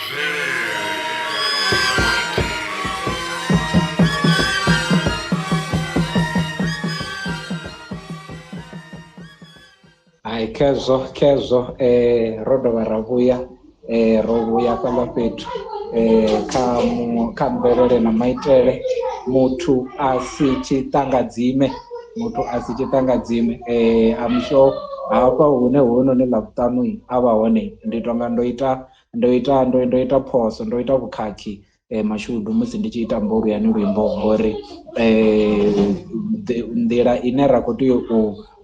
Hai khezwo khezwo ro dovha ra vhuya ro vhuya fhaḽa fhethu kha muṅwe kha mvelele na maitele muthu a si tshiṱangadzime muthu a si tshiṱangadzime I'm sure hafha hune hounoni Ḽavhuṱanu a vha hone ndi tonga ndo ita ndo ita ndo ndo ita phoso ndo ita vhukhakhi mashudu musi ndi tshi ita mbolu yani luimbo ngori nḓila ine ra khou tea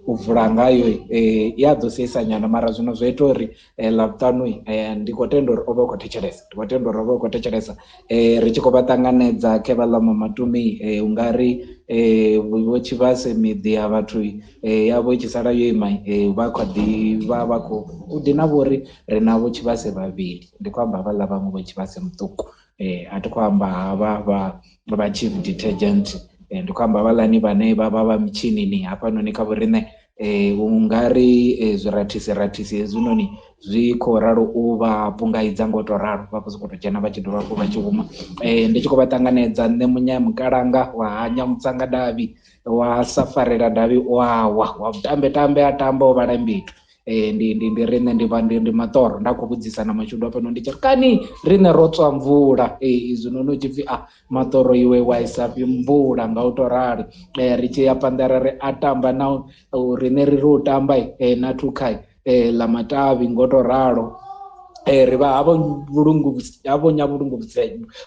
u vula ngayo i a ḓo seisa nyana mara zwino zwo ita uri Ḽavhuṱanu ndi khou tenda uri o vha o khou thetshelesa ndi khou tenda uri o vha o khou thetshelesa ri tshi khou vha ṱanganedza khe vha ḽa Mamatumi ungari vho Tshivhase miḓi ya vhathu yavho i tshi sala yo ima vha kha ḓi vha vha khou u ḓi na vho uri ri na vho Tshivhase vhavhili ndi khou amba havhaḽa vhaṅwe vho Tshivhase muṱuku a thi khou amba havha vha chief detergent ndi khou amba havhaḽani vhane vha vha vha mitshinini hafhanoni kha vhoriṋe u nga ri zwirathisi rathisi hezwinoni zwi khou ralo u vha pungaidza ngo to ralo vha khou sokou tou dzhena vha tshi dovha hafhu vha tshi huma ndi tshi khou vha ṱanganedza nṋe munya mukalanga wa hanya mutsanga davhi wa safarela davhi wa wa wa vhutambe tambe a tamba o vhala mbitu ndi ndi ndi riṋe ndi vha ndi ndi maṱoro nda khou vhudzisa na mashudu hafhanoni ndi tshi ri kani riṋe ro tswa mvula izwinoni hu tshi pfhi a maṱoro iwe wa isafhi mvula nga u to rali ri tshi ya phanḓa ra ri a tamba na riṋe ri ri u tamba na thukhai ḽa matavhi ngo to ralo ri vha havho vhulungu havho nyavhulungu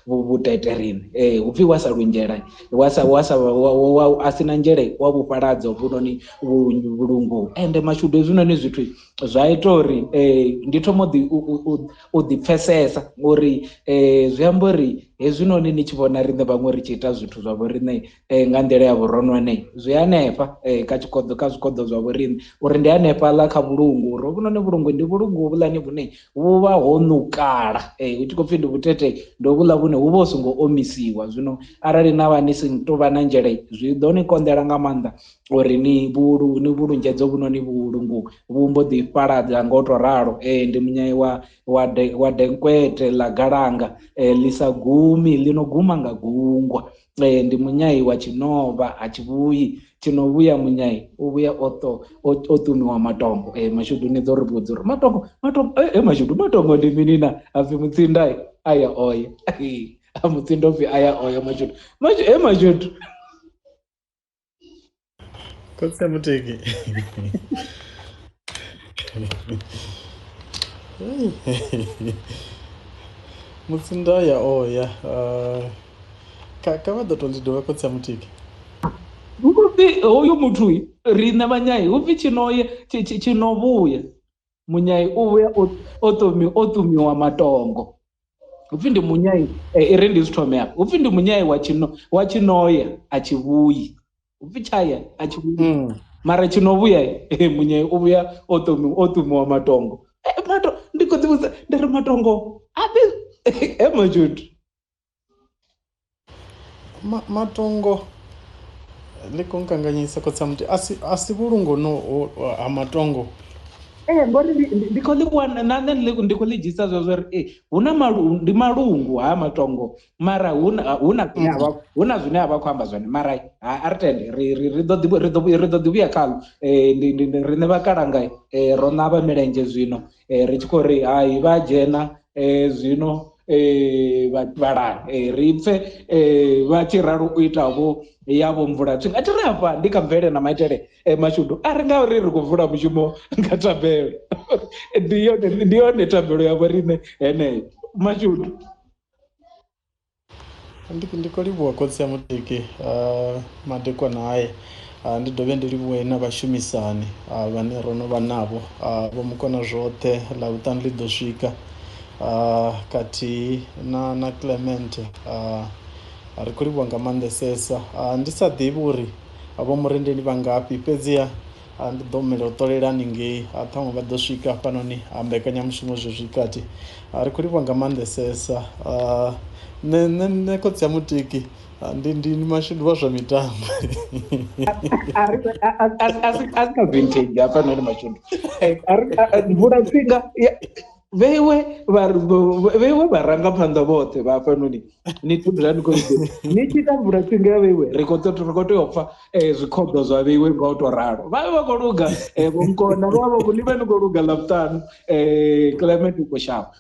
vhutete riṋe hupfi wa sa lunzhela wa sa wa sa wa a si na nzhele wa vhufhaladza vhunoni vhulungu ende mashudu hezwinoni zwithu zwa ita uri ndi thoma u ḓi u ḓi pfesesa ngori zwi amba uri hezwinoni ni tshi vhona riṋe vhaṅwe ri tshi ita zwithu zwa vho riṋe nga nḓila ya vhuronwane zwi hanefha kha tshikodo kha zwikodo zwa vho riṋe uri ndi hanefhaḽa kha vhulungu uri hovhunoni vhulungu ndi vhulungu hovhuḽani vhune vhu vha ho ṋukala hu tshi khou pfhi ndi vhutete ndi hovhuḽa vhune hu vha hu songo omisiwa zwino arali na vha ni si tou vha na nzhele zwi ḓo ni konḓela nga maanḓa uri ni vhulu ni vhulungedze hovhunoni vhulungu vhu mbo ḓi fhaladza ngo to ralo ndi munyai wa wa de, wa denkwete ḽa galanga ḽi sa gumi ḽi no guma nga gungwa ndi munyai wa tshinovha a tshi vhuyi tshino vhuya munyai u vhuya o to o ṱumiwa matongo mashudu ni ḓo ri vhudza uri matongo matongo mashudu matongo ndi mini na hapfi mutsinda aya oya a mutsinda upfi aya oya mashudu mashudu mashudu Khotsi a Muteki. Mutsinda ya oya kha kha vha ḓo to ḽi dovha khotsi a Muteki. Hupfi hoyu muthu riṋe vhanyai hupfi tshinoye tshino vhuya munyai u vhuya o ṱumi o ṱumiwa matongo hupfi ndi munyai i ri ndi zwi thome afha hupfi ndi munyai wa tshino wa tshinoya a tshi vhuyi hupfi tshaya a tshi vhuyi mara tshino vhuya munyai u vhuya o ṱumi o ṱumiwa matongo mato ndi khou ḓi vhudza ndi ri matongo a ḓi mashudu Matongo ḽi khou nkanganyisa khotsi a muthu a si a si vhulungo no ha matongo. Ee ngori ndi khou ḽi wana na nṋe ndi khou ḽi dzhisa zwezwo uri ee hu na malu ndi malungu ha matongo mara hu na hu na zwine avha hu na zwine a vha khou amba zwone mara a ri tende ri ri ri ḓo ḓi ri ḓo ri ḓo ḓi vhuya khaḽo ndi ndi riṋe vhakalanga ro ṋavha milenzhe zwino ri tshi khou ri hai vha dzhena zwino vhalani ri pfe vha tshi ralo u ita vho yavho mvula tshinga a thi ri afha ndi kha mvelele na maitele mashudu a ri ngauri ri khou vula mushumo nga thabelo ndi yone ndi yone thabelo ya vho riṋe heneyo mashudu. Ndi ndi khou livhuwa khotsi a Mutiki madekwana haya ndi dovhe ndi livhuwe na vhashumisani vhane ro no vha navho vho mukona zwoṱhe Ḽavhuṱanu ḽi ḓo swika khathihi na na Clement ri khou livhuwa nga maanḓesesa ndi sa ḓivhi uri vho murendeni vha ngafhi fhedziha ndi ḓo humela u ṱolela haningei ṱhaṅwe vha ḓo swika hafhanoni ha mbekanyamushumo zwezwi kati ri khou livhuwa nga maanḓesesa nṋe nṋe nṋe khotsi ya mutiki ndi ndi mashudu wa zwa mitambo a ri a si kha vintage hafhanoni mashudu mvula tsinga. Vheiwe vheiwe vharangaphanḓa vhoṱhe vha hafhanoni ni thudzela ni khou ni tshi ita mvula tsinga ya vheiwe ri khou tea u pfa zwikhoḓo zwa vheiwe nga u to ralo. Vha vha khou luga vho Mukona vha vha ni vha ni khou luga Ḽavhuṱanu Clement u khou shavha.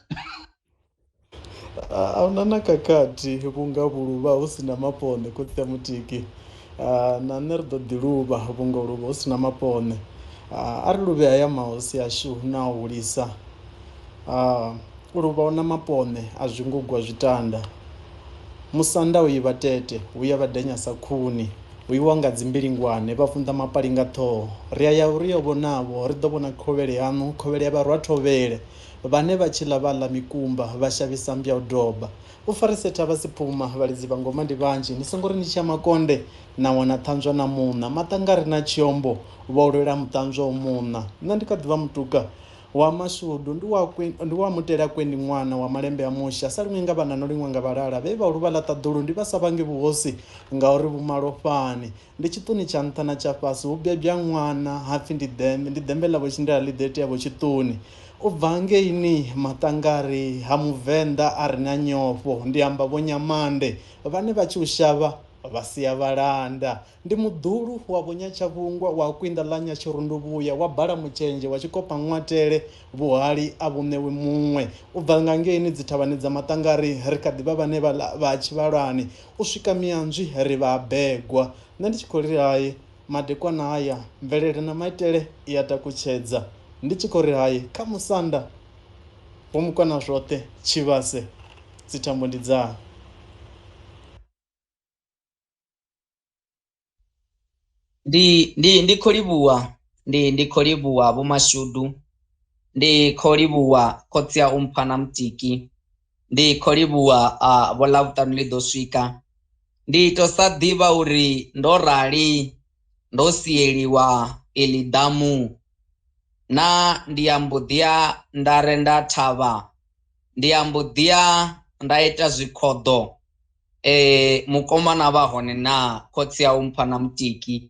A huna na khakhathi vhunga vhuluvha hu si na mapone khotsi a Mutiki. Na nṋe ri ḓo ḓi luvha vhunga u luvha hu si na mapone. A ri luvhe haya mahosi ashu na u hulisa. U luvha hu na mapone a zwi ngo gwa zwitanda. Musanda u ivha tete hu ya vhadenya sa khuni, hu iwa nga dzimbilingwane vha funḓa mapali nga ṱhoho. Ri a ya uri yo vhonavho ri ḓo vhona khovhele yaṋu, khovhele ya vharwa thovhele vhane vha tshi ḽa vha ḽa mikumba vha shavhisa mmbya u doba. U farise thavha siphuma vhalidzi vha ngoma ndi vhanzhi, ni songo ri ni tshi ya makonde na wana ṱhanzwa na muṋa. Maṱanga ri na tshiombo vho lwela muṱanzwa u muṋa. Nṋe ndi kha ḓivha mutuka wa mashudu ndi wa mutela kwendi ṅwana wa malembe a musha sa liṅwe nga vhana no liṅwe nga vhalala vhe vha luvha ḽa ṱaḓulu ndi vha sa vhangi vhuhosi ngauri vhu malofhani. Ndi tshiṱuni tsha nṱha na tsha fhasi hu bebya ṅwana hapfi ndi ḓembe, ndi ḓembe ḽa vho tshindela ḽi ḓo itea vho tshiṱuni. U bva hangeini maṱangari ha muvenḓa a re na nyofho ndi amba vho Nyamande vhane vha tshi u shavha vha sia vhalanda. Ndi muḓulu wa vho Nyatshavhungwa wa kwinda ḽa Nyatshirunduvhuya wa bala mutshenzhe wa tshikopa ṅwatele vhuhali a vhu ṋewi muṅwe. U bva nga ngeini dzithavhani dza maṱangari ri kha ḓivha vhane vha tshivhalani u swika mianzwi ri vha begwa. Nṋe ndi tshi khou ri hai madekwana haya mvelele na maitele i a takutshedza. Ndi tshi khou ri hai kha musanda vho Mukona zwoṱhe tshivhase dzithambo ndi dzaṋu. Ndi khou livhuwa ndi khou livhuwa Vho Mashudu, ndi khou livhuwa khotsi a u mpha na Mutiki, ndi khou livhuwa vho Ḽavhuṱanu ḽi ḓo swika. Ndi to sa ḓivha uri ndo rali ndo sieliwa iḽi ḓamu na ndi a mbo ḓi ya nda renda thavha, ndi a mbo ḓi ya nda ita zwikhoḓo mukomana vha hone na khotsi a u mpha na Mutiki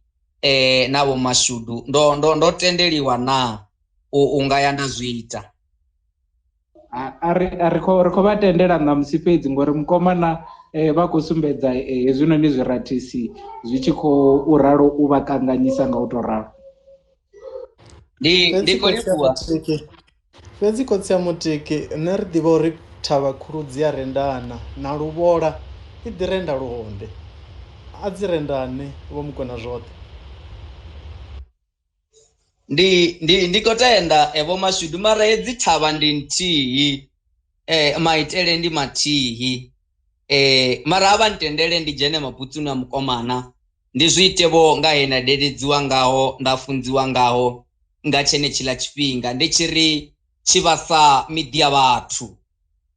na Vho Mashudu ndo tendeliwa na u nga ya nda zwi ita. A ri khou vha tendela ṋamusi fhedzi ngori mukomana vha khou sumbedza hezwinoni zwirathisi zwi tshi khou ralo u vha kanganyisa nga u to ralo. Ndi khou livhuwa. Fhedzi khotsi a Mutiki nṋe ri ḓivha uri thavha khulu dzi a rendana na luvhola i ḓi renda luhonde, a dzi rendane Vho Mukona zwoṱhe. Ndi khou tenda Vho Mashudu mara hedzi thavha ndi nthihi, maitele ndi mathihi, mara a vha ntendele ndi dzhene mabutsini a mukomana ndi zwi ite vho nga he nda deledziwa ngaho nda funziwa ngaho nga tshenetshiḽa tshifhinga ndi tshi ri tshivhasa miḓi ya vhathu.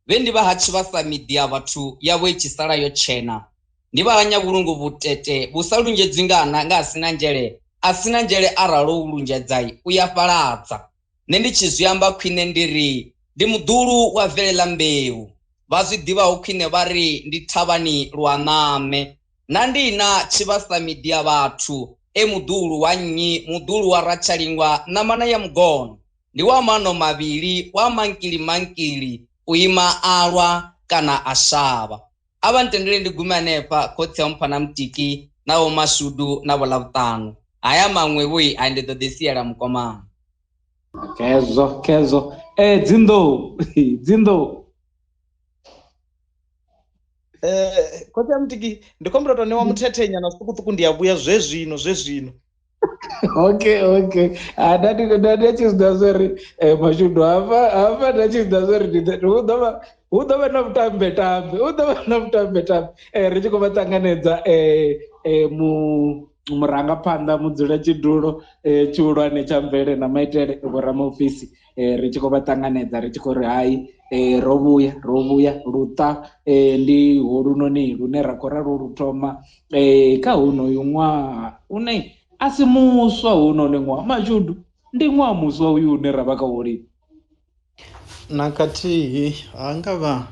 Vhe ndi vha ha tshivhasa miḓi ya vhathu yavho i tshi sala yo tshena, ndi vha ha Nyavhulungu vhutete vhu sa lunzhedzwi nga a sina nzhele, a sina nzhele arali u lunzhedzai u ya fhaladza. Nṋe ndi tshi zwi amba khwine ndi ri ndi muḓulu wa vele ḽa mbeu, vha zwi ḓivhaho khwine vha ri ndi thavhani lwa ṋame. Na ndi na tshivhasa miḓi ya vhathu e muḓulu wa nnyi, muḓulu wa Ratshalingwa ṋamana ya mugono, ndi wa mano mavhili wa mankili mankili u ima alwa kana a shavha. A vha ntendele ndi gume hanefha khotsi a mpha na Mutiki na Vho Mashudu na Vho Ḽavhuṱanu. Haya maṅwe vhoi a ndi ḓo ḓi siela mukomana. Khezwo khezwo dzinḓou dzinḓou. Khotsi a Mutiki ndi khou humbula u tou ṋewa muthethe nyana zwiṱukuṱuku ndi a vhuya zwezwino zwezwino. Okay. Nda tshi zwi ḓivha zwori Mashudu hafha nda tshi zwi ḓivha zwori hu ḓo vha na vhutambe tambe, hu ḓo vha na vhutambe tambe. Ri tshi khou vha ṱanganedza murangaphanḓa mudzulatshidulo tshihulwane tsha mvelele na maitele Vho Ramabofisi, ri tshi khou vha ṱanganedza ri tshi khou ri hai ro vhuya luṱa ndi holunoni lune ra khou ralo lu thoma kha honoyu ṅwaha une a si muswa hounoni ṅwaha Mashudu, ndi ṅwaha muswa uyu une ra vha kha wo lini. Na khathihi ha nga vha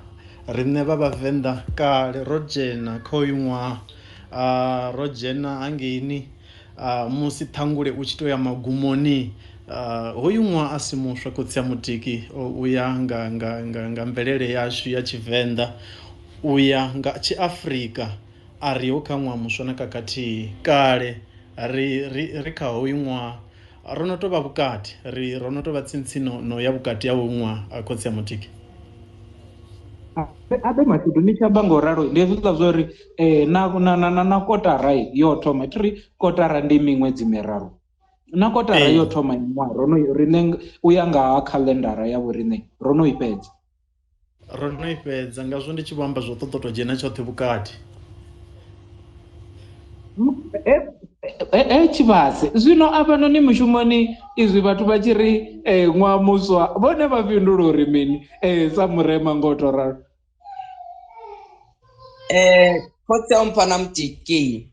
riṋe vha vhavenḓa kale ro dzhena kha uyu ṅwaha, ro dzhena hangeini musi ṱhangule u tshi to ya magumoni, Hoyu ṅwaha a si muswa khotsi a Mutiki u ya nga nga nga nga mvelele yashu ya Tshivenḓa, u ya nga Tshiafrika a riho kha ṅwaha muswa na khathihi. Kale ri ri ri kha hoyu ṅwaha ro no tou vha vhukati, ri ro no tou vha tsini no ya vhukati ha hoyu ṅwaha khotsi a Mutiki. Abe Mashudu, ni tshi amba ngo ralo ndi hezwiḽa zwa uri na kotara yo thoma, thi ri kotara ndi miṅwedzi miraru, na kotara yo thoma ṅwaha ro no riṋe u ya nga ha khaḽendara ya vho riṋe ro no i fhedza. Ro no i fhedza, ngazwo ndi tshi vho amba zwo ṱoḓa u tou dzhena tshoṱhe vhukati. Tshivhase zwino afhanoni mushumoni izwi vhathu vha tshi ri ṅwaha muswa vhone vha fhindula uri mini sa murema ngo to ralo. Khotsi a mpha na Mutiki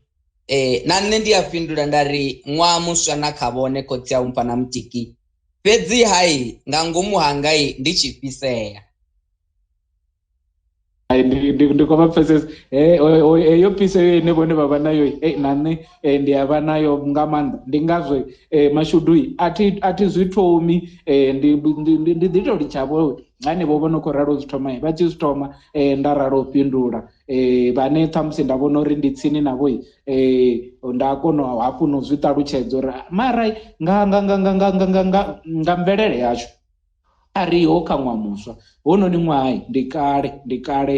na nṋe ndi a fhindula nda ri ṅwaha muswa na kha vhone khotsi a mpha na Mutiki, fhedzi hai nga ngomu hangai ndi tshi fhisea. Ndi khou vha pfesesa heyo pfiseyo ine vhone vha vha nayo na nṋe ndi a vha nayo nga maanḓa. Ndi ngazwo Mashudu a thi zwi thomi, ndi ḓi to litsha vho hanevho vho no khou ralo zwi thoma vha tshi zwi thoma nda ralo u fhindula. Vhane ṱhamusi nda vhona uri ndi tsini navho nda kona hafhu no zwi ṱalutshedza uri mara nga nga nga nga nga nga nga nga mvelele yashu a riho kha ṅwaha muswa hononi ṅwaha ndi kale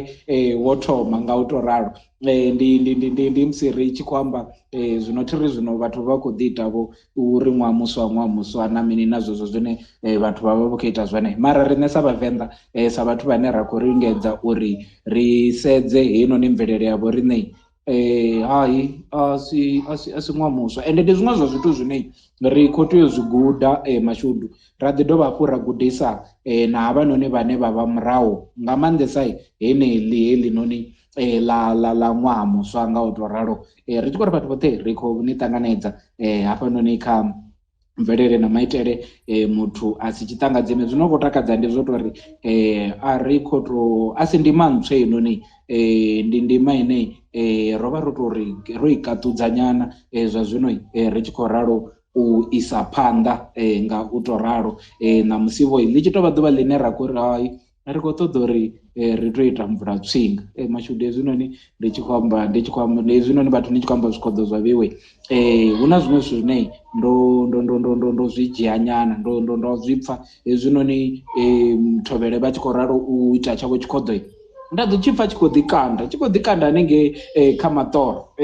wo thoma nga u to ralo. Ndi musi ri tshi khou amba zwino thi ri zwino vhathu vha khou ḓi ita vho uri ṅwaha muswa na mini na zwezwo zwine vhathu vha vha vha khou ita zwone, mara riṋe sa Vhavenḓa sa vhathu vhane ra khou lingedza uri ri sedze heinoni mvelele yavho riṋe hai a si ṅwaha muswa. Ende ndi zwiṅwe zwa zwithu zwine ri khou tea u zwi guda Mashudu, ra ḓi dovha hafhu ra gudisa na havhanoni vhane vha vha murahu nga maanḓesa heneḽi heḽinoni ḽa ḽa ḽa ṅwaha muswa nga u to ralo. Ri tshi khou ri vhathu vhoṱhe ri khou ni ṱanganedza hafhanoni kha mvelele na maitele. Muthu a si tshiṱangadzime zwino khou takadza ndi zwo tori a ri khou to a si ndima ntswa heinoni, ndi ndima ine ro vha ro to ri ro i kaṱudza nyana zwa zwino ri tshi khou ralo u isa phanḓa nga u to ralo. Ṋamusi vho ḽi tshi tovha ḓuvha ḽine ra khou ri hai ri khou ṱoḓa uri ri to ita mvula tswinga. Mashudu hezwinoni ndi tshi khou amba ndi hezwinoni vhathu ni tshi khou amba zwikhoḓo zwa vheiwe, hu na zwiṅwe zwithu zwine ndo zwi dzhia nyana ndo zwi pfha hezwinoni Thovhele vha tshi khou ralo u ita tshavho tshikhoḓo, nda ḓo tshi pfha tshi khou ḓi kanda hanengei kha maṱoro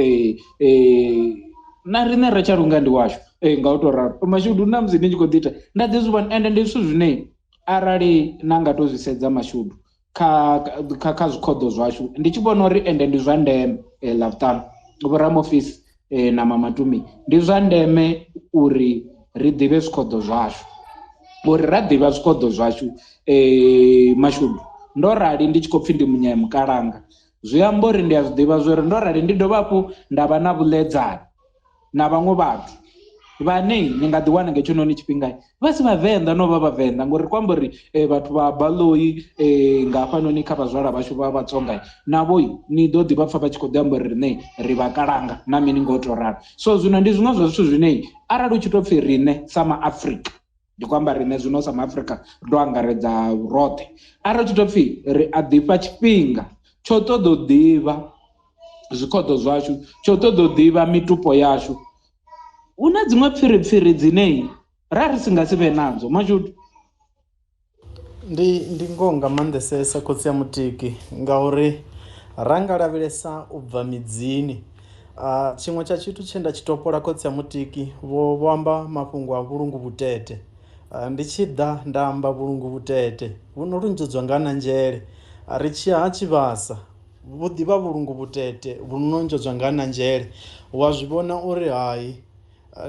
na riṋe ra tshalunga ndi washu nga u to ralo. Mashudu na musi ni tshi khou ḓi ita nda ḓi zwi vhona, ende ndi zwithu zwine arali na nga to zwi sedza Mashudu kha kha kha zwikhoḓo zwashu ndi tshi vhona uri ende ndi zwa ndeme Ḽavhuṱanu vho Ramofisi na Mamatumi, ndi zwa ndeme uri ri ḓivhe zwikhoḓo zwashu, uri ra ḓivha zwikhoḓo zwashu Mashudu ndo rali ndi tshi khou pfhi ndi Munyayi Mukalanga zwi amba uri ndi a zwi ḓivha zwa uri ndo rali ndi dovha hafhu nda vha na vhuḽedzani na vhaṅwe vhathu vhane ni nga ḓi wana nga hetshinoni tshifhinga vha si vhavenḓa no vha vhavenḓa, ngori ri khou amba uri vhathu vha Baloyi nga hafhanoni kha vhazwala vhashu vha Vhatsonga navho ni ḓo ḓi vha pfha vha tshi khou ḓi amba uri riṋe ri vhakalanga na mini ngo to ralo. So zwino ndi zwiṅwe zwa zwithu zwine arali u tshi to pfhi riṋe sa maAfrika, ndi khou amba riṋe zwino sa maAfrika ri to angaredza roṱhe, arali u tshi to pfhi ri a ḓifha tshifhinga tsho ṱoḓa u ḓivha zwikhoḓo zwashu, tsho ṱoḓa u ḓivha mitupo yashu, hu na dziṅwe pfiripfiri dzine ra ri si nga si vhe nadzo Mashudu. Ndi ngoho nga maanḓesesa khotsi a Mutiki, ngauri ra nga lavhelesa u bva midzini. Tshiṅwe tsha tshithu tshe nda tshi topola khotsi a Mutiki vho amba mafhungo a vhulungu vhutete. Ndi tshi ḓa nda amba vhulungu vhutete vhu no lunzhedzwa nga na nzhele, ri tshi ya ha Tshivhasa vhu ḓivha vhulungu vhutete vhu no lunzhedzwa nga na nzhele. Wa zwi vhona uri hai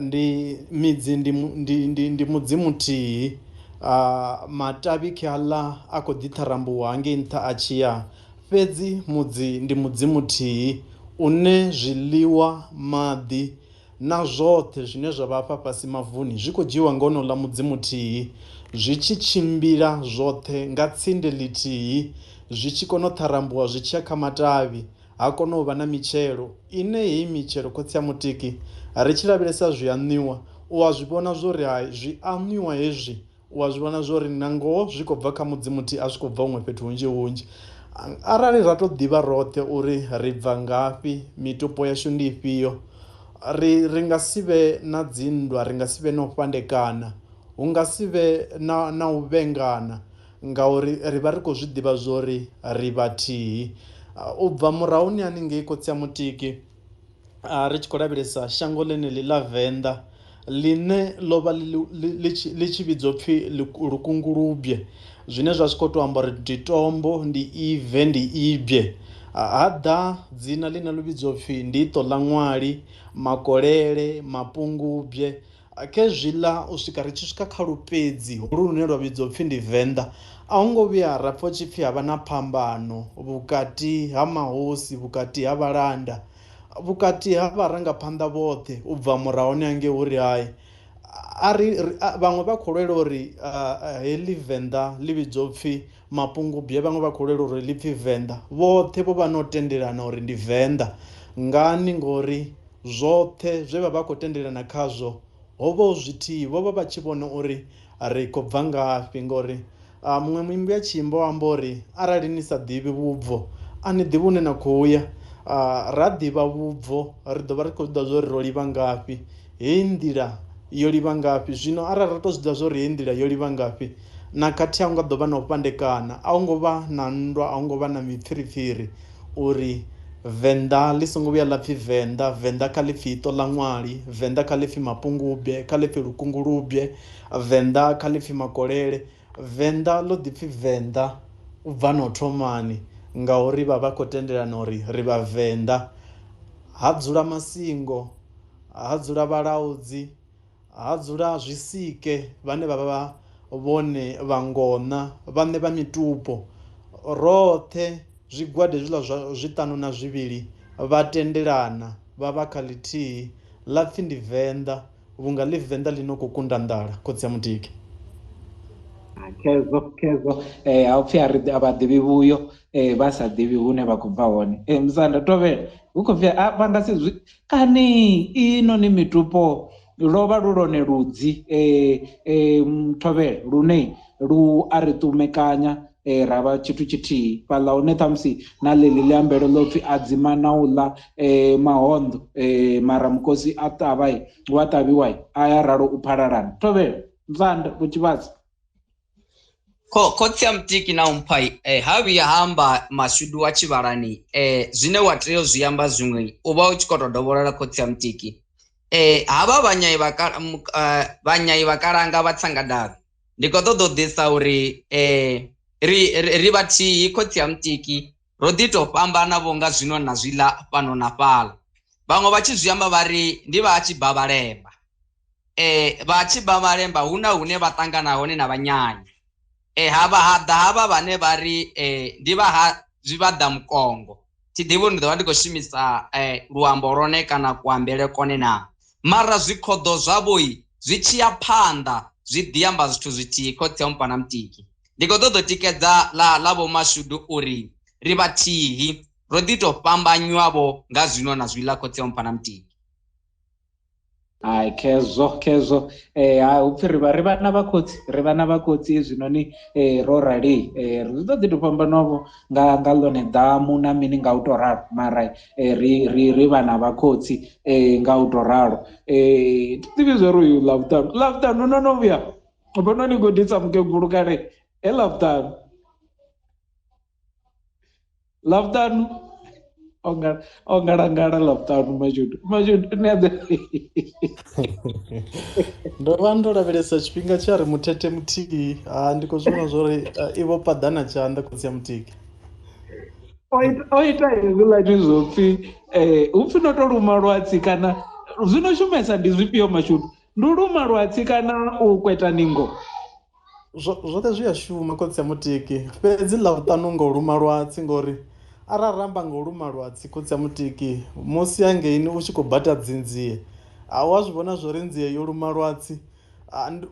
ndi midzi ndi mudzimu muthihi, matavhi khaḽa a khou ḓi ṱharambuwa hangei nṱha a tshi ya, fhedzi mudzi ndi mudzimu muthihi une zwiḽiwa, maḓi na zwoṱhe zwine zwa vha afha fhasi mavuni zwi khou dzhiiwa nga honouḽa mudzimu muthihi, zwi tshi tshimbila zwoṱhe nga tsinde ḽithihi, zwi tshi kona u ṱharambuwa zwi tshiya kha matavhi, ha kona u vha na mitshelo ine heyi mitshelo khotsi a Mutiki ri tshi lavhelesa zwiaṋwiwa U a zwi vhona zwo ri hai zwi aṋwiwa hezwi, u a zwi vhona zwo ri na ngoho zwi khou bva kha Mudzimu thi a zwi khou bva huṅwe fhethu hunzhi hunzhi. Arali ra tou ḓivha roṱhe uri ri bva ngafhi, mitupo yashu ndi ifhio, ri nga si vhe na dzinndwa, ri nga si vhe na u fhandekana, hu nga si vhe na u vhengana, ngauri ri vha ri khou zwi ḓivha zwori ri vhathihi. U bva murahuni haningei khotsi a Mutiki, ri tshi khou lavhelesa shango ḽeneḽi ḽa Venḓa ḽine ḽo vha ḽi tshi vhidzwa pfhi Lukungulubye, zwine zwa zwi khou tou amba uri ndi tombo, ndi ive, ndi ibye. Ha ḓa dzina ḽine ḽo vhidzwa pfhi ndi iṱo ḽa ṅwali, Makolele, Mapungubye. Khezwiḽa u swika ri tshi swika kha lupedzi holu lune lwa vhidzwa pfhi ndi Venḓa, a hu ngo vhuya ra pfha tshi pfhi ha vha na phambano vhukati ha mahosi, vhukati ha vhalanda, vhukati ha vharangaphanḓa vhoṱhe u bva murahuni hangei uri hai a ri vhaṅwe vha khou lwela uri heḽi Venḓa ḽi vhidzwa pfhi Mapungubye, vhaṅwe vha khou lwela uri ḽi pfhi Venḓa. Vhoṱhe vho vha no tendelana uri ndi Venḓa. Ngani? Ngori zwoṱhe zwe vha vha khou tendelana khazwo ho vha hu zwithihi, vho vha vha tshi vhona uri ri khou bva ngafhi. Ngori muṅwe muimbi a tshi imba o amba uri arali ni sa ḓivhi vhubvo a ni ḓivhi hune na khou ya. Ra ḓivha vhubvo ri ḓo vha ri khou zwi ḓivha zwa uri ro livha ngafhi, heyi nḓila yo livha ngafhi. Zwino arali ra tou zwi ḓivha zwa uri heyi nḓila yo livha ngafhi, na khathihi a hu nga ḓo vha na u fhandekana, a hu ngo vha na nndwa, a hu ngo vha na mipfhiripfhiri uri Venḓa ḽi songo vhuya ḽa pfhi Venḓa, Venḓa kha ḽi pfhi iṱo ḽa ṅwali, Venḓa kha ḽi pfhi Mapungubye, kha ḽi pfhi Lukungulubye, Venḓa kha ḽi pfhi Makolele. Venḓa ḽo ḓi pfhi Venḓa u bva no thomani ngauri vha vha khou tendelana uri ri Vhavenḓa. Ha dzula Masingo, ha dzula Vhalaudzi, ha dzula Zwisike vhane vha vha vhone vhangona, vhaṋe vha mitupo. Roṱhe zwigwada hezwiḽa zwa zwiṱanu na zwivhili vha tendelana vha vha kha ḽithihi ḽa pfhi ndi Venḓa, vhunga ḽi Venḓa ḽi no khou kunda nḓala. Khotsi a Mutiki. Khezwo khezwo ha upfhi a ri vha ḓivhi vhuyo, vha sa ḓivhi hune vha khou bva hone. Musanda Tovhela hu khou pfhi vha nga si zwi kani ino ni mitupo lwo vha lu lwone ludzi Thovhela lune lu a ri ṱumekanya ra vha tshithu tshithihi. Fhaḽa hune ṱhamusi na ḽeḽi ḽiambelo ḽo pfhi a dzima na u ḽa mahondo mara mukosi a ṱavha wa ṱavhiwa a ya ralo u phalalana. Thovhela Musanda Vho Tshivhase. Khotsi a Mutiki na umpha ha vhuya ha amba Mashudu wa Tshivhalani, zwine wa tea u zwi amba zwiṅwe u vha u tshi khou tou dovholola khotsi a Mutiki. Havha vhanyai vhakalanga vha Tsangadavhi, ndi khou ṱoḓa u ḓisa uri ri vhathihi khotsi a Mutiki, ro ḓi tou fhambana vho nga zwino na zwiḽa fhano na fhaḽa. Vhaṅwe vha tshi zwi amba vha ri ndi vha Tshibavhalemba. Vha Tshibavhalemba hu na hune vha ṱangana hone na vhanyanyi. Havha ha ḓa havha vhane vha ri ndi vha ha Zwivhaḓa Mukongo. Thi ḓivhi uri ndi ḓo vha ndi khou shumisa luambo lwone kana kuambele kone na. Mara zwikhoḓo zwavho zwi tshi ya phanḓa zwi ḓi amba zwithu zwithihi khotsi a Mpana Mutiki. Ndi khou ṱoḓa u tikedza ḽa Vho Mashudu uri ri vhathihi, ro ḓi tou fhambanywa vho nga zwino na zwiḽa khotsi a Mpana Mutiki. Hai khezwo khezwo ha upfi ri vhana vha khotsi, ri vhana vha khotsi hezwinoni ro rali ri ḓo ḓi tou fhambanwa nga ḽone ḓamu na mini nga u tou ralo, mara ri vhana vha khotsi nga u tou ralo. Thi ḓivhi zwo ri uyu Ḽavhuṱanu no no vhuya vho no ni gudisa mukegulu kale he Ḽavhuṱanu Ḽavhuṱanu o ngalangala Ḽavhuṱanu Mashudu Mashudu ni a ḓo Ndo vha ndo lavhelesa tshifhinga tsha ri muthethe muthihi, ndi khou zwi vhona zwa uri i vho paḓana tshanḓa khotsi ya Mutiki. O ita hezwiḽa zwo pfhi hu pfhi no tou luma lwatsi kana zwino shumesa ndi zwifhio Mashudu? Ndi u luma lwatsi kana u kweta ningo? Zwoṱhe zwi a shuma khotsi ya Mutiki, fhedzi Ḽavhuṱanu ngo luma lwatsi ngori arali ra amba ngo luma lwatsi khotsi ya Mutiki musi hangeini u tshi khou bata dzinzie, a wa zwi vhona zwo ri nzie yo luma lwatsi,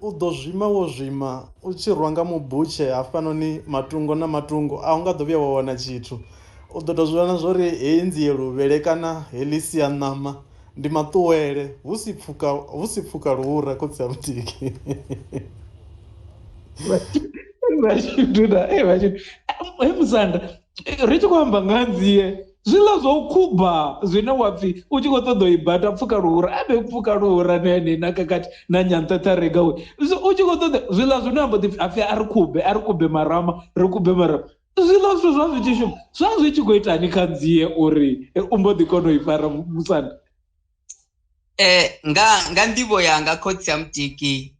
u ḓo zwima wo zwima u tshi rwa nga mubutshe hafhanoni matungo na matungo, a u nga ḓo vhuya wa wana tshithu. U ḓo tou zwi vhona zwo ri heyi nzie luvhele kana heḽi sia ṋama Ndi maṱuwele hu si pfuka, hu si pfuka luhura khotsi a Mutiki. Vhashiduna vhashidu he musanda ri tshi khou amba nga nzie zwiḽa zwa u khuba zwine wa pfhi u tshi khou ṱoḓa u i bata pfuka luhura abe pfuka luhura nene na kakati na nyanṱaṱha rega u tshi khou ṱoḓa zwiḽa zwine amba ḓi pfhi a ri khube, a ri kube marama, ri kube marama. Zwiḽa zwithu zwa zwi tshi shuma zwa zwi tshi khou itani kha nzie uri u mbo ḓi kona u i fara musanda? Nga nḓivho yanga khotsi a Mutiki,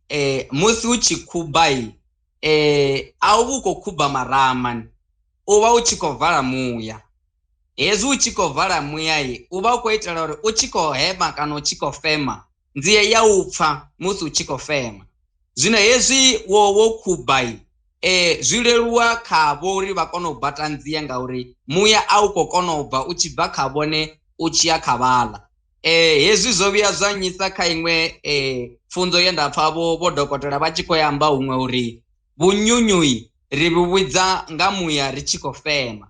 musi u tshi khubai a u vhu khou khuba marama, u vha u tshi khou vala muya. Hezwi u tshi khou vala muya u vha u khou itela uri u tshi khou hema kana u tshi khou fema nzie ya u pfa musi u tshi khou fema. Zwino hezwi wo khubai zwi leluwa khavho uri vha kone u bata nzie ngauri muya a u khou kona u bva u tshi bva kha vhone u tshi ya kha vhaḽa. Hezwi zwo vhuya zwa nyisa kha iṅwe pfunzo ye nda pfa vho dokotela vha tshi khou amba huṅwe uri vhunyunyui ri vhu vhidza nga muya ri tshi khou fema.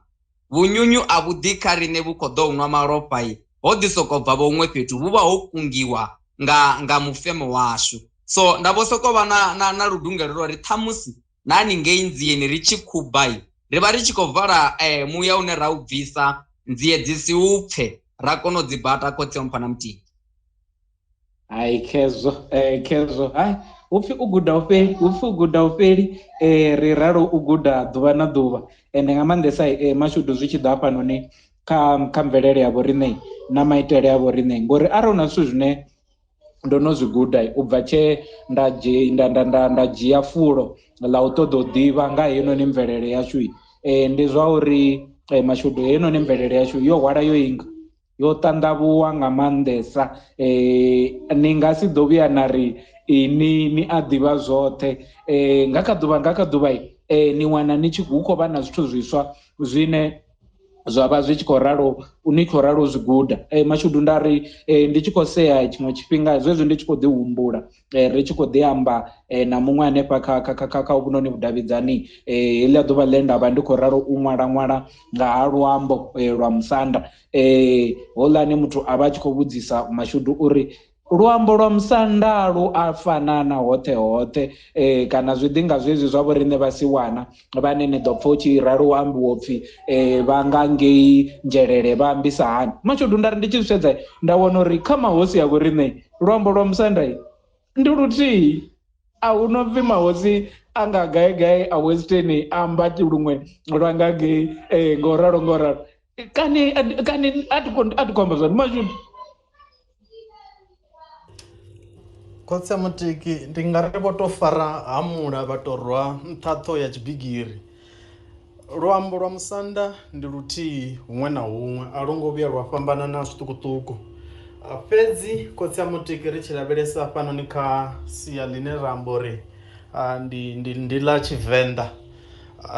Vhunyunyu a vhu ḓi kha riṋe vhu khou ḓo nwa malofha, ho ḓi sokou bva vhuṅwe fhethu, vhu vha ho kungiwa nga mufemo washu. So nda vho sokou vha na ludungelo lwa uri ṱhamusi na haningei nzieni ri tshi khubai ri vha ri tshi khou vala muya une ra u bvisa, nzie dzi si u pfe, ra kona u dzi bata khotsi mpha na Mutiki. Hai khezwo, khezwo hai upfi u guda u fheli, upfi u guda u fheli, ri ralo u guda ḓuvha na ḓuvha. Ende nga maanḓesa mashudu zwi tshi ḓa hafhanoni kha mvelele ya vhoriṋe na maitele a vhoriṋe, ngori arali hu na zwithu zwine ndo no zwi guda u bva tshe nda dzhia fulo ḽa u ṱoḓa u ḓivha nga heinoni mvelele yashu, ndi zwa uri mashudu heinoni mvelele yashu yo hwala yo inga, yo ṱanḓavhuwa nga maanḓesa. Ni nga si ḓo vhuya na ri ni ni a ḓivha zwoṱhe. Nga kha ḓuvha nga kha ḓuvha ni wana ni tshi hu khou vha na zwithu zwiswa zwine zwa vha zwi tshi khou ralo, ni khou ralo zwi guda. Mashudu nda ri ndi tshi khou sea tshiṅwe tshifhinga zwezwi ndi tshi khou ḓi humbula ri tshi khou ḓi amba na muṅwe hanefha kha vhunoni vhudavhidzani, heḽia ḓuvha ḽe nda vha ndi khou ralo u ṅwala ṅwala nga ha luambo lwa musanda, houḽani muthu a vha a tshi khou vhudzisa mashudu uri luambo lwa musanda lu a fana na hoṱhe hoṱhe, kana zwi ḓi nga zwezwi zwa vhoriṋe vhasiwana vhane ni ḓo pfa u tshi ralo u ambiwa upfhi vha nga ngei Nzhelele vha ambisa hani. Mashudu nda ri ndi tshi zwi sedza nda wana uri kha mahosi a vhoriṋe luambo lwa musanda ndi luthihi, a hu no pfi mahosi a nga gai gai a Western amba luṅwe lwa nga ngei ngo ralo ngo ralo. Kani kani a thi khou amba zwone mashudu. Khotsi a Mutiki ndi nga ri vho to fara hamula vha to rwa nṱhaṱho ya tshibigiri. Luambo lwa musanda ndi luthihi huṅwe na huṅwe, a lu ngo vhuya lwa fhambana na zwiṱukuṱuku. Fhedzi khotsi a Mutiki ri tshi lavhelesa hafhanoni kha sia ḽine ra amba uri ndi ḽa Tshivenḓa,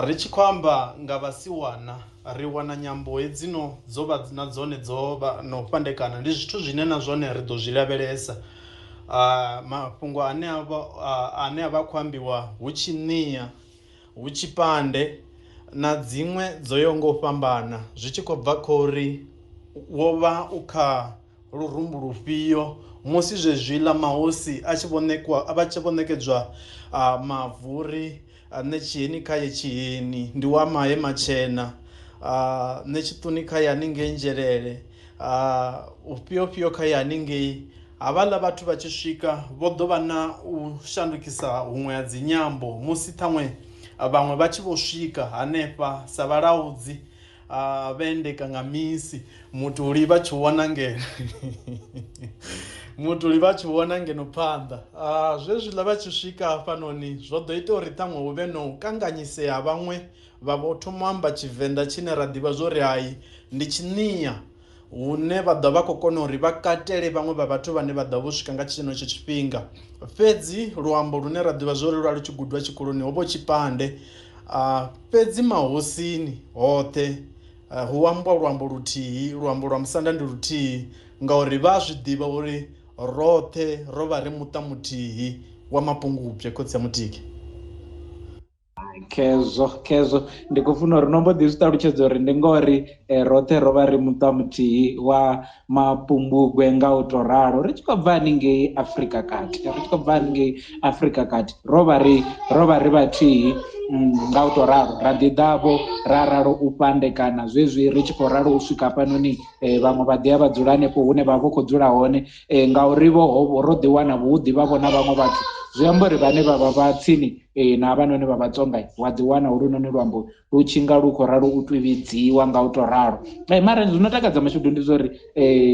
ri tshi khou amba nga vhasiwana ri wana nyambo hedzino dzo vha na dzone dzo vha no fhandekana. Ndi zwithu zwine na zwone ri ḓo zwi lavhelesa. Mafhungo ane a vha khou ambiwa hu tshinia, hu tshipande na dziṅwe dzo yo ngo fhambana, zwi tshi khou bva kha uri wo vha u kha lurumbu lufhio musi zwezwiḽa mahosi a tshi vhonekwa vha tshi vho ṋekedzwa mavu uri nṋe tshiheni kha ye tshiheni ndi wa mahe matshena, nṋe tshiṱuni kha ye haningei Nzhelele, ufhio fhio kha ye haningei. Havhaḽa vhathu vha tshi swika vho ḓo vha na u shandukisa huṅwe ha dzinyambo musi ṱhaṅwe vhaṅwe vha tshi vho swika hanefha sa vhalaudzi vha endeka nga misi mutuli vha tshi vhona ngeno mutuli vha tshi vhona ngeno phanḓa. Zwezwiḽa vha tshi swika hafhanoni zwo ḓo ita uri ṱhaṅwe hu vhe no kanganyisea, vhaṅwe vha vho thoma amba Tshivenḓa tshine ra ḓivha zwori hai ndi tshinia, hune vha ḓo vha khou kona uri vha katele vhaṅwe vha vhathu vhane vha ḓo vho swika nga tshenetsho tshifhinga. Fhedzi luambo lune ra ḓivha zwori lwa lu tshi gudwa tshikoloni ho vho tshipande, fhedzi mahosini hoṱhe hu ambwa luambo luthihi, luambo lwa musanda ndi luthihi, ngauri vha zwi ḓivha uri roṱhe ro vha ri muṱa muthihi wa Mapungubwe. Khotsi a Mutiki. Khezwo ndi khou funa uri no mbo ḓi zwi ṱalutshedza uri ndi ngori roṱhe ro vha ri muṱa muthihi wa Mapumbugwe nga u to ralo, ri tshi khou bva haningei Afrika Kati, ro vha ri vhathihi nga u to ralo, ra ḓi ḓavho ra ralo u fhandekana zwezwi ri tshi khou ralo u swika hafhanoni. Vhaṅwe vha ḓi ya vha dzula hanefho hune vha vha khou dzula hone, ngauri vho ro ḓi wana vhu ḓivha vhona vhaṅwe vhathu, zwi amba uri vhane vha vha vha tsini na havhanoni vha Vhatsonga wa ḓi wana holunoni luambo lu tshi nga lu khou ralo u twivhidziwa nga u to ralo. Mara zwino takadza mashudu ndi zwori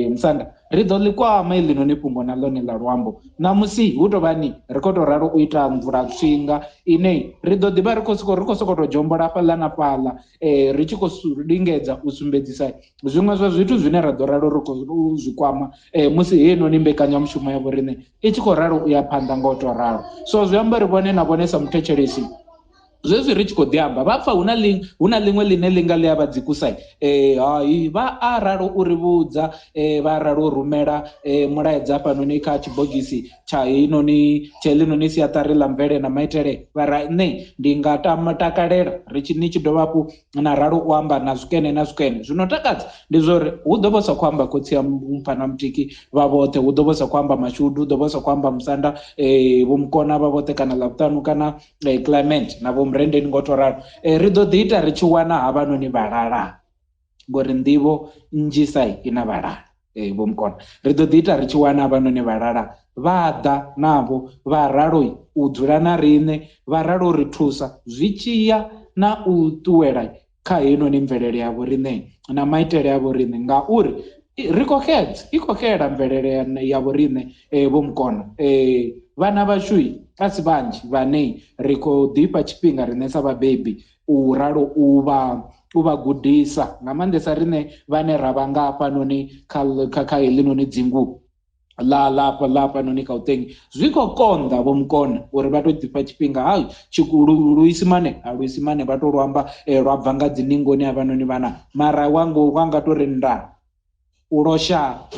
musanda ri ḓo ḽi kwama heḽinoni fhungo na ḽone ḽa luambo ṋamusi, hu tou vhani ri khou tou ralo u ita mvula tswinga ine ri ḓo ḓivha ri khou sokou tou dzhombola fhaḽa na fhaḽa, ri tshi khou lingedza u sumbedzisa zwiṅwe zwa zwithu zwine ra ḓo ralo ri khou zwi kwama musi heinoni mbekanyamushumo ya vhoriṋe i tshi khou ralo u ya phanḓa nga u tou ralo. So zwi amba uri vhone na vhone sa muthetshelesi zwezwi ri tshi khou ḓi amba vha pfa hu na ḽiṅwe ḽine ḽi nga ḽi a vha dzikusa, hai vha a ralo u ri vhudza, vha ralo u rumela mulaedza hafhanoni kha tshibogisi tsha heinoni tsha heḽinoni siaṱari ḽa mvele na maitele, vha ra nṋe ndi nga takalela ri tshi ni tshi dovha hafhu na ralo u amba na zwikene na zwikene. Zwino takadza ndi zwori hu ḓo vha sa khou amba khotsi ya Mphana Mutiki vha vhoṱhe, hu ḓo vha sa khou amba Mashudu, hu ḓo vha sa khou amba Musanda, vho Mukona vha vhoṱhe, kana Ḽavhuṱanu kana Clement na vho Murendeni ngo to ralo. Ri ḓo ḓi ita ri tshi wana havhanoni vhalala, ngori nḓivho nnzhisa i na vhalala. Vho Mukona ri ḓo ḓi ita ri tshi wana havhanoni vhalala vha ḓa navho vha ralo u dzula na riṋe, vha ralo ri thusa zwi tshiya na u ṱuwela kha heinoni mvelele ya vhoriṋe na maitele a vhoriṋe, ngauri ri khou xedza, i khou xela mvelele ya vhoriṋe. Vho Mukona vhana vhashu a si vhanzhi vhane ri khou ḓifha tshifhinga riṋe sa vhabebi u ralo u vha gudisa, nga maanḓesa riṋe vhane ra vha nga hafhanoni kha heḽinoni dzingu ḽa hafhanoni Gauteng. Zwi khou konḓa Vho Mukona uri vha tou ḓifha tshifhinga. Hai luisimane a luisimane vha tou luamba lwa bva nga dzi ningoni havhanoni vhana, mara wa nga tou ri nda u losha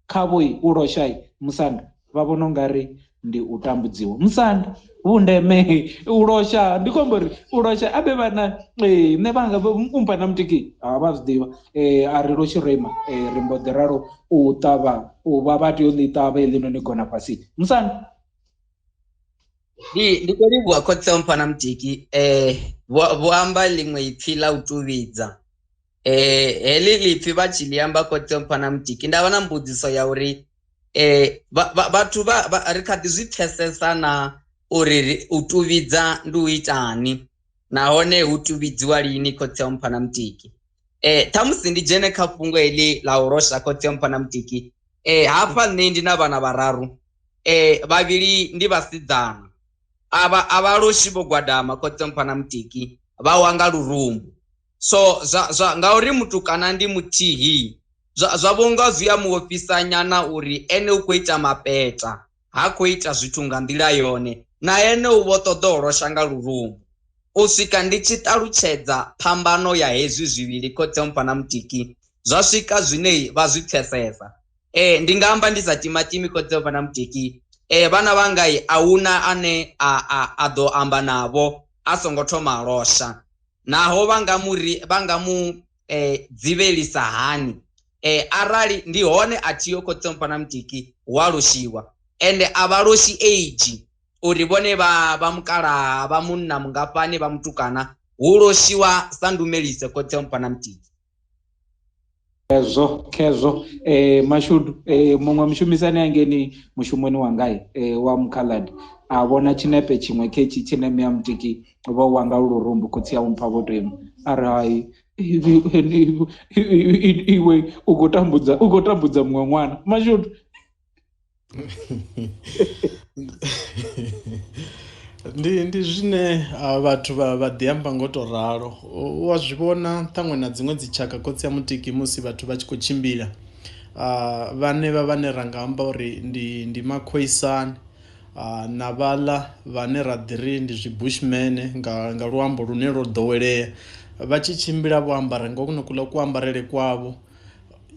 khavho u losha musanda vha vhona ungari ndi u tambudziwa. Musanda vhundeme u losha, ndi khou amba uri u losha abe vhana nṋe vhanga umpa na Mutiki vha zwi ḓivha, a ri loshi ro ima, ri mbo ḓi ralo u ṱavha u vha vha tea u ḽi ṱavha heḽinoni gona fhasi. Musanda ndi khou livhuwa khotsi a Mphana Mutiki. Vho amba ḽiṅwe ipfhi ḽa u tuvhidza. Heḽi ḽipfhi vha tshi ḽi amba khotsi a Mphana Mutiki, nda vha na mbudziso ya uri vhathu vha ri kha ḓi zwi pfesesa na uri u tuvhidza ndi u itani nahone hu tuvhidziwa lini khotsi a Mphana Mutiki. Ṱhamusi ndi dzhene kha fhungo heḽi ḽa u losha khotsi a Mphana Mutiki. Hafha nṋe ndi na vhana vhararu, vhavhili ndi vhasidzana, a vha loshi vho gwadama khotsi a Mphana Mutiki, vha wa nga lurumbu. So zwa ngauri mutukana ndi muthihi, zwa vhonga zwi a mu ofhisa nyana uri ene u khou ita mapeta, ha khou ita zwithu nga nḓila yone, na ene u vho ṱoḓa u losha nga lurumbu. U swika ndi tshi ṱalutshedza phambano ya hezwi zwivhili khotsi a Mphana Mutiki, zwa swika zwine vha zwi pfesesa. Ndi nga amba ndi sa timatimi khotsi a Mphana Mutiki, vhana vhangai a huna ane a ḓo amba navho a songo thoma a losha, naho vha nga mu dzivhelisa hani. Arali ndi hone a thiho khotsi a Mphana Mutiki wa loshiwa, ende a vha loshi age uri vhone vha mukalaha vha munna mungafhani vha mutukana, hu loshiwa sa ndumelise khotsi a Mphana Mutiki. Khezwo Mashudu, muṅwe mushumisani angeni mushumoni wangai wa mukhaladi a vhona tshinepe tshiṅwe khetshi tshine Mia Mutiki vho wanga lurumbu khotsi a mpha vho to ima, a ri hai iwe u khou tambudza muṅwe ṅwana. Mashudu ndi zwine vhathu vha ḓi amba ngo to ralo. U a zwi vhona ṱhaṅwe na dziṅwe dzi tshaka khotsi a Mutiki musi vhathu vha tshi khou tshimbila, vhane vha vhane ra nga amba uri ndi makhoisani, na vhaḽa vhane ra ḓi ri ndi zwi bushmen nga luambo lune lwo ḓowelea, vha tshi tshimbila vho ambara nga kuno kuḽa kuambarele kwavho,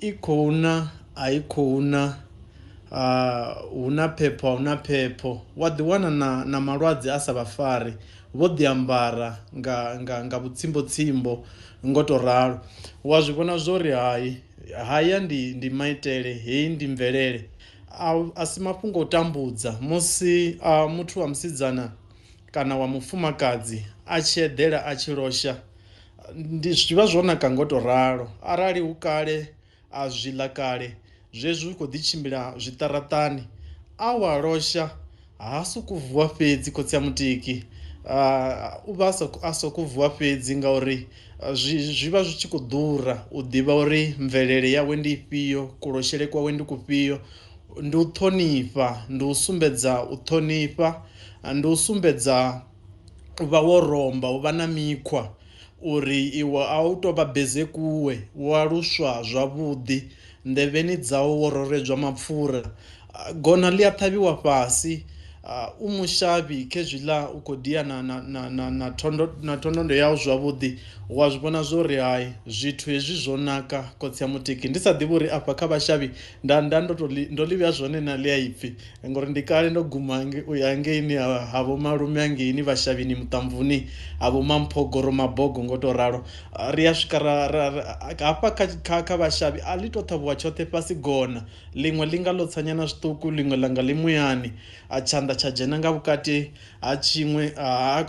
i khou na a i khou na, Hu na phepho a hu na phepho wa ḓiwana na malwadze a sa vha fari vho ḓi ambara nga vhutsimbo tsimbo ngo to ralo. Wa zwi vhona zwori hai haya ndi maitele, heyi ndi mvelele, a si mafhungo o tambudza musi muthu wa musidzana kana wa mufumakadzi a tshi eḓela a tshi losha, ndi zwi vha zwo naka ngo to ralo. Arali hu kale a zwiḽa kale zwezwi u khou ḓi tshimbila zwiṱaraṱani a wa losha ha sokou vuwa fhedzi khotsi a mutiki, u vha a soko vuwa fhedzi ngauri zwi vha zwi tshi khou ḓura u ḓivha uri mvelele yawe ndi ifhio, kuloshele kwawe ndi kufhio. Ndi u ṱhonifha, ndi u sumbedza u ṱhonifha, ndi u sumbedza u vha wo romba, u vha na mikhwa uri iwe a u tou vha bezekuwe wo aluswa zwavhuḓi, nḓevheni dzau wo roredzwa mapfura. Gona ḽi a ṱhavhiwa fhasi, u mushavhi khezwiḽa u khou dia na thondondo yau zwavhuḓi, wa zwi vhona zwo ri hai zwithu hezwi zwo naka khotsi a mutiki. Ndi sa ḓivhi uri afha kha vhashavhi nda nda ndo to ndo ḽi vhea zwone na ḽi a ipfhi ngori ndi kale ndo guma u ya hangeini ha vho malume hangeini vhashavhini muṱamvuni ha vho mamphogoro mabogo ngo to ralo. Ri a swika ra hafha kha vhashavhi a ḽi to ṱhavhiwa tshoṱhe fhasi gona, ḽiṅwe ḽi nga ḽo tsanyana zwiṱuku, ḽiṅwe ḽa nga ḽi muyani, a tshanḓa tsha dzhena nga vhukati ha tshiṅwe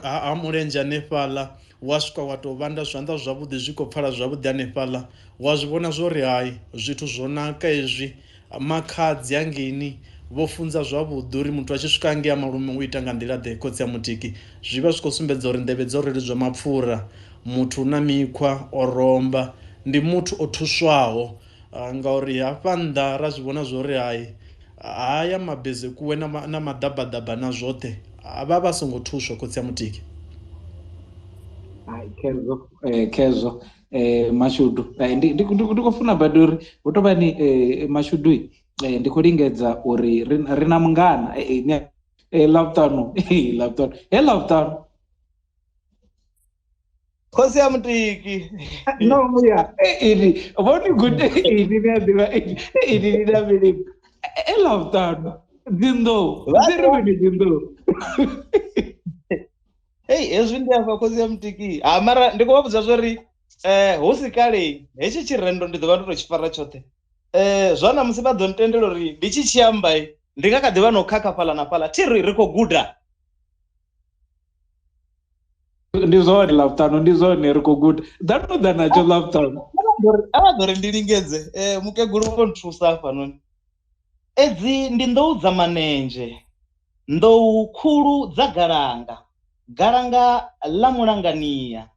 ha mulenzhe hanefhaḽa, wa swika wa tou vhanda zwanḓa zwavhuḓi zwi khou pfala zwavhuḓi hanefhaḽa, wa zwi vhona zwo ri hai zwithu zwo naka hezwi. Makhadzi hangeini vho funza zwavhuḓi uri muthu a tshi swika hangei ha malume u ita nga nḓila ḓe khotsi a mutiki, zwi vha zwi khou sumbedza uri nḓevhe dzo reledzwa mapfura, muthu u na mikhwa, o romba, ndi muthu o thuswaho ngauri hafha nnḓa ra zwi vhona zwori hai haya mabezekuwe na maḓabaḓaba na zwoṱhe vha vha songo thuswa khotsi a mutiki. Hai khezwo khezwo Mashudu ndi khou funa badi uri hu tou vha ni Mashudu ndi khou lingedza uri ri na mungana Ḽavhuṱanu Ḽavhuṱanu he Ḽavhuṱanu khosi ya mutiki no muya ini vho ni gude ini ni a ḓivha ini ni na milimo e Ḽavhuṱanu dzinḓou dzi ri mini dzinḓou. Hei hezwi ndi afha khosi ya mutiki ha mara ndi khou vha vhudza zwori hu si kale hetshi tshirendo ndi ḓo vha ndo to tshi fara tshoṱhe. Zwa ṋamusi vha ḓo ntendela uri ndi tshi tshi amba ndi nga kha ḓi vha no khakha fhaḽa na fhaḽa, thi ri ri khou guda. Ndi zwone Ḽavhuṱanu, ndi zwone ri khou guda. Ḓa no ḓa natsho Ḽavhuṱanu. A vha ḓo ri ndi lingedze, mukegulu vho nthusa hafhanoni. Edzi ndi nḓou dza manenzhe, nḓou khulu dza galanga, galanga ḽa mulangania,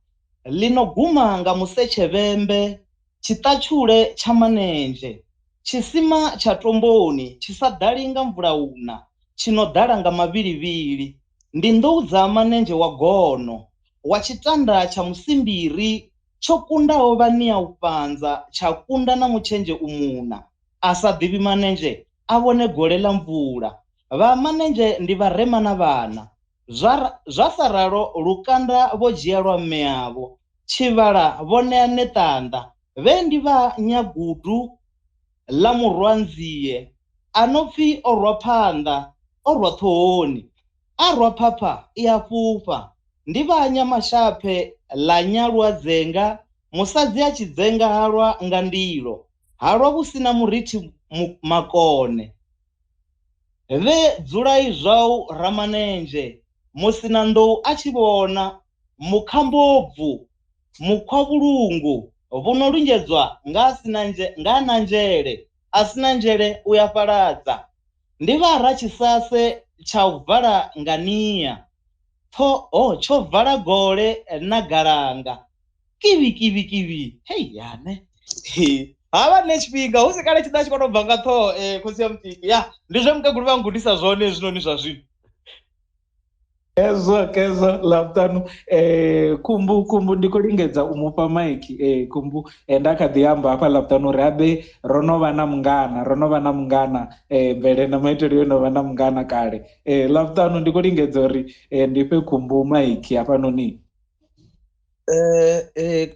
ḽi no guma nga musetshevhembe, tshiṱatshule tsha manenzhe, tshisima tsha tomboni tshi sa ḓali nga mvula una, tshi no ḓala nga mavhilivhili. Ndi nḓou dza manenzhe wa gono, wa tshitanda tsha musimbiri, tsho kundaho vhania u fhanza, tsha kunda na mutshenzhe u muna. A sa ḓivhi manenzhe a vhone gole ḽa mvula. Vha manenzhe ndi vharema na vhana, zwa sa ralo lukanda vho dzhia lwa mme avho, tshivhala vho ṋea ṋeṱanḓa. Vhe ndi vha nyagudu ḽa murwanzie, a no pfi o rwa phanḓa o rwa ṱhohoni, a rwa phapha i a fhufha. Ndi vha nyamashape ḽa nyalwa dzenga, musadzi a tshi dzenga halwa nga ndilo, halwa vhu sina murithi makone. Vhe dzulai zwau ramanenzhe, musina nḓou a tshi vhona, mukhambobvu, mukhwavhulungu, vhu no lunzhedzwa nga na nzhele, a sina nzhele u ya fhaladza. Ndi vha ratshisase tsha u vala nga nia, tsho vala gole na galanga. Kivhi kivhi kivhi, hei yane. Ha vha nṋe tshifhinga hu si kale tshi ḓa tshi khou tou bva nga ṱhoho khosi ya mutiki. Ya ndi zwe mukegulu vha ngudisa zwone hezwinoni zwa zwino. Khezwo khezwo Ḽavhuṱanu Khumbu ndi khou lingedza u mufha maiki Khumbu nda kha ḓi amba hafha Ḽavhuṱanu uri habe ro no vha na mungana, ro no vha na mungana mvelele na maitele yo no vha na mungana kale. Ḽavhuṱanu ndi khou lingedza uri ndi fhe Khumbu maiki hafhanoni.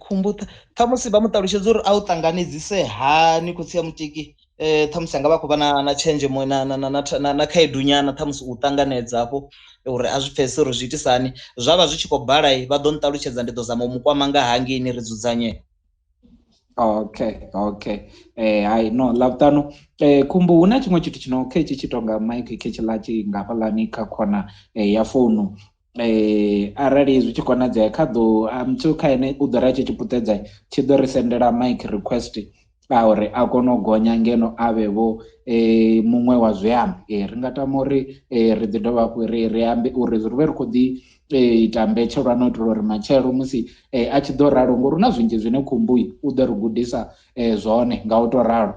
Khumbu ṱhamusi vha mu ṱalutshedza uri a u ṱanganedzise hani khotsi ya mutiki. Ṱhamusi anga vha khou vha na tshenzhemo na khaedu nyana ṱhamusi u ṱanganedza hafho uri a zwi pfhesese uri zwi itisa hani. Zwa vha zwi tshi khou bala vha ḓo nṱalutshedza, ndi ḓo zama u mu kwama nga hangeini ri dzudzanye. Okay, okay. Hai no Ḽavhuṱanu khumbu hu na tshiṅwe tshithu tshino khetshi tshi tonga mic khetshiḽa tshi nga hafhaḽani kha khona ya founu. Arali zwi tshi konadzea kha ḓo muthu kha ene u ḓo ri a tshi tshi puṱedza tshi ḓo ri sendela mic request a uri a kone u gonya ngeno a vhe vho muṅwe wa zwiambi. Ri nga tama uri ri ḓi dovha hafhu ri ambe uri ri vhe ri khou ḓi ita mbetshelwa na u itela uri matshelo musi a tshi ḓo ralo, ngori hu na zwinzhi zwine khumbu u ḓo ri gudisa zwone nga u to ralo.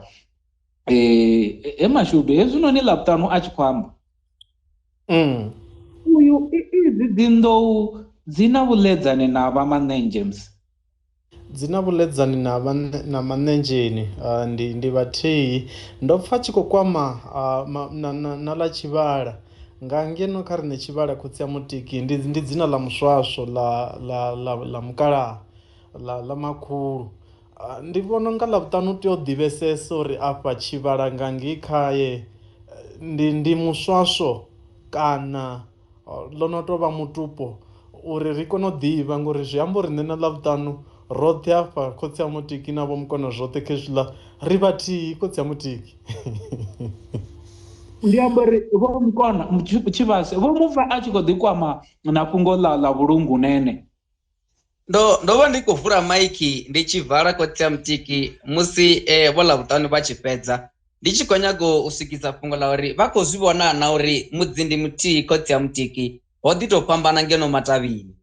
He Mashudu, hezwinoni Ḽavhuṱanu a tshi khou amba uyu idzi dzinḓou dzi na vhuḽedzani na vha Manenzhe musi dzi na vhuḽedzani na Manenzheni, ndi vhathihi. Ndo pfa tshi khou kwama na ḽa Tshivhala nga ngeno kha riṋe. Tshivhala khotsi ya Mutiki ndi dzina ḽa muswaswo ḽa mukalaha ḽa makhulu. Ndi vhona unga Ḽavhuṱanu u tea u ḓivhesesa uri afha Tshivhala nga ngei khaye ndi muswaswo kana ḽo no tou vha mutupo, uri ri kone u ḓivha, ngori zwi amba uri nṋe na Ḽavhuṱanu roṱhe afha khotsi a Mutiki na vho Mukona zwoṱhe khezwiḽa ri vhathihi khotsi a Mutiki. Ndi amba uri vho Mukona Tshivhase vho mupfa a tshi khou ḓi kwama na fhungo ḽa vhulungu nene. Ndo vha ndi khou vula maiki ndi tshi vala khotsi a Mutiki musi vho Ḽavhuṱanu vha tshi fhedza, ndi tshi khou nyaga u swikisa fhungo ḽa uri vha khou zwi vhona na uri mudzi ndi muthihi khotsi a Mutiki, ho ḓi tou fhambana ngeno matavhini.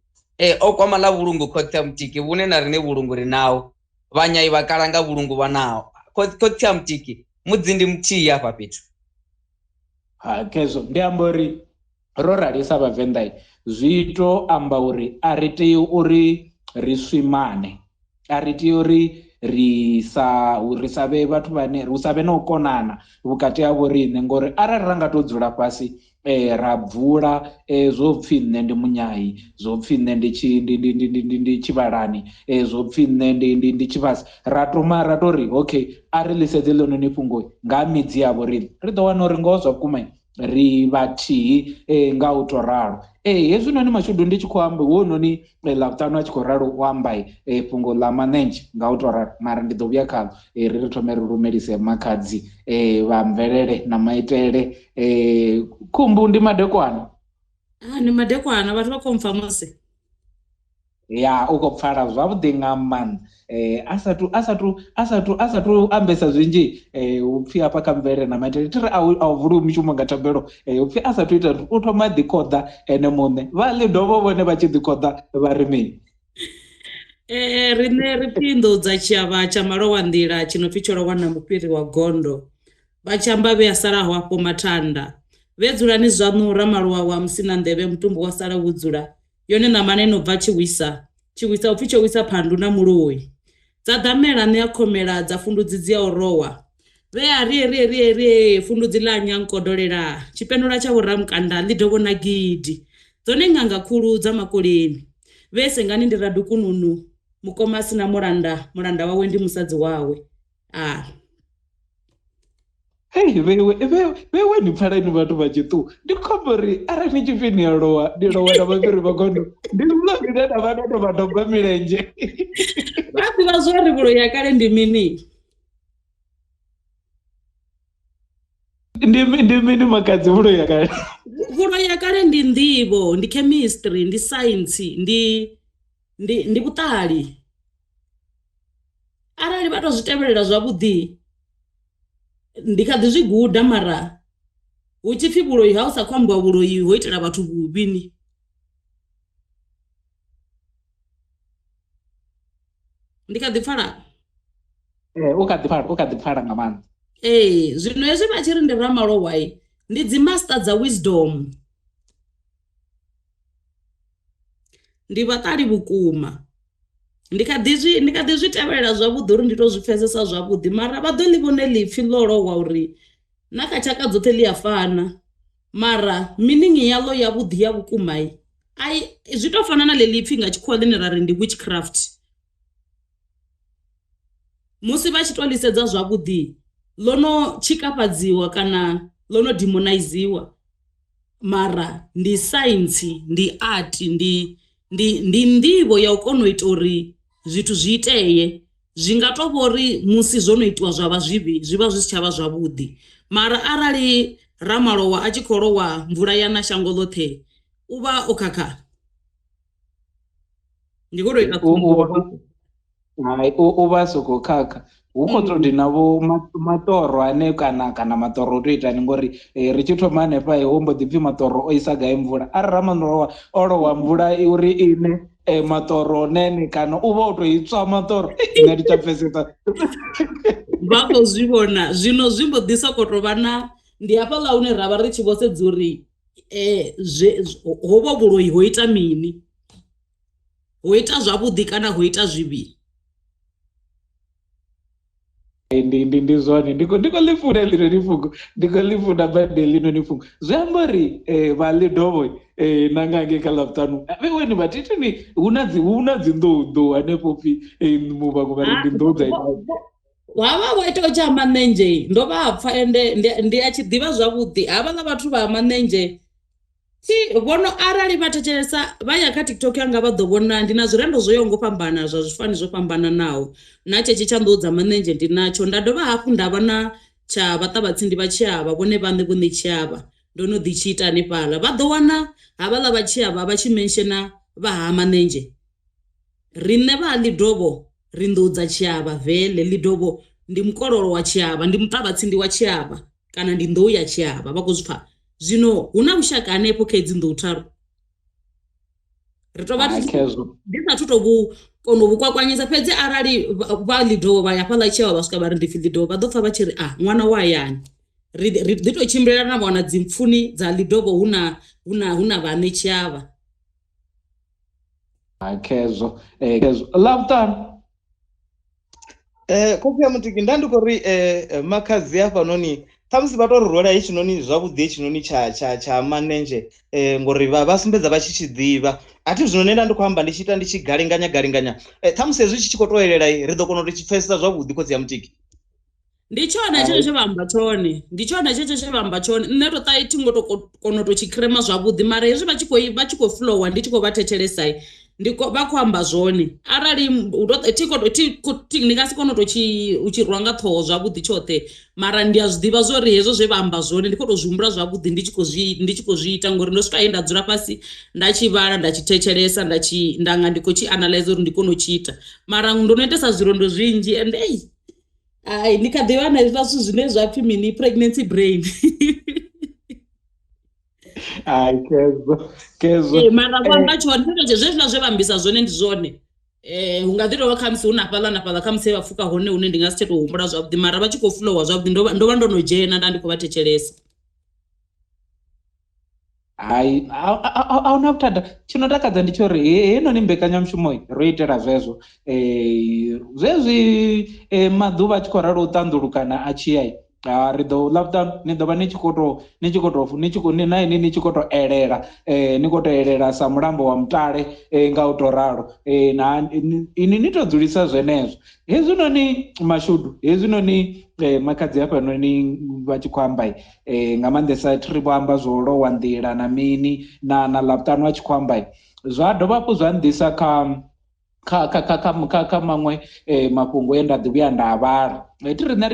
O kwama ḽa vhulungu khotsi a Mutiki, vhune na riṋe vhulungu ri naho, vhanyai vha kala nga vhulungu vha naho. Khotsi a Mutiki, mudzi ndi muthihi hafha fhethu. Ha khezwo ndi amba uri ro ralisa Vhavenḓa zwi to amba uri a ri tei uri ri swimane, a ri tei uri ri sa vhe vhathu vhane ri sa vhe na u konana vhukati ha vho riṋe, ngori arali ra nga to dzula fhasi ra bvula zwo pfhi nṋe ndi munyai, zwo pfhi nṋe ndi Tshivhalani, zwo pfhi nṋe ndi Tshivhase, ra thoma ra to ri okay a ri ḽi sedze ḽinoni fhungo nga midzi ya vho riṋe, ri ḓo wana uri ngoho zwa vhukuma ri vhathihi nga u to ralo. Hezwinoni Mashudu ndi tshi khou amba wononi Ḽavhuṱanu a tshi khou ralo u amba fhungo ḽa Manenzhe nga u to ralo, mara ndi ḓo vhuya khaḽo. Ri thome ri lumelise makhadzi vha mvelele na maitele. Khumbu ndi madekwana. Ndi madekwana, vhathu vha khou mpfa musi. Ya u khou pfala zwavhuḓi nga maanḓa. A sathu ambesa zwinzhi upfhi hafha kha mvelele na maitele thi ri a u vuli mishumo nga thabelo, upfhi a sathu ita u thoma ḓi khoḓa ene muṋe, vha ḽi dovha vhone vha tshi ḓi khoḓa vha ri mini. Riṋe ri pfi nḓou dza tshiavha tsha malowa nḓila tshi no pfi tsho lowa na mufhiri wa gondo, vha tshi amba vhe a salaho afho mathanda, vhe dzulani zwaṋu ramalowa wa musina nḓevhe mutumbu wa sala wo dzula, yone ṋamana ino bva tshiwisa tshiwisa upfi tsho wisa phandu na muloi, dza ḓamela ṋea khomela dza fundudzi dzi a u rowa, vhe a rie rie rie rie fundudzi ḽa nyankodolela tshipendula tsha vhoramukanda ḽi dovho na gidi, dzone ṅanga khulu dza makoleni, vhe sengani ndi radukununu mukoma a sina mulanda, mulanda wawe ndi musadzi wawe. Hey, vhewe ni pfala ni vhathu vha tshiṱuku, ndi khombo uri arali ni tshi pfi ni a lowa, ndi lowa na vhafhiri vha gondo, ndi zwiḽa zwine nda vha ndo to vha doba milenzhe. Vha ḓivha zwa uri vhuloi ya kale ndi mini? Ndi mini makhadzi vhuloi ya kale? Vhuloi ya kale ndi nḓivho, ndi chemistry, ndi science, ndi vhuṱali. Arali vha to zwi tevhelela zwavhuḓi, ndi kha ḓi zwi guda, mara hu tshi pfi vhuloi ha u sa khou ambiwa vhuloi ho itela vhathu vhuvhini. Ndi kha ḓi pfala? U kha ḓi pfala, u kha ḓi pfala nga maanḓa. Zwino hezwi vha tshi ri ndi ramalowa, ndi dzi master dza wisdom. Ndi vhaṱali vhukuma. Ndi kha ḓi zwi tevhelela zwavhuḓi uri ndi to zwi pfesesa zwavhuḓi, mara vha ḓo ḽi vhone ḽipfi ḽo lowa uri na kha tshaka dzoṱhe ḽi a fana, mara meaning yaḽo ya vhuḓi ya vhukuma ai zwi to fana na ḽe ḽipfi nga tshikhuwa ḽine ra ri ndi witchcraft. Musi vha tshi to ḽi sedza zwavhuḓi ḽo no tshikafhadziwa kana ḽo no demoniziwa, mara ndi science, ndi art, ndi nḓivho ya u kona u ita uri zwithu zwi itee. Zwi nga to vhori musi zwo no itiwa zwa vha zwivhi, zwi vha zwi si tshavha zwavhuḓi. Mara arali ramalowa a tshi khou lowa mvula ya na shango ḽoṱhe, u vha o khakha. Ndi khou tou ita Hai, u vha soko khakha. Hu khou tou dina vho maṱoro ane kana maṱoro o to itani, ngori ri tshi thoma hanefha ho mbo ḓi pfhi maṱoro o isa gai mvula. Arali ramalowa o lowa mvula uri ine maṱoro nene kana u vha o to i tswa maṱoro, nṋe ndi tsha pfesesa. Vha khou zwi vhona zwino, zwi mbo ḓi sokou tou vha na, ndi hafhaḽa hune ra vha ri tshi vho sedza uri hovho vhuloi ho ita mini, ho ita zwavhuḓi kana ho ita zwivhi. Ndi zwone, ndi khou ḽi funa ḽinoni fhungo, ndi khou ḽi funa badi ḽinoni fhungo. Zwi amba uri vha ḽi dovho na nga ngei kha Ḽavhuṱanu vheiweni vhathithini hu na dzi nḓou nḓou hanefho pfhi vhaṅwe vha ri ndi nḓou dza ita. Havha vho itaho tsha Manenzhe ndo vha pfa ende ndi a tshi ḓivha zwavhuḓi. Havhaḽa vhathu vha Manenzhe thi vhono, arali vha thetshelesa vha ya kha TikTok yanga vha ḓo vhona ndi na zwirendo zwo yaho ngo fhambana zwa zwifani zwo fhambananaho. Na tshetshe tsha nḓou dza Manenzhe ndi natsho, nda dovha hafhu nda vha na tsha vhaṱavhatsindi vha Tshiavha, vhone vhaṋe vho ṋe Tshiavha, ndo no ḓi tshi ita hanefhaḽa. Vha ḓo wana havhaḽa vha Tshiavha vha tshi menshena vha ha Manenzhe. Riṋe vha Ḽidovho ri nḓou dza Tshiavha vele. Ḽidovho ndi mukololo wa Tshiavha, ndi muṱavhatsindi wa Tshiavha kana ndi nḓou ya Tshiavha, vha khou zwi pfa. Zwino hu na vhushaka hanefho kha hedzi nḓou tharu. Ri tou vha ndi sathu tou vhu kona u vhu kwakwanyisa, fhedzi arali vha Ḽidovho vha ya fhaḽa Tshiavha vha swika vha ri ndi pfi Ḽidovho, vha ḓo pfa vha tshi ri a ṅwana wa hayani. Ri ḓi tou tshimbilelana vha wana dzimpfuni dza Ḽidovho hu na vhaṋe Tshiavha. Khezwo khezwo Ḽavhuṱanu. Khotsi ya Mutiki, nda ndi khou ri makhadzi hafhanoni ṱhamusi vha to ri rwela hetshinoni zwavhuḓi, hetshinoni tsha Manenzhe ngori vha sumbedza vha tshi tshi ḓivha. A thi zwino nṋe nda ndi khou amba ndi tshi ita ndi tshi galinganya galinganya, ṱhamusi hezwi tshi tshi khou to elela ri ḓo kona u tshi pfesesa zwavhuḓi. Khotsi ya Mutiki, ndi tshone tshetsho tshe vha amba tshone, ndi tshone tshetsho tshe vha amba tshone. Nṋe to ṱai thi ngo to kona u to tshi khirema zwavhuḓi, mara hezwi vha tshi khou flowa ndi tshi khou vha thetshelesa ndi vha khou amba zwone. Arali ndi nga si kone u to tshi rwa nga ṱhoho zwavhuḓi tshoṱhe, mara ndi a zwi ḓivha zwori hezwo zwe vha amba zwone ndi khou tou zwi humbula zwavhuḓi, ndi tshi khou zwi ita, ngori ndo swika he nda dzula fhasi nda tshi vhala, nda tshi thetshelesa, nda nga ndi khou tshi analyze uri ndi kone u tshi ita. Mara ndo no itesa zwirondo zwinzhi and ai ndi kha ḓivha na hezwiḽa zwithu zwine zwa pfhi mini, pregnancy brain. Ai khezwo khezwo. Mara vho amba tshone zwezwiḽa zwe vha ambisa zwone ndi zwone. Hu nga ḓi tovha khamusi hu na fhaḽa na fhaḽa khamusi vha pfuka hone hune ndi nga si tsha tou humbula zwavhuḓi, mara vha tshi khou flowa zwavhuḓi ndo vha ndo no dzhena nda ndi khou vha thetshelesa. Hai, a huna vhuthada. Tshino takadza ndi tsho uri heinoni mbekanyamushumo ro itela zwezwo. Zwezwi maḓuvha a tshi khou ralo u ṱanḓulukana a tshi ya, ri ḓo Ḽavhuṱanu ni ḓo vha ni tshi khou tou ni tshi khou tou ni tshi khou na ini ni tshi khou tou elela, ni khou tou elela sa mulambo wa Mutale nga u tou ralo. Na ini ni to dzulisa zwenezwo. Hezwinoni mashudu, hezwinoni makhadzi hafhanoni vha tshi khou amba nga maanḓesa thi ri vho amba zwo lowa nḓila na mini na Ḽavhuṱanu a tshi khou amba, zwa dovha hafhu zwa nḓisa kha kha maṅwe mafhungo e nda ḓi vhuya nda vhala. Thi riṋe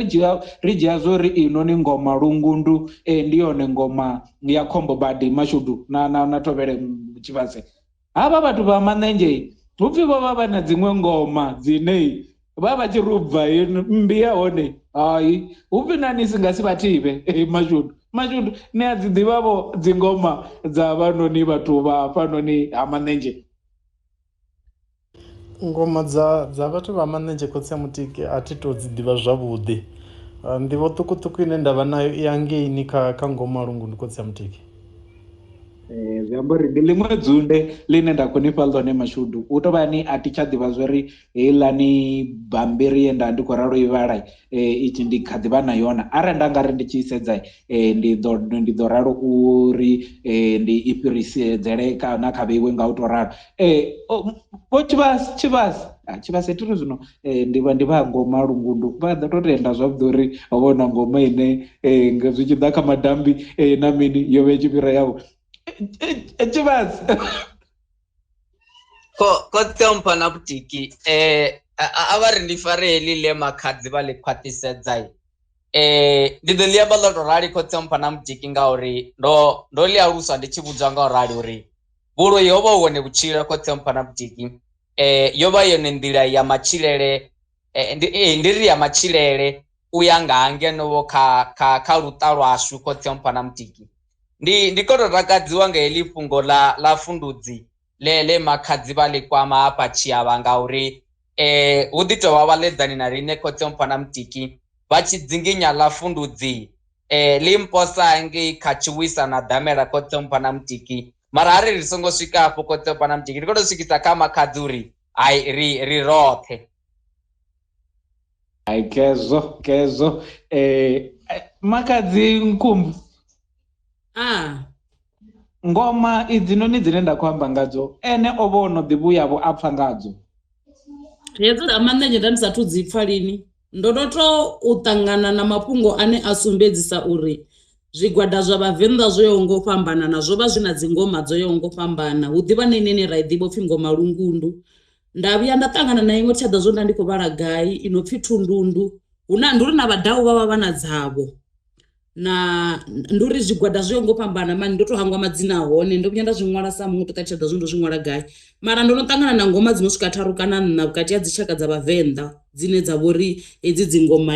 ri dzhia zwori inoni ngoma lungundu ndi yone ngoma ya khombo badi mashudu na Thovhele Tshivhase. Havha vhathu vha Manenzhe hupfi vho vha vha na dziṅwe ngoma dzine vha tshi ri u bva mmbi ya hone hai, hupfi na ni si nga si vha thivhe mashudu. Mashudu ni a dzi ḓivha vho dzingoma dza vhanoni vhathu vha fhanoni ha Manenzhe? Ngoma dza vhathu vha Manenzhe khotsi ya Mutiki a thi to dzi ḓivha zwavhuḓi. Nḓivho ṱhukhuṱhukhu ine nda vha nayo i angeini kha ngoma lungundu khotsi ya Mutiki. Zwi amba uri ndi ḽiṅwe dzunde ḽine nda khou ni fha ḽone mashudu. U tou vha ni a thi tsha ḓivha zwori heiḽani bammbiri ye nda ndi khou ralo i vhala itshi ndi kha ḓivha na yone. Arali nda nga ri ndi tshi sedza ndi ḓo ralo uri ndi i fhirisedzele na kha vheiwe nga u tou ralo. Vho Tshivhase, Tshivhase thiri zwino ndi vha ngoma lungundu vha ḓo to tenda zwavhuḓi uri ho vha na ngoma ine zwi tshi ḓa kha madambi na mini yo vha i tshi fhira yavho. Tshivhase ko ṱhompha na vhutiki a vha ri ndi fare heḽi ḽe makhadzi vha ḽi khwaṱhisedza. Ndi ḓo ḽi amba ḽo to rali khotsi mpha na mutiki ngauri ndo ḽi aluswa ndi tshi vhudzwa nga u rali uri vhuloi ho vha hu hone vhutshilo khotsi mpha na mutiki. Yo vha yone nḓila ya matshilele, ndi ri ya matshilele u ya nga ngeno vho kha luṱa lwashu khotsi mpha na mutiki. Ndi khou tou takadziwa nga heḽi fhungo ḽa fundudzi ḽe makhadzi vha ḽi kwama hafha Tshiavha ngauri hu ḓi tovha vhaḽedzani na riṋe khotsi mpha na mutiki vha tshi dzinginya ḽa fundudzi ḽi mposa ngei kha tshiwisa na ḓamela khotsi mpha na mutiki. Mara ari ri songo swika afho khotsi mpha na mutiki, ndi khou tou swikisa kha makhadzi uri ai ri roṱhe. Ai kezo makhadzi Nkumbu. Ngoma idzinoni dzine nda khou amba ngadzo ene o vha o no ḓi vhuya vho a pfa ngadzo. Hedzo dza manenzhe nda ndi sathu dzi pfa lini. Ndo to u ṱangana na mafhungo ane a sumbedzisa uri zwigwada zwa Vhavenḓa zwo yaho ngo fhambana na zwo vha zwi na dzingoma dzo yaho ngo fhambana. Hu ḓivha na ine ra i ḓivha upfhi ngoma lungundu. Nda vhuya nda ṱangana na iṅwe tshaḓa zwo nda ndi khou vhala gai ino pfhi thundundu. Hu na ndi uri na vhadau vha vha vha na dzavho. Na ndi uri zwigwada zwo yaho ngo fhambana mani ndo to hangwa madzina a hone, ndo vhuya nda zwi ṅwala sa muṅwe to ṱalutshedza zwo ndo zwi ṅwala gai. Mara ndo no ṱangana na ngoma dzi no swika 3 kana 4 vhukati ha dzitshaka dza Vhavenḓa dzine dza vhori hedzi dzingoma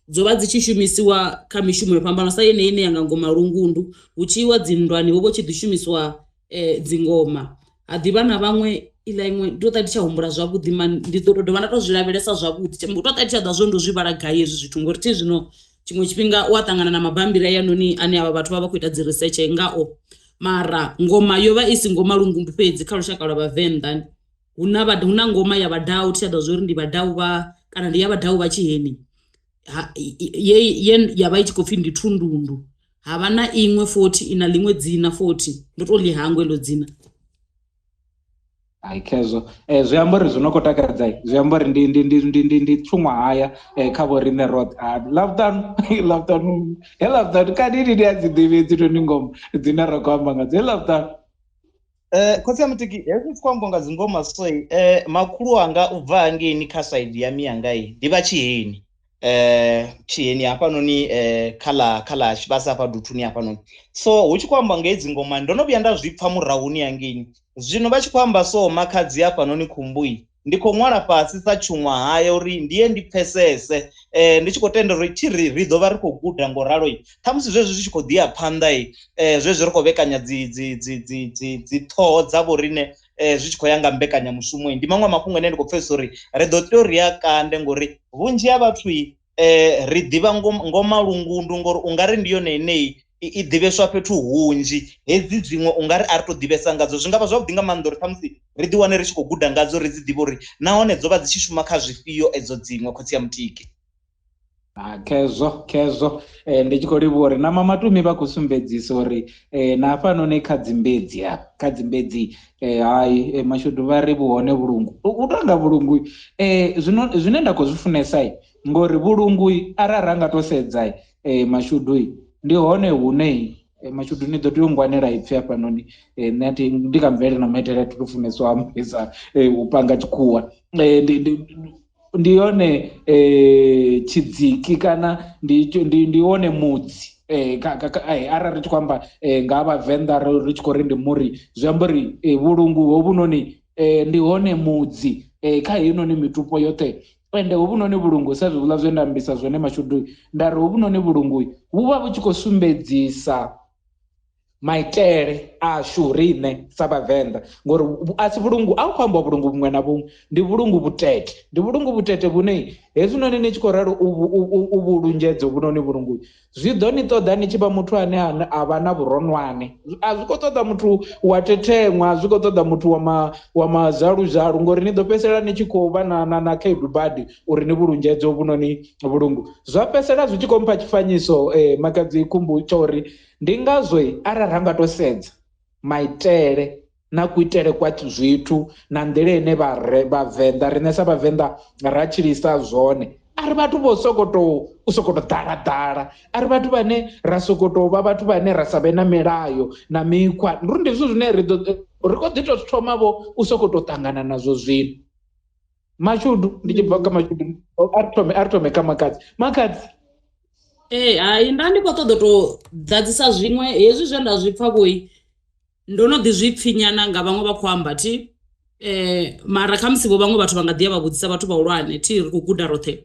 dzo vha dzi tshi shumisiwa kha mishumo yo fhambanaho sa yeneyi ine ya nga ngoma lungundu, hu tshi iwa dzinndwani ho vha hu tshi ḓi shumisiwa dzingoma. Ha ḓivha na vhaṅwe iḽa iṅwe ndo ṱa ndi tsha humbula zwavhuḓi mani ndi ḓo to dovha nda to zwi lavhelesa zwavhuḓi. Hu to ṱa ndi tsha ḓa zwo ndo zwi vhala gai hezwi zwithu ngori thi zwino tshiṅwe tshifhinga u a ṱangana na mabambiri ayanoni ane avha vhathu vha vha khou ita dzi research ngao. Mara ngoma yo vha i si ngoma lungundu fhedzi kha lushaka lwa Vhavenḓa. Hu na ngoma ya vhadau, thi tsha ḓa zwo uri ndi vhadau vha kana ndi ya vhadau vha tshiheni ye ya vha i tshi khou pfhi ndi thundundu. Ha vha na iṅwe futhi ina ḽiṅwe dzina futhi ndo to ḽi hangwa heḽo dzina. Ai khezwo zwi amba uri zwi no khou takadza, zwi amba uri ndi tshuṅwa haya kha vho riṋe roṱhe. Ḽavhuṱanu he Ḽavhuṱanu kani ndi a dzi ḓivhi hedzi noni ngoma dzine ra khou amba ngadzo. He Ḽavhuṱanu khotsi a mutiki hezwi tshi khou ambiwa nga dzingoma so makhulu wanga u bva hangeini kha saidi ya miyangai ndi vha Tshiheni. Tshiheni hafhanoni kha ḽa Tshivhasa hafha Duthuni hafhanoni. So hu tshi khou amba nga hedzi ngoma ndo no vhuya nda zwi pfa murahuni hangeini. Zwino vha tshi khou amba so makhadzi hafhanoni Khumbui ndi khou ṅwala fhasi sa tshuṅwa haya uri ndi ye ndi pfesese ndi tshi khou tenda uri thi ri ḓo vha ri khou guda ngo ralo. Ṱhamusi zwezwi zwi tshi khou ḓi ya phanḓa zwezwi ri khou vhekanya dzi ṱhoho dza vho riṋe zwi tshi khou ya nga mbekanyamushumo. Ndi maṅwe a mafhungo ane ndi khou pfesesa uri ri ḓo tea uri ya kande ngori vhunzhi ha vhathu ri ḓivha ngoma lungundu ngori ungari ndi yone ineyi i ḓivheswa fhethu hunzhi, hedzi dziṅwe ungari a ri to ḓivhesa ngadzo. Zwi ngavha zwavhuḓi nga maanḓa uri ṱhamusi ri ḓi wane ri tshi khou guda ngadzo, ri dzi ḓivhe uri nahone dzo vha dzi tshi shuma kha zwifhio edzo dziṅwe. Khotsi ya mutiki Khezwo ndi tshi khou livhuwa uri na Mamatumi vha khou sumbedzisa uri na hafhanoni kha dzimbedzi hafha kha dzimbedzi hai mashudu vha ri vhuhone vhulungu u tonga vhulungu. Zwino zwine nda khou zwi funesa ngori vhulungu arali ra nga to sedza mashudu ndi hone hune mashudu ni ḓo tea u ngwanela ipfi hafhanoni. Nṋe athi ndi kha mvelele na maitele a thi to funesa u ambesa u panga tshikhuwa. Ndi yone tshidziki kana ndi wone mudzi arali ri tshi khou amba nga Vhavenḓa ri tshi khou ri ndi muri, zwi amba uri vhulungu hovhunoni ndi hone mudzi kha heinoni mitupo yoṱhe. Ende hovhunoni vhulungu sa zwiḽa zwe nda ambisa zwone mashudu nda ri hovhunoni vhulungu vhu vha vhu tshi khou sumbedzisa maitele ashu riṋe sa Vhavenḓa, ngori a si vhulungu, a hu khou ambiwa vhulungu vhuṅwe na vhuṅwe, ndi vhulungu vhutete, ndi vhulungu vhutete vhune hezwinoni ni tshi khou ralo u vhulunzhedzo vhunoni vhulungu zwi ḓo ni ṱoḓa ni tshi vha muthu ane a vha na vhuronwane. A zwi khou ṱoḓa muthu wa teteṅwa, a zwi khou ṱoḓa muthu wa mazaluzalu, ngori ni ḓo fhedzisela ni tshi khou vha na khaedu badi uri ni vhulunzhedzo vhunoni vhulungu. Zwa fhedzisela zwi tshi khou mpha tshifanyiso Makhadzi Khumbu tsha uri ndi ngazwo arali ra nga to sedza maitele na kuitele kwa zwithu na nḓila ine vhavenḓa riṋe sa vhavenḓa ra tshilisa zwone. A ri vhathu vho sokoto u sokoto ḓala ḓala, a ri vhathu vhane ra sokoto vha vhathu vhane ra sa vhe na milayo na mikhwa. Ndi uri ndi zwithu zwine ri khou ḓi tou thoma vho u sokoto ṱangana nazwo zwino. Mashudu, ndi tshi bva kha Mashudu, a ri thome kha Makhadzi. Makhadzi. Ee, hai, nda ndi khou ṱoḓa to ḓadzisa zwiṅwe hezwi zwe nda zwi pfa vhoi, ndo no ḓi zwi pfinyana nga vhaṅwe vha khou amba thi, mara khamusi vho vhaṅwe vhathu vha nga ḓi ya vha vhudzisa vhathu vhahulwane thi, ri khou guda roṱhe.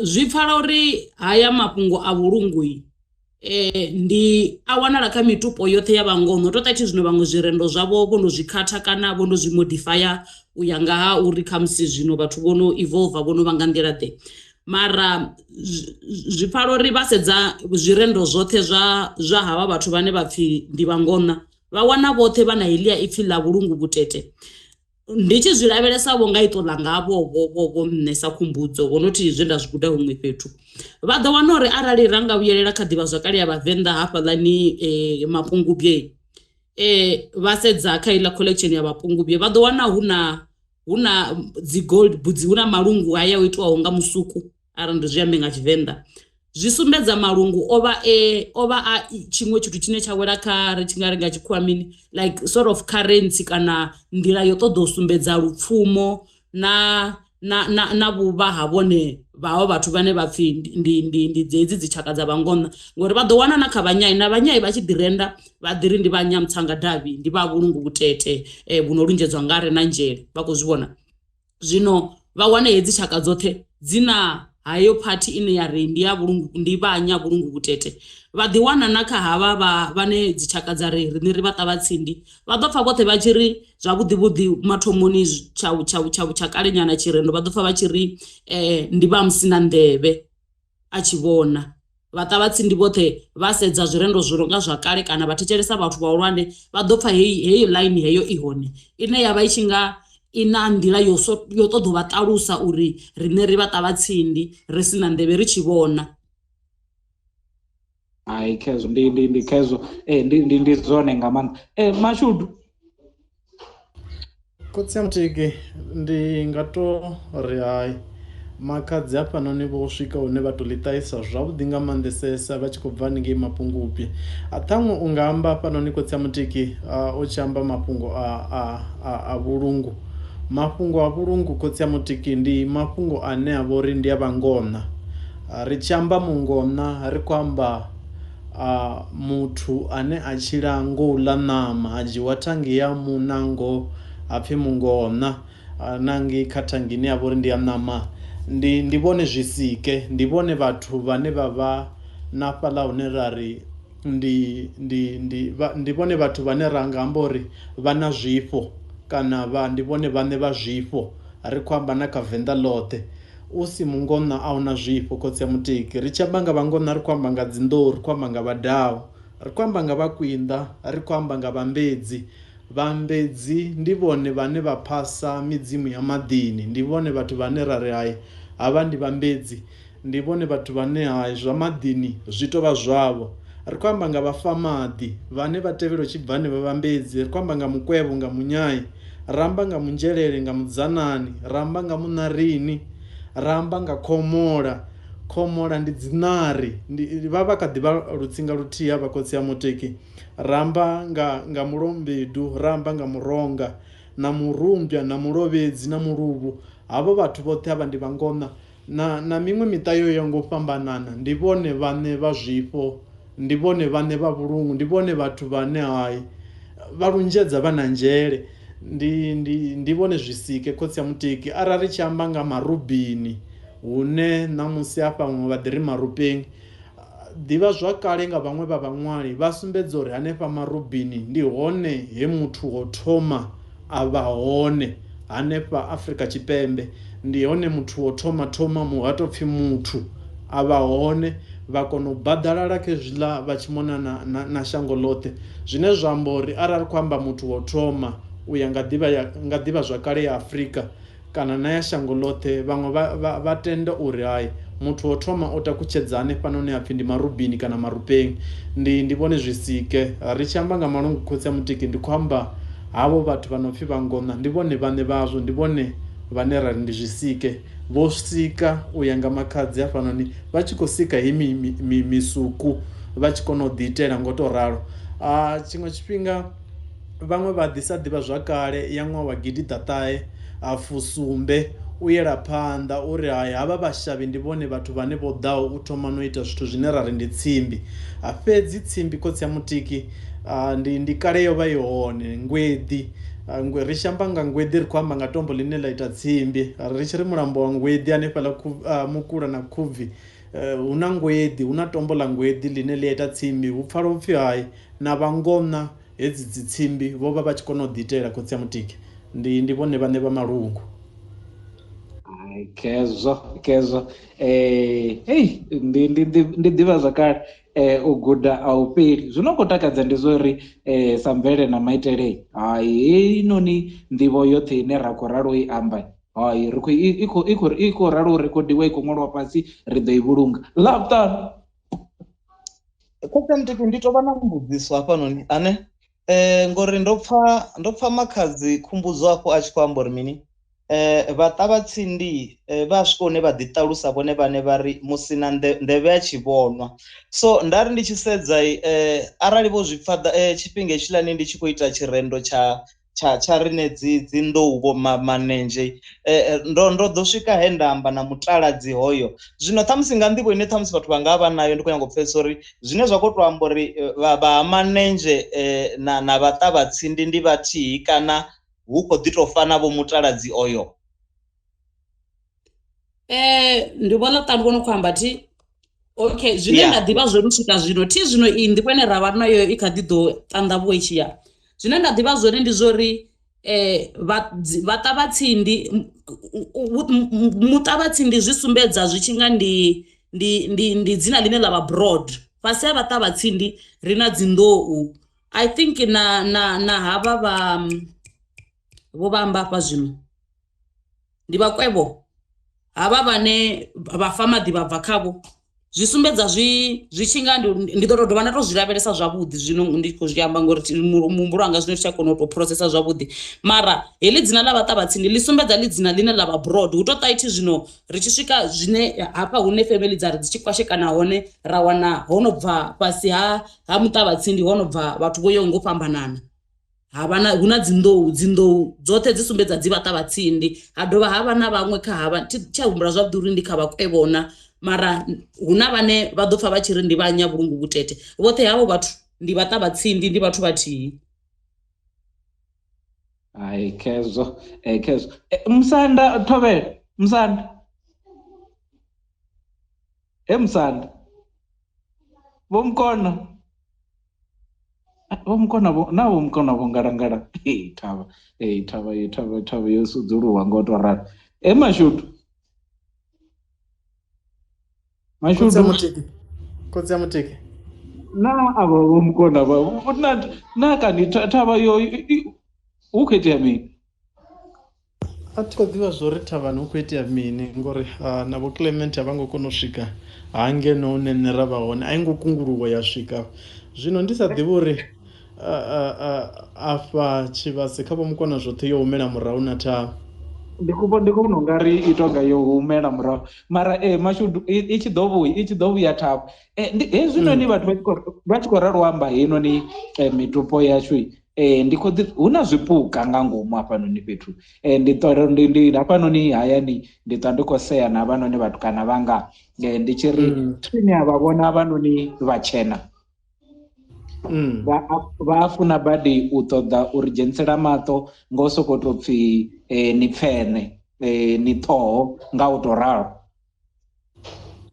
Zwi pfala uri haya mafhungo a vhulungui ndi a wanala kha mitupo yoṱhe ya vhangono. To ṱathi zwino vhaṅwe zwirendo zwavho vho no zwi khatha kana vho no zwi modifya u ya nga ha uri khamusi zwino vhathu vho no evolve, vho no vha nga nḓila ḓe. Mara zwi pfala uri vha sedza zwirendo zwoṱhe zwa havha vhathu vhane vha pfi ndi vhangona, vha wana vhoṱhe vha na heḽia ipfi ḽa vhulungu vhutete. Ndi tshi zwi lavhelesa vho nga iṱo ḽa nga vho vho vho nṋe sa khumbudzo vho nothi zwe nda zwi guda huṅwe fhethu, vha ḓo wana uri arali ra nga vhuyelela kha ḓivhazwakale ya vhavenḓa hafhaḽani Mapungubwe, vha sedza kha iḽa collection ya Mapungubwe, vha ḓo wana hu na dzi gold budzi, hu na malungu haya o itwaho nga musuku, arali ndi zwi ambe nga Tshivenḓa. Zwi sumbedza malungu o vha a tshiṅwe tshithu tshine tsha wela kha ri tshi nga ri nga tshikhuwa mini, like sort of currency kana nḓila yo ṱoḓa u sumbedza lupfumo na na na na vhuvha ha vhone vha vhathu vhane vha pfi ndi ndi ndi dzedzi dzi tshaka dza vhangona. Ngori vha ḓo wana na kha vhanyai na vhanyai vha tshi ḓi renda vha ḓi ri ndi vha Nyamutsanga davhi, ndi vha vhulungu vhutete vhu no lunzhedzwa nga re na nzhele, vha khou zwi vhona. Zwino vha wane hedzi tshaka dzoṱhe dzi na hayo party ine ya ri ndi ya vhulungu, ndi vhanya vhulungu vhutete. Vha ḓi wana na kha havha vha vhane dzi tshaka dza ri riṋe ri vha ṱavha tsindi, vha ḓo pfa vhoṱhe vha tshi ri zwavhuḓi vhuḓi mathomoni tsha kale nyana tshirendo, vha ḓo pfa vha tshi ri ndi vha musina nḓevhe a tshi vhona. Vha ṱavha tsindi vhoṱhe vha sedza zwirendo zwo nga zwa kale kana vha thetshelesa vhathu vhahulwane, vha ḓo pfa heyi line heyo i hone ine ya vha i tshi nga i na nḓila yo ṱoḓa vha ṱalusa uri riṋe ri vha ṱavha tsindi ri sina nḓevhe ri tshi vhona. Hai, khezwo ndi khezwo ndi zwone nga maanḓa. Mashudu. Khotsi a Mutiki, ndi nga to ri hai Makhadzi hafhanoni vho swika hune vha to ḽi ṱahisa zwavhuḓi nga maanḓesesa vha tshi khou bva haningei Mapungubwe. Ṱhaṅwe u nga amba hafhanoni Khotsi a Mutiki u tshi amba mafhungo a vhulungu. Mafhungo a vhulungu Khotsi a Mutiki ndi mafhungo ane a vha uri ndi a vhangona. Ri tshi amba mungona ri khou amba muthu ane a tshila ngo u ḽa ṋama, a dzhiwa thangi ya munango ha pfi mungona, na ngei kha thangi ine ya vha uri ndi ya ṋama. Ndi vhone zwisike, ndi vhone vhathu vhane vha vha na fhaḽa hune ra ri ndi vhone vhathu vhane ra nga amba uri vha na zwifho kana ndi vhone vhaṋe vha zwifho. Ri khou amba na kha Venḓa ḽoṱhe. U si mungona a huna zwifho Khotsi a Mutiki. Ri tshi amba nga vhangona ri khou amba nga dzinḓou, ri khou amba nga vhadau, ri khou amba nga vhakwinda, ri khou amba nga vhambedzi. Vhambedzi ndi vhone vhane vha phasa midzimu ya maḓini, ndi vhone vhathu vhane ra ri hai havha ndi vhambedzi, ndi vhone vhathu vhane hai zwa maḓini zwi tovha zwavho. Ri khou amba nga vhafamaḓi vhane vha tevhela tshi bva vha vhambedzi, ri khou amba nga mukwevho, nga munyai, ra amba nga munzhelele, nga mudzanani, ra amba nga munarini, ra amba nga khomola. Khomola ndi dzinari, vha vha kha ḓivha lutsinga luthihi havha Khotsi a Mutiki. Ra amba nga mulombedu, ra amba nga muronga, na murumbwa, na mulovhedzi, na muluvhu. Havho vhathu vhoṱhe havha ndi vhangona. Na miṅwe miṱa yo yaho nga u fhambanana, ndi vhone vhaṋe vha zwifho, ndi vhone vhaṋe vha vhulungu, ndi vhone vhathu vhane hai vha lunzhedza vha na nzhele. Ndi vhone zwisike Khotsi a Mutiki. Arali ri tshi amba nga marubini, hune ṋamusi hafha vhaṅwe vha ḓi ri marupeng, ḓivha zwa kale nga vhaṅwe vha vhaṅwali vha sumbedza uri hanefha marubini ndi hone he muthu wo thoma a vha hone hanefha Afrika Tshipembe, ndi hone muthu wo thoma thoma ha tou pfi muthu a vha hone, vha kona u baḓalala khezwiḽa vha tshi mona na shango ḽoṱhe. Zwine zwa amba uri arali ri khou amba muthu wo thoma u ya nga ḓivha zwa kale ya Afrika kana na ya shango ḽoṱhe, vhaṅwe vha tenda uri hai muthu wo thoma o takutshedza hanefha hune ha pfi ndi marubini kana marupeng. Ndi vhone zwisike. Ri tshi amba nga malungu Khotsi a Mutiki ndi khou amba Havho vhathu vha no pfi vhangona ndi vhone vhaṋe vhazwo, ndi vhone vhane ra ri ndi zwisike. Vho sika u ya nga makhadzi hafhanoni vha tshi khou sika heyi misuku vha tshi kona u ḓi itela ngo to ralo. Tshiṅwe tshifhinga vhaṅwe vha ḓisa ḓivha zwakale ya ṅwaha wa 1970 u yela phanḓa uri hai havha vhashavhi ndi vhone vhathu vhane vho ḓaho u thoma no ita zwithu zwine ra ri ndi tsimbi. Fhedzi tsimbi khotsi ya mutiki ndi kale yo vha i hone. Ngweḓi, ri tshi amba nga ngweḓi ri khou amba nga tombo ḽine ḽa ita tsimbi. Ri tshi ri mulambo wa ngweḓi hanefhaḽa Mukula na Khubvi, hu na ngweḓi, hu na tombo ḽa ngweḓi ḽine ḽi ita tsimbi. Hu pfala upfhi hai na vhangona hedzi dzi tsimbi vho vha vha tshi kona u ḓi itela khotsi ya mutiki. Ndi vhone vhaṋe vha malungu. Kezwo kezwo hey ndi ḓivha zwakale u guda a u fheli. Zwino khou takadza ndi zwo uri sa mvele na maitele hai heinoni nḓivho yoṱhe ine ra khou ralo i amba hai ri khou i khou ralo rekhodiwa i khou ṅwalwa fhasi ri ḓo i vhulunga. Ḽavhuṱanu khotsi mutiki ndi tou vha na mbudziso hafhanoni ane ngori ndo pfa makhadzi khumbudzo afho a tshi khou amba uri mini. Vhaṱavhatsindi vha swika hune vha ḓi ṱalusa vhone vhane vha ri musi na nḓevhe ya tshi vhonwa. So nda ri ndi tshi sedza arali vho zwi pfa tshifhinga hetshiḽani ndi tshi khou ita tshirendo tsha rine dzi nḓou vho manenzhe, ndo ḓo swika he nda amba na mutaladzi hoyo. Zwino ṱhamusi nga nḓivho ine ṱhamusi vhathu vha nga vha nayo ndi khou nyanga u pfesesa uri zwine zwa khou tou amba uri vha manenzhe na vhaṱavhatsindi ndi vhathihi kana hu khou ḓi tou fana vho mutaladzi oyo. Ndi vhona ṱanu vhono khou amba thi. Okay, zwine nda ḓivha zwone u swika zwino thi zwino iyi nḓivho ine ra vha nayo i kha ḓi ḓo ṱanḓavhuwa itshi ya. Zwine nda ḓivha zwone ndi zwori vhaṱavhatsindi muṱavhatsindi zwi sumbedza zwi tshi nga ndi dzina ḽine ḽa vha broad. Fhasi ha vhaṱavhatsindi ri na dzi nḓou. I think na havha vha vho vha amba hafha zwino ndi vhakwevho havha vhane vha fa maḓi vha bva khavho. Zwi sumbedza zwi tshi nga ndi ḓo dovha nda to zwi lavhelesa zwavhuḓi zwino ndi khou zwi amba ngori muhumbulo wanga zwino tsha kona u to processa zwavhuḓi. Mara heḽi dzina ḽa vhaṱavhatsindi ḽi sumbedza ḽi dzina ḽine ḽa vha broad. Hu to ṱaithi zwino ri tshi swika zwine hafha hune family dza ri dzi tshi kwashekana hone ra wana ho no bva fhasi ha muṱavhatsindi ho no bva vhathu vho yaho ngo fhambanana. Havha hu na dzi nḓou dzoṱhe dzi sumbedza dzi vhaṱavhatsindi. Ha dovha ha vha na vhaṅwe kha havha thi tsha humbula zwavhuḓi uri ndi kha vhakwevhona, mara hu na vhane vha ḓo pfa vha tshi ri ndi vha Nyavhulungu Vhutete. Vhoṱhe havho vhathu ndi vhaṱavhatsindi, ndi vhathu vhathihi. Hai kezwo kezwo. Musanda Thovhele, Musanda. Musanda. Vho Mukona. Vho Mukona vho na vho Mukona vho ngalangala. Thavha. Thavha yo sudzuluwa ngo to ralo. Mashudu. Mashudu. Khotsi ya mutiki. Na avho vho Mukona vha na kani thavha yo hu khou itea mini? A thi khou ḓivha zwo ri thavhani hu khou itea mini ngori na vho Clement a vha ngo kona u swika hangeno hune nṋe ra vha hone, a i ngo kunguluwa ya swika. Zwino ndi sa ḓivhi uri afha Tshivhase kha vho Mukona zwoṱhe yo humela murahu na thavha. Ndi khou vhona u nga ri i tonga yo humela murahu, mara Mashudu i tshi ḓo vhuya thavha. Hezwinoni vhathu vha tshi khou ralo amba heinoni mitupo yashu ndi khou ḓi hu na zwipuka nga ngomu hafhanoni fhethu. Ndi ṱo ndi hafhanoni hayani ndi ṱwa ndi khou sea na havhanoni vhatukana vhanga ndi tshi ri thini a vha vhona havhanoni vhatshena. Vha funa badi u ṱoḓa uri dzhenisela maṱo ngo sokou tou pfhi ni pfene ni ṱhoho nga u tou ralo.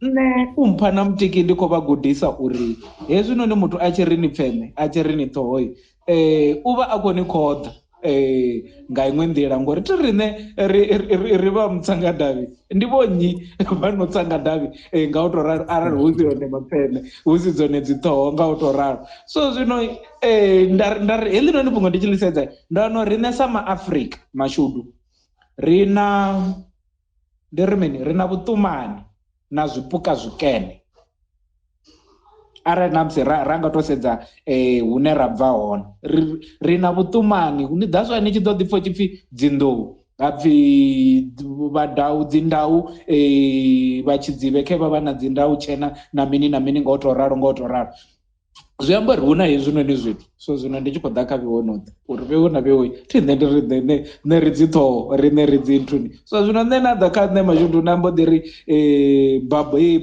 Nṋe u mpha na mutiki ndi khou vha gudisa uri hezwinoni muthu a tshi ri ni pfene a tshi ri ni ṱhoho u vha a khou ni khoḓa nga iṅwe nḓila ngori thi riṋe ri vha mutsangadavhi ndi vho nnyi vha no tsangadavhi nga u tou ralo arali hu si hone mapfene hu si dzone dzi ṱhoho nga u tou ralo. So zwino nda ri heḽinoni fhungo ndi tshi ḽi sedza nda wana uri riṋe sa maAfrika Mashudu ri na ndi ri mini ri na vhuṱumani na zwipuka zwikene. Arali na musi ra nga to sedza hune ra bva hone, ri na vhuṱumani. That's why ni tshi ḓo ḓi pfha tshipfi dzinḓou, hapfi vhadau, dzindau, vha tshidzivhe khe vha vha na dzindau tshena na mini na mini, nga u to ralo nga u to ralo. Zwi amba uri hu na hezwinoni zwithu. So zwino ndi tshi khou ḓa kha vheiwe noṱhe uri vheiwe na vheiwe thi nṋe ndi ri nṋe ri dzi ṱhoho, riṋe ri dzi nthuni. So zwino nṋe na ḓa kha nṋe mashudu na mbo ḓi ri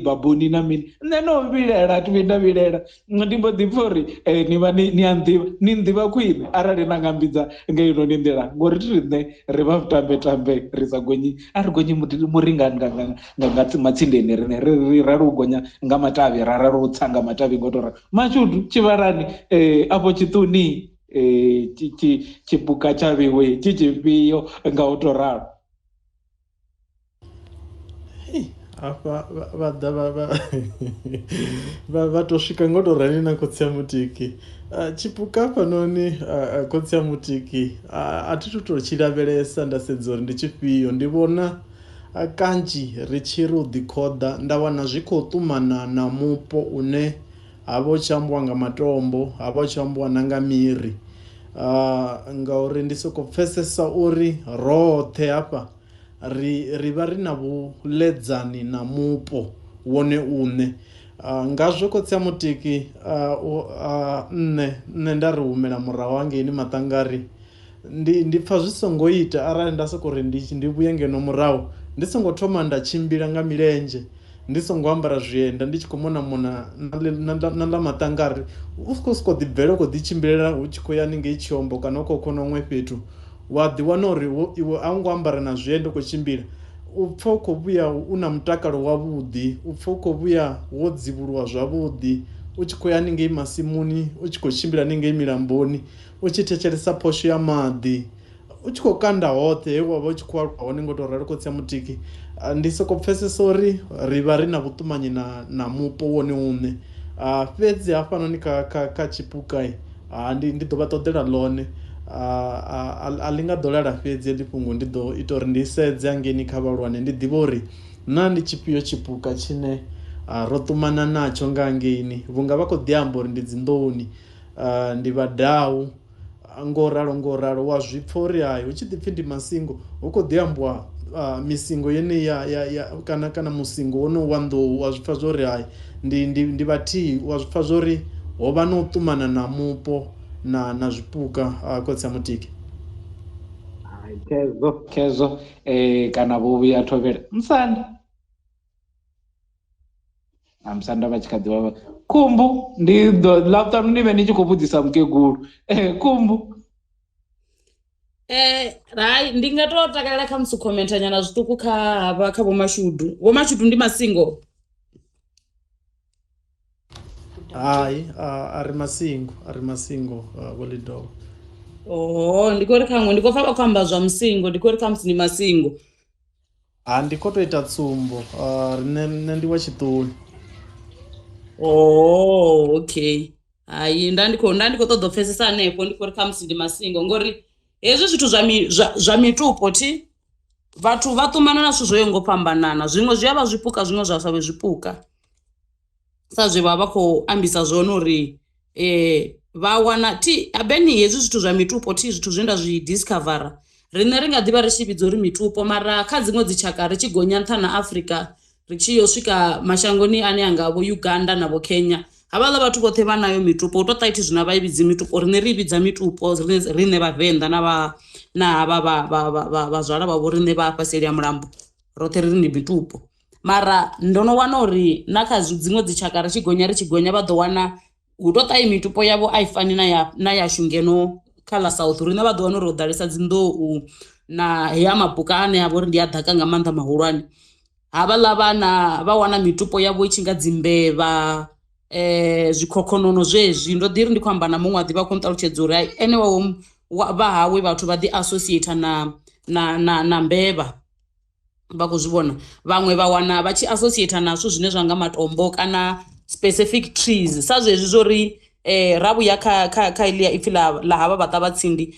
babuni na mini, nṋe no vhilela thi vhuyi nda vhilela, ndi mbo ḓi pfha uri ni vha ni a nḓivha, ni nḓivha khwine arali na nga mbidza nga heinoni nḓila, ngori thi riṋe ri vha tambe tambe ri sa gonyi, a ri gonyi muri nga nga nga matsindeni, riṋe ri ralo u gonya nga matavhi, ra ralo u tsa nga matavhi ngo to ralo. Mashudu tshivhalani afho tshiṱuni tshipuka tsha vhiwe tshi tshifhio nga u to ralo. Afha vha ḓa vha to swika ngo to rali na khotsi a Mutiki. Tshipuka hafhanoni khotsi a Mutiki a thi tu to tshi lavhelesa nda sedza uri ndi tshifhio. Ndi vhona kanzhi ri tshi ri u ḓi khoḓa nda wana zwi khou ṱumana na mupo une ha vha hu tshi ambiwa nga matombo, ha vha hu tshi ambiwa na nga miri, ngauri ndi soko pfesesa uri roṱhe hafha ri vha ri na vhuledzani na mupo wone une. Ngazwo khotsi a Mutiki nṋe nda ri humela murahu hangeini maṱangari, ndi pfha zwi songo ita arali nda soko ri ndi vhuye ngeno murahu ndi songo thoma nda tshimbila nga milenzhe, ndi songo ambara zwienda, ndi tshi khou mona mona na ḽa maṱangari, u khou sokou ḓi bvela u khou ḓi tshimbilela hu tshi khou ya haningei Tshiombo kana u khou khona huṅwe fhethu, wa ḓi wana uri iwe a u ngo ambara na zwienda u khou tshimbila, u pfha u khou vhuya u na mutakalo wavhuḓi, u pfha u khou vhuya wo dzivhuluwa zwavhuḓi, u tshi khou ya haningei masimuni, u tshi khou tshimbila haningei milamboni, u tshi thetshelesa phosho ya maḓi, u tshi khou kanda hoṱhe he wa vha u tshi khou aluwa hone ngo to ralo. Khotsi a Mutiki, ndi soko pfesesa uri ri vha ri na vhuṱumanyi na mupo wone une. Fhedzi hafhanoni kha tshipuka ndi ḓo vha ṱoḓela ḽone, a ḽi nga ḓo lala fhedzi heḽi fhungo, ndi ḓo ita uri ndi sedze hangeini kha vhahulwane ndi ḓivhe uri na ndi tshifhio tshipuka tshine ro ṱumana natsho nga hangeini, vhunga vha khou ḓi amba uri ndi dzinḓouni, ndi vhadau, ngo ralo ngo ralo. Wa zwi pfha uri hai hu tshi ḓi pfhi ndi masingo hu khou ḓi ambiwa misingo yeneyi ya kana musingo wono wa nḓou, wa zwi pfha zwo ri hai ndi vhathihi, wa zwi pfha zwo ri ho vha no ṱumana na mupo na zwipuka. Khotsi a Mutiki. Khezwo kana vho vhuya thovhela musanda na musanda vha tshi kha ḓivha khumbu, ndi ḓo ḽavhuṱanu ni vhe ni tshi khou vhudzisa mukegulu khumbu. Hai ndi nga to takalela kha musi commenta nyana zwiṱuku kha havha kha Vho Mashudu. Vho Mashudu ndi masingo? Hai, a ri masingo, a ri masingo vho Ḽidovha. Oh, ndi khou ri khaṅwe ndi khou pfha vha khou amba zwa musingo, ndi khou ri khamusi ndi masingo. Ha ndi khou tou ita tsumbo, nṋe ndi wa tshiṱoni. Oh, okay. Hai nda ndi khou ṱoḓa u pfesesa hanefho, ndi khou ri khamusi ndi masingo ngori hezwi zwithu zwa mitupo thi vhathu vha ṱumana na zwithu zwo yaho ngo fhambanana, zwiṅwe zwi a vha zwipuka, zwiṅwe zwa sa vhe zwipuka. Sa zwe vha vha khou ambisa zwone uri vha wana thi abeni hezwi zwithu zwa mitupo thi zwithu zwine nda zwi discovera riṋe ri nga ḓivha ri tshi vhidza uri mitupo, mara kha dziṅwe dzi tshaka ri tshi gonya nṱha na Afrika ri tshi yo swika mashangoni ane anga vho Uganda na vho Kenya, havhaḽa vhathu vhoṱhe vha nayo mitupo, u to ṱaithi zwino vha i vhidzi mitupo, riṋe ri i vhidza mitupo, riṋe vhavenḓa na vha na havha vhazwala vha vho riṋe vha fhasi ya mulambo roṱhe ri ndi mitupo. Mara ndo no wana uri na kha dziṅwe dzi tshaka ri tshi gonya vha ḓo wana hu to ṱai mitupo yavho a i fani na yashu ngeno kha ḽa South. Riṋe vha ḓo wana uri ho ḓalesa dzinḓou na heya mapuka ane a vha uri ndi a ḓaka nga maanḓa mahulwane. Havhaḽa vhana vha wana mitupo yavho i tshi nga dzimbevha, zwikhokhonono zwezwi. Ndo ḓi ri ndi khou amba na muṅwe a ḓivha khou nṱalutshedza uri ene vha hawe vhathu vha ḓi associate na mbevha, vha khou zwi vhona. Vhaṅwe vha wana vha tshi associate na zwithu zwine zwa nga matombo kana specific trees, sa zwezwi zwo ri ra vhuya kha iḽia ipfi ḽa havha vhaṱavhatsindi,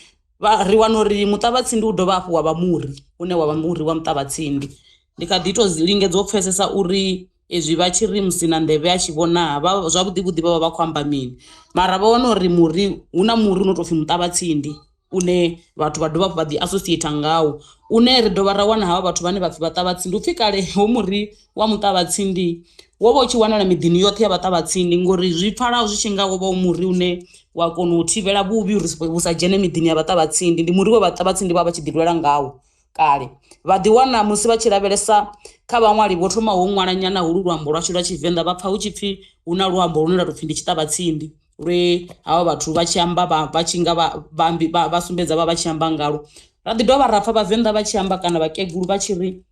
ri wana uri muṱavhatsindi u dovha hafhu wa vha muri une wa vha muri wa muṱavhatsindi. Ndi kha ḓi to lingedza u pfesesa uri Ezwi vha tshi ri musinanḓevhe a tshi vhona vha zwavhuḓi vhuḓi vha vha vha khou amba mini, mara vha wana uri muri hu na muri u no tou pfhi muṱavhatsindi une vhathu vha dovha hafhu vha ḓi associate ngawo, une ri dovha ra wana havha vhathu vhane vha pfhi vhaṱavhatsindi. Upfhi kale ho muri wa muṱavhatsindi wo vha u tshi wanala miḓini yoṱhe ya vhaṱavhatsindi, ngori zwi pfala zwi tshi nga wo vha u muri une wa kona u thivhela vhuvhi uri vhu sa dzhene miḓini ya vhaṱavhatsindi. Ndi muri we vhaṱavhatsindi vha vha tshi ḓi lwela ngawo kale. Vha ḓi wana musi vha tshi lavhelesa kha vhaṅwali vho thomaho u ṅwala nyana holu luambo lwashu lwa Tshivenḓa, vha pfha hu tshi pfhi hu na luambo lune lwa tou pfhi ndi tshiṱavhatsindi, lwe havha vhathu vha tshi amba vha tshi nga vha sumbedza vha vha tshi amba ngalo. Ra ḓi dovha ra pfha vhavenḓa vha tshi amba kana vhakegulu vha tshi ri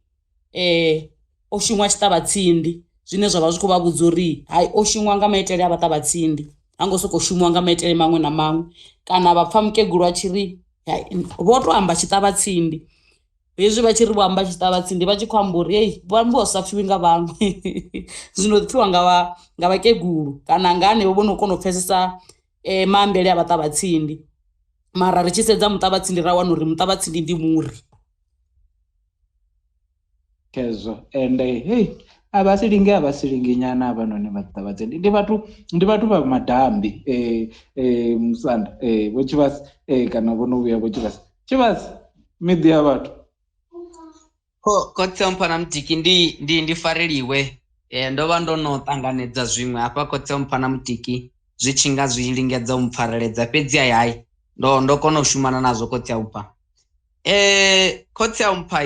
o shuṅwa tshiṱavhatsindi, zwine zwa vha zwi khou vha vhudza uri hai, o shuṅwa nga maitele a vhaṱavhatsindi, ha ngo sokou shumiwa nga maitele maṅwe na maṅwe. Kana vha pfha mukegulu a tshi ri vho to amba tshiṱavhatsindi, hezwi vha tshi ri vho amba tshiṱavhatsindi vha tshi khou amba uri hei vho ambiwa sa pfiwi nga vhaṅwe zwino pfiwa nga vhakegulu kana nga hanevho vho no kona u pfesesa maambele a vhaṱavhatsindi. Mara ri tshi sedza muṱavhatsindi ra wana uri muṱavhatsindi ndi muri. Khezwo ende hei a vha silingi nyana havhanoni vhaṱavhatsindi, ndi vhathu vha madambi musanda vho Tshivhase kana vho no vhuya vho Tshivhase. Tshivhase miḓi ya vhathu. Khotsi a Mutiki ndi fareliwe, ndo vha ndo no ṱanganedza zwiṅwe hafha. Khotsi a Mutiki zwi tshi nga zwi lingedza u mpfareledza, fhedzi hai ndo kona u shumana nazwo. Khotsi a mpha khotsi a mpha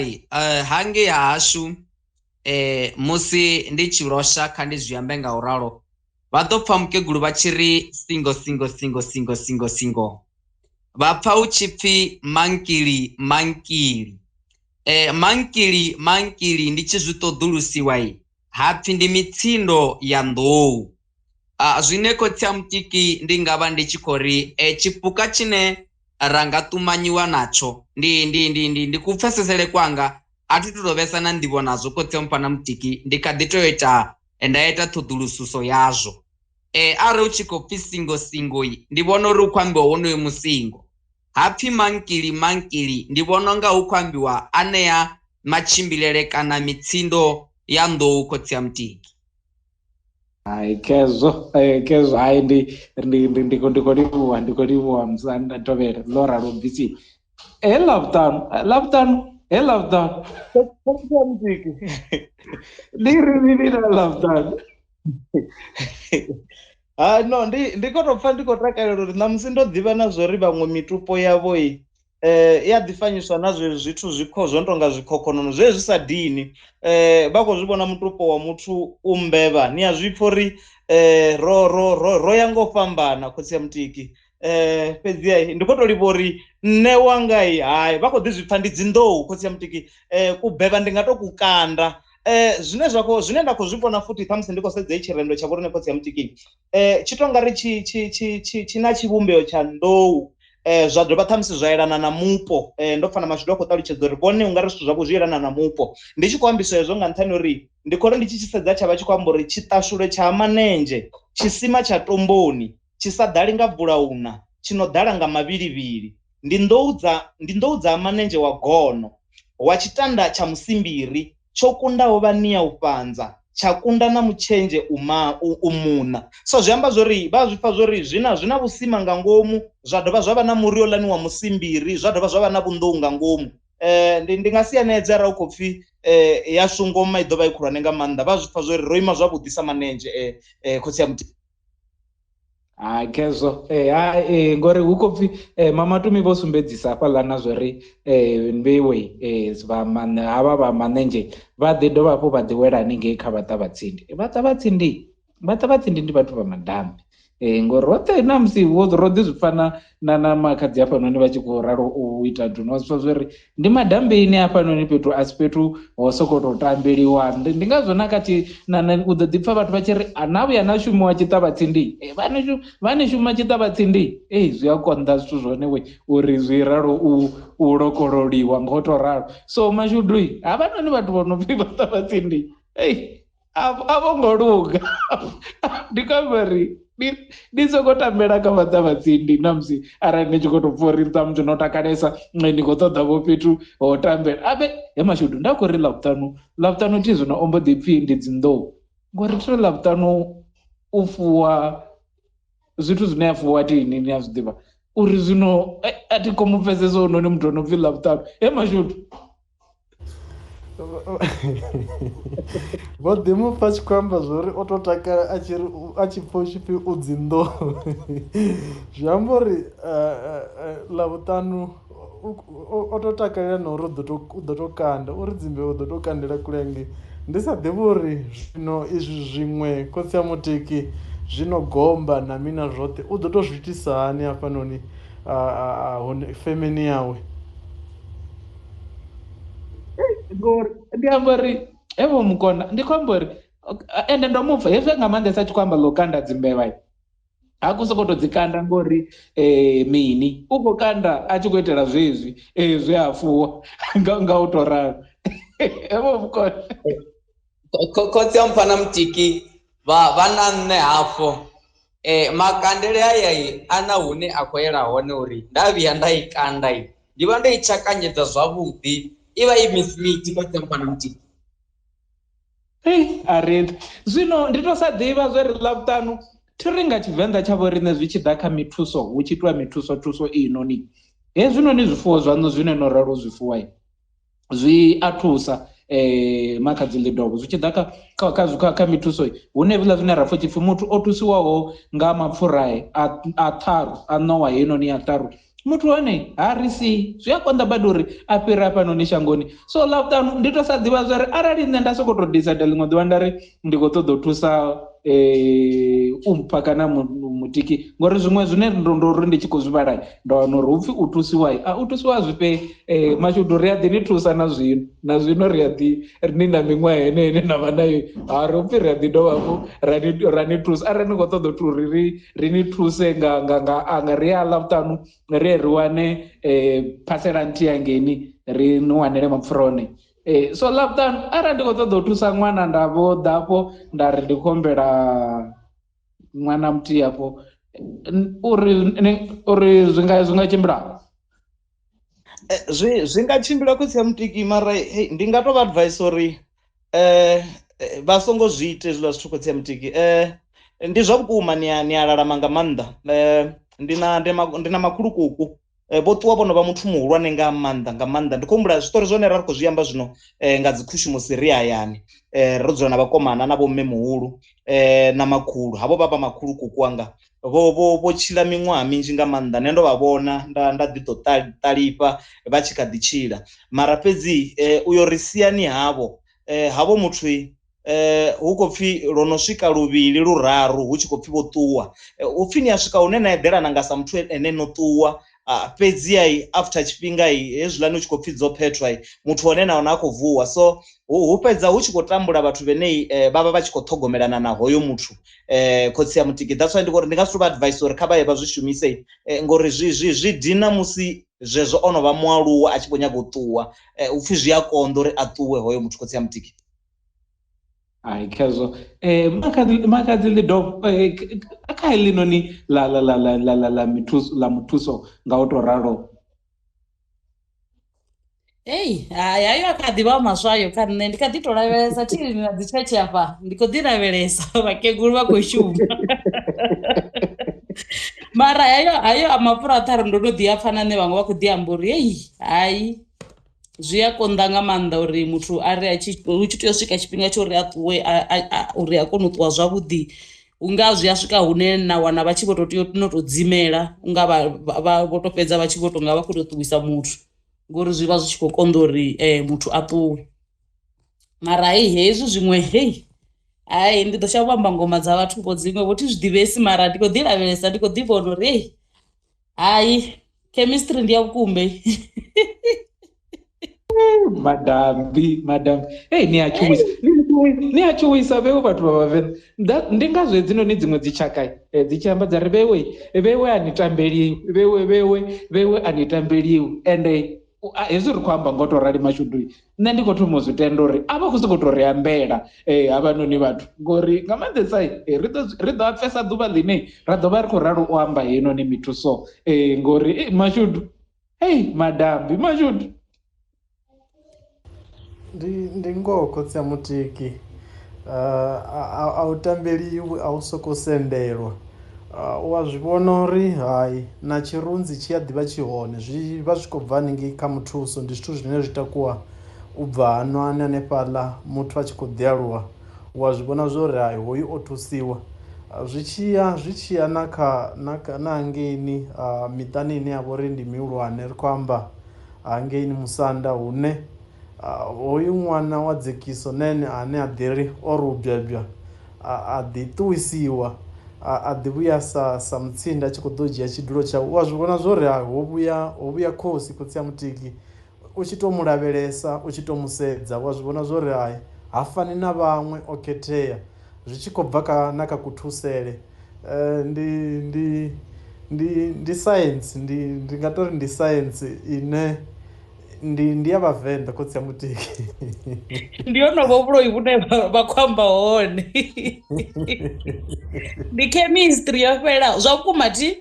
hangei hashu musi ndi tshi losha, kha ndi zwi ambe nga u ralo, vha ḓo pfha mukegulu vha tshi ri singo singo singo singo singo singo, vha pfha hu tshi pfhi mankili mankili. Mankili mankili ndi tshi zwi ṱoḓulusiwa hapfi ndi mitsindo ya nḓou. Zwine khotsi a Mutiki ndi nga vha ndi tshi khou ri tshipuka tshine ra nga ṱumanyiwa natsho ndi kupfesesele kwanga, a thi tu vhesa na nḓivho nazwo khotsi a Mphana Mutiki, ndi kha ḓi tea u ita nda ita ṱhoḓulususo yazwo. Arali hu tshi khou pfhi singo singo ndi vhona uri hu khou ambiwa wonoyo musingo. Hapfi mankili mankili ndi vhona unga hu khou ambiwa anea matshimbilele kana mitsindo ya nḓou khotsi a Mutiki. Hai khezwo khezwo hai ndi khou livhuwa musanda tovhela ḽo ralo bvisiwa. He Ḽavhuṱanu he Ḽavhuṱanu ndi ri mini na Ḽavhuṱanu? Ha no ndi khou tou pfha ndi khou takalela uri ṋamusi ndo ḓivha na zwori vhaṅwe mitupo yavho i a ḓifanyiswa na zwezwi zwithu zwi kho zwo no tonga zwikhokhonono zwezwi sa dini. Vha khou zwi vhona mutupo wa muthu u mbevha, ni a zwi pfha uri ro ya ngo fhambana khotsi ya Mutiki. Fhedzi ndi khou tou livha uri nṋe wanga hai vha khou ḓi zwi pfha ndi dzi nḓou khotsi ya Mutiki. Kubevha ndi nga to kukanda. Zwine nda khou zwi vhona futhi ṱhamusi ndi khou sedza tshirendo tsha vhorine khotsi ya Mutiki, tshi to nga ri tshi na tshivhumbeo tsha nḓou, zwa dovha ṱhamusi zwa elana na mupo. Ndo pfha na Mashudu a khou ṱalutshedza uri vhone ungari zwithu zwavho zwi elana na mupo. Ndi tshi khou ambiswa hezwo nga nṱhani uri ndi khou ri ndi tshi sedza tsha vha tshi khou amba uri tshiṱashulo tsha manenzhe, tshisima tsha tomboni, tshi sa ḓali nga bulauna, tshi no ḓala nga mavhilivhili, ndi nḓou dza manenzhe wa gono, wa tshitanda tsha musimbiri, tsho kundaho vhania u fhanza, tsha kunda na mutshenzhe u muṋa. So zwi amba zwori vha zwi pfha zwori zwina vhusima nga ngomu, zwa dovha zwa vha na muri olani wa musimbiri, zwa dovha zwa vha na vhunḓou nga ngomu. Ndi nga si hanedze arali hu khou pfhi yashu ngoma i ḓo vha i khulwane nga maanḓa. Vha zwi pfha zwori ro ima zwavhuḓi sa manenzhe khotsi ya Mutiki. Ha khezwo ngori hu khou pfhi Mamatumi vho sumbedzisa hafhaḽa na zwori mbewe havha vha manenzhe vha ḓi dovha hafhu vha ḓi wela haningei kha vhaṱavhatsindi. Vhaṱavhatsindi ndi vhathu vha madambi. Ngori roṱhe na musi ro ḓi zwi pfha na makhadzi hafhanoni vha tshi khou ralo u ita nthu, wa zwi pfha zwori ndi madambini hafhanoni fhethu a si fhethu ho sokou tou tambeliwa. Ndi ngazwo na kha u ḓo ḓi pfha vhathu vha tshi ri a na vhuya na shumiwa tshiṱavhatsindi, vha ni shuma tshiṱavhatsindi, zwi a konḓa zwithu zwone we uri zwi ralo u lokololiwa ngo to ralo. So Mashudu havhanoni vhathu vho no pfhi vhaṱavhatsindi a vho ngo luga. Ndi khou amba uri ndi soko tambela kha vhaṱavhatsindi na musi arali ni tshi khou tou pfha uri ṱhamusi no takalesa ni khou ṱoḓa vho fhethu ho tambela. Abe he Mashudu nda khou ri Ḽavhuṱanu thi zwino o mbo ḓi pfhi ndi dzi nḓou. Ngori thi ri Ḽavhuṱanu u fuwa zwithu zwine a fuwa tini ni a zwi ḓivha uri zwino a thi khou mu pfesesa hounoni muthu o no pfhi Ḽavhuṱanu. He Mashudu. Vho ḓi mu pfa tshi khou amba zwori o to takala a tshi ri a tshi pfha u tshi pfhi u dzi nḓou zwi amba uri Ḽavhuṱanu o to takalela na uri u ḓo to u ḓo to kanda uri dzimbeu u ḓo to kandela kule hangei ndi sa ḓivhi uri zwino izwi zwiṅwe khotsi a mutiki zwi no gomba na mina zwoṱhe u ḓo to zwi itisa hani hafhanoni hone femeni yawe. Ngori ndi amba uri hevho mukona ndi khou amba uri ende ndo mupfa hezwi nga maanḓesa a tshi khou amba ḽo kanda dzimbevha ha khou sokou tou dzi kanda ngori mini u khou kanda a tshi khou itela zwezwi zwe a fuwa nga u tou ralo. Hevho mukona khotsi a mpha na mutiki vha na nṋe hafho makandele aya a na hune a khou yela hone uri nda vhuya nda i kanda ndi vha ndo i tshakanyedza zwavhuḓi i vha i misi khotsi a mpha na mutiki. Hey, a ri zwino ndi to sa ḓivha zwe ri Ḽavhuṱanu thi ri nga Tshivenḓa tsha vho riṋe zwi tshi ḓa kha mithuso hu tshi itiwa mithuso thuso inoni hezwinoni zwifuwo zwaṋu zwine no ralo zwifuwa zwi a thusa makhadzi ḽidobo zwi tshi ḓa kha mithuso hune hezwiḽa zwine ra pfha tshipfi muthu o thusiwaho nga mapfura a ṱharu a ṋowa heinoni ya ṱharu muthu hone ha ri si zwi a konḓa badi uri a fhire hafhanoni shangoni. So Ḽavhuṱanu ndi to sa ḓivha zwa uri arali nṋe nda sokou tou decide ḽiṅwe ḓuvha nda ri ndi khou ṱoḓa u thusa u mpha kana mutiki ngori zwiṅwe zwine ndo ri ndi tshi khou zwi vhala ndo wana uri hupfi u thusiwa a u thusiwa zwifhe Mashudu ri a ḓi ni thusa na zwino ri a ḓi ni na miṅwaha henene na vha nayo ha ri upfi ri a ḓi dovha hafhu ra ni thusa arali ni khou ṱoḓa uri ri ni thuse nga ri a Ḽavhuṱanu ri ri wane phasela nthihi hangeini ri ni wanele mapfura hone. So Ḽavhuṱanu arali ndi khou ṱoḓa u thusa ṅwana nda vho ḓa hafho nda ri ndi khou humbela ṅwana muthihi hafho uri zwi nga tshimbila zwi nga tshimbila khotsi ya mutiki mara ndi nga to vha advice uri vha songo zwi ite hezwiḽa zwithu khotsi ya mutiki. Ndi zwa vhukuma ni a lalama nga maanḓa. Ndi na makhulukuku vho ṱuwa vho no vha muthu muhulwane nga maanḓa nga maanḓa. Ndi khou humbula zwiṱori zwone ra ri khou zwi amba zwino nga dzi khushumusi ri hayani ro dzula na vhakomana na vho mme muhulu na makhulu havho vha vha makhulukuku wanga vho tshila miṅwaha minzhi nga maanḓa. Nṋe ndo vha vhona nda ḓi to ṱalifha vha tshi kha ḓi tshila mara fhedzi uyo ri siani havho havho muthu hu khou pfhi lwo no swika luvhili luraru hu tshi khou pfhi vho ṱuwa hu pfhi ni a swika hune na eḓelana nga sa muthu ene no ṱuwa fhedzi ai after tshifhinga hezwiḽani hu tshi khou pfhi dzo phethwa muthu hone na hone a khou vuwa. So hu fhedza hu tshi khou tambula vhathu vhenei vha vha vha tshi khou ṱhogomelana na hoyo muthu khotsi ya mutiki. That's why ndi khou ri ndi nga si vha advice uri kha vha ye vha zwi shumise ngori zwi dina musi zwezwo ono vha mualuwa a tshi vho nyaga u ṱuwa u pfhi zwi a konḓa uri a ṱuwe hoyo muthu khotsi ya mutiki. Ai khezwo makhadzi ḽido kha heḽinoni la la la la la la la mithuso la muthuso nga u to ralo. Ei, hai ayo a kha ḓi vha maswayo kha nṋe ndi kha ḓi to lavhelesa thi na dzi tshetshe afha ndi khou ḓi lavhelesa vhakegulu vha khou shuma. Mara hayo a mapfura a ṱharu ndo no ḓi a pfa na nṋe vhaṅwe vha khou ḓi amba uri hei hai zwi a konḓa nga maanḓa uri muthu a ri hu tshi tea u swika tshifhinga tsha uri a ṱuwe uri a kone u ṱuwa zwavhuḓi unga zwi a swika hune na wana vha tshi vho to tea no to dzimela unga vha vho to fhedza vha tshi vho to nga vha khou tou ṱuwisa muthu ngori zwi vha zwi tshi khou konḓa uri muthu a ṱuwe. Mara hei hezwi zwiṅwe hei hai ndi ḓo shavha u amba ngoma dza vhathu vho dziṅwe vho thi zwi ḓivhesi mara ndi khou ḓi lavhelesa ndi khou ḓi vhona uri hei hai chemistry ndi ya vhukuma. Madambi hey ni a tshuwisa ni a tshuwisa vhewe vhathu vha Vhavenḓa. Ndi ngazwo hedzinoni dziṅwe dzi tshaka dzi tshi amba dza ri vhewe a ni tambeliwi vhewe a ni tambeliwi ende hezwi ri khou amba ngo to rali Mashudu nṋe ndi khou thoma u zwi tenda uri a vha khou sokou tou ri ambela havhanoni vhathu ngori nga maanḓesa ri ḓo a pfesa ḓuvha ḽine ra ḓo vha ri khou ralo u amba heinoni mithuso ngori Mashudu hey madambi Mashudu. Ndi ngoho khotsi ya mutiki A u tambeliwi a u sokou sendelwa u a zwi vhona uri hai na tshirunzi tshi a ḓivha tshi hone zwi vha zwi khou bva haningei kha muthuso ndi zwithu zwine zwi takuwa u bva hanwani hanefhaḽa muthu a tshi khou ḓi aluwa u a zwi vhona zwo uri hai hoyu o thusiwa. Zwi tshiya na kha na hangeini miṱani ine ya vha uri ndi mihulwane ri khou amba hangeini musanda hune hoyu ṅwana wa dzekiso na ene ane a ḓi ri o ri u bebwa a ḓi ṱuwisiwa a ḓi vhuya sa mutsinda a tshi khou ḓo dzhia tshidulo tshawe u a zwi vhona zwo ri ho vhuya khosi khotsi ya mutiki u tshi to mu lavhelesa u tshi to mu sedza wa zwi vhona zwo ri hai ha fani na vhaṅwe o khethea zwi tshi khou bva kha na kha kuthusele. Ndi science ndi nga tori ndi science ine ndi ya vhavenḓa khotsi ya mutiki ndi honovho vhuloi vhune vha khou amba hone ndi chemistry yo fhela zwa vhukuma thi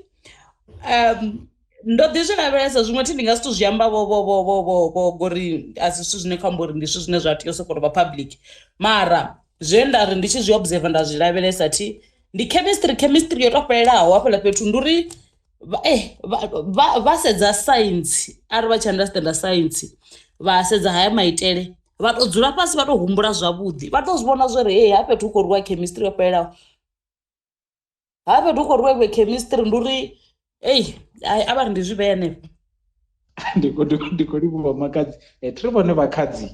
ndo ḓi zwi lavhelesa zwiṅwe thi ndi nga si to zwi amba vho vho vho vho vho vho ngori a si zwithu zwine kha amba uri ndi zwithu zwine zwa tea u sokou tou vha public mara zwe nda ri ndi tshi zwi observe nda zwi lavhelesa thi ndi chemistry yo to fhelelaho hafhaḽa fhethu ndi uri vha sedza science ari vha tshi understanda science vha sedza haya maitele vha to dzula fhasi vha to humbula zwavhuḓi vha to zwi vhona zwori hey ha fhethu hu khou rwiwa chemistry yo fhelelaho ha fhethu hu khou rwiwa chemistry ndi uri ei a vha ri ndi zwi vhea hanefho. Ndi khou livhuwa makhadzi thi ri vhone vhakhadzi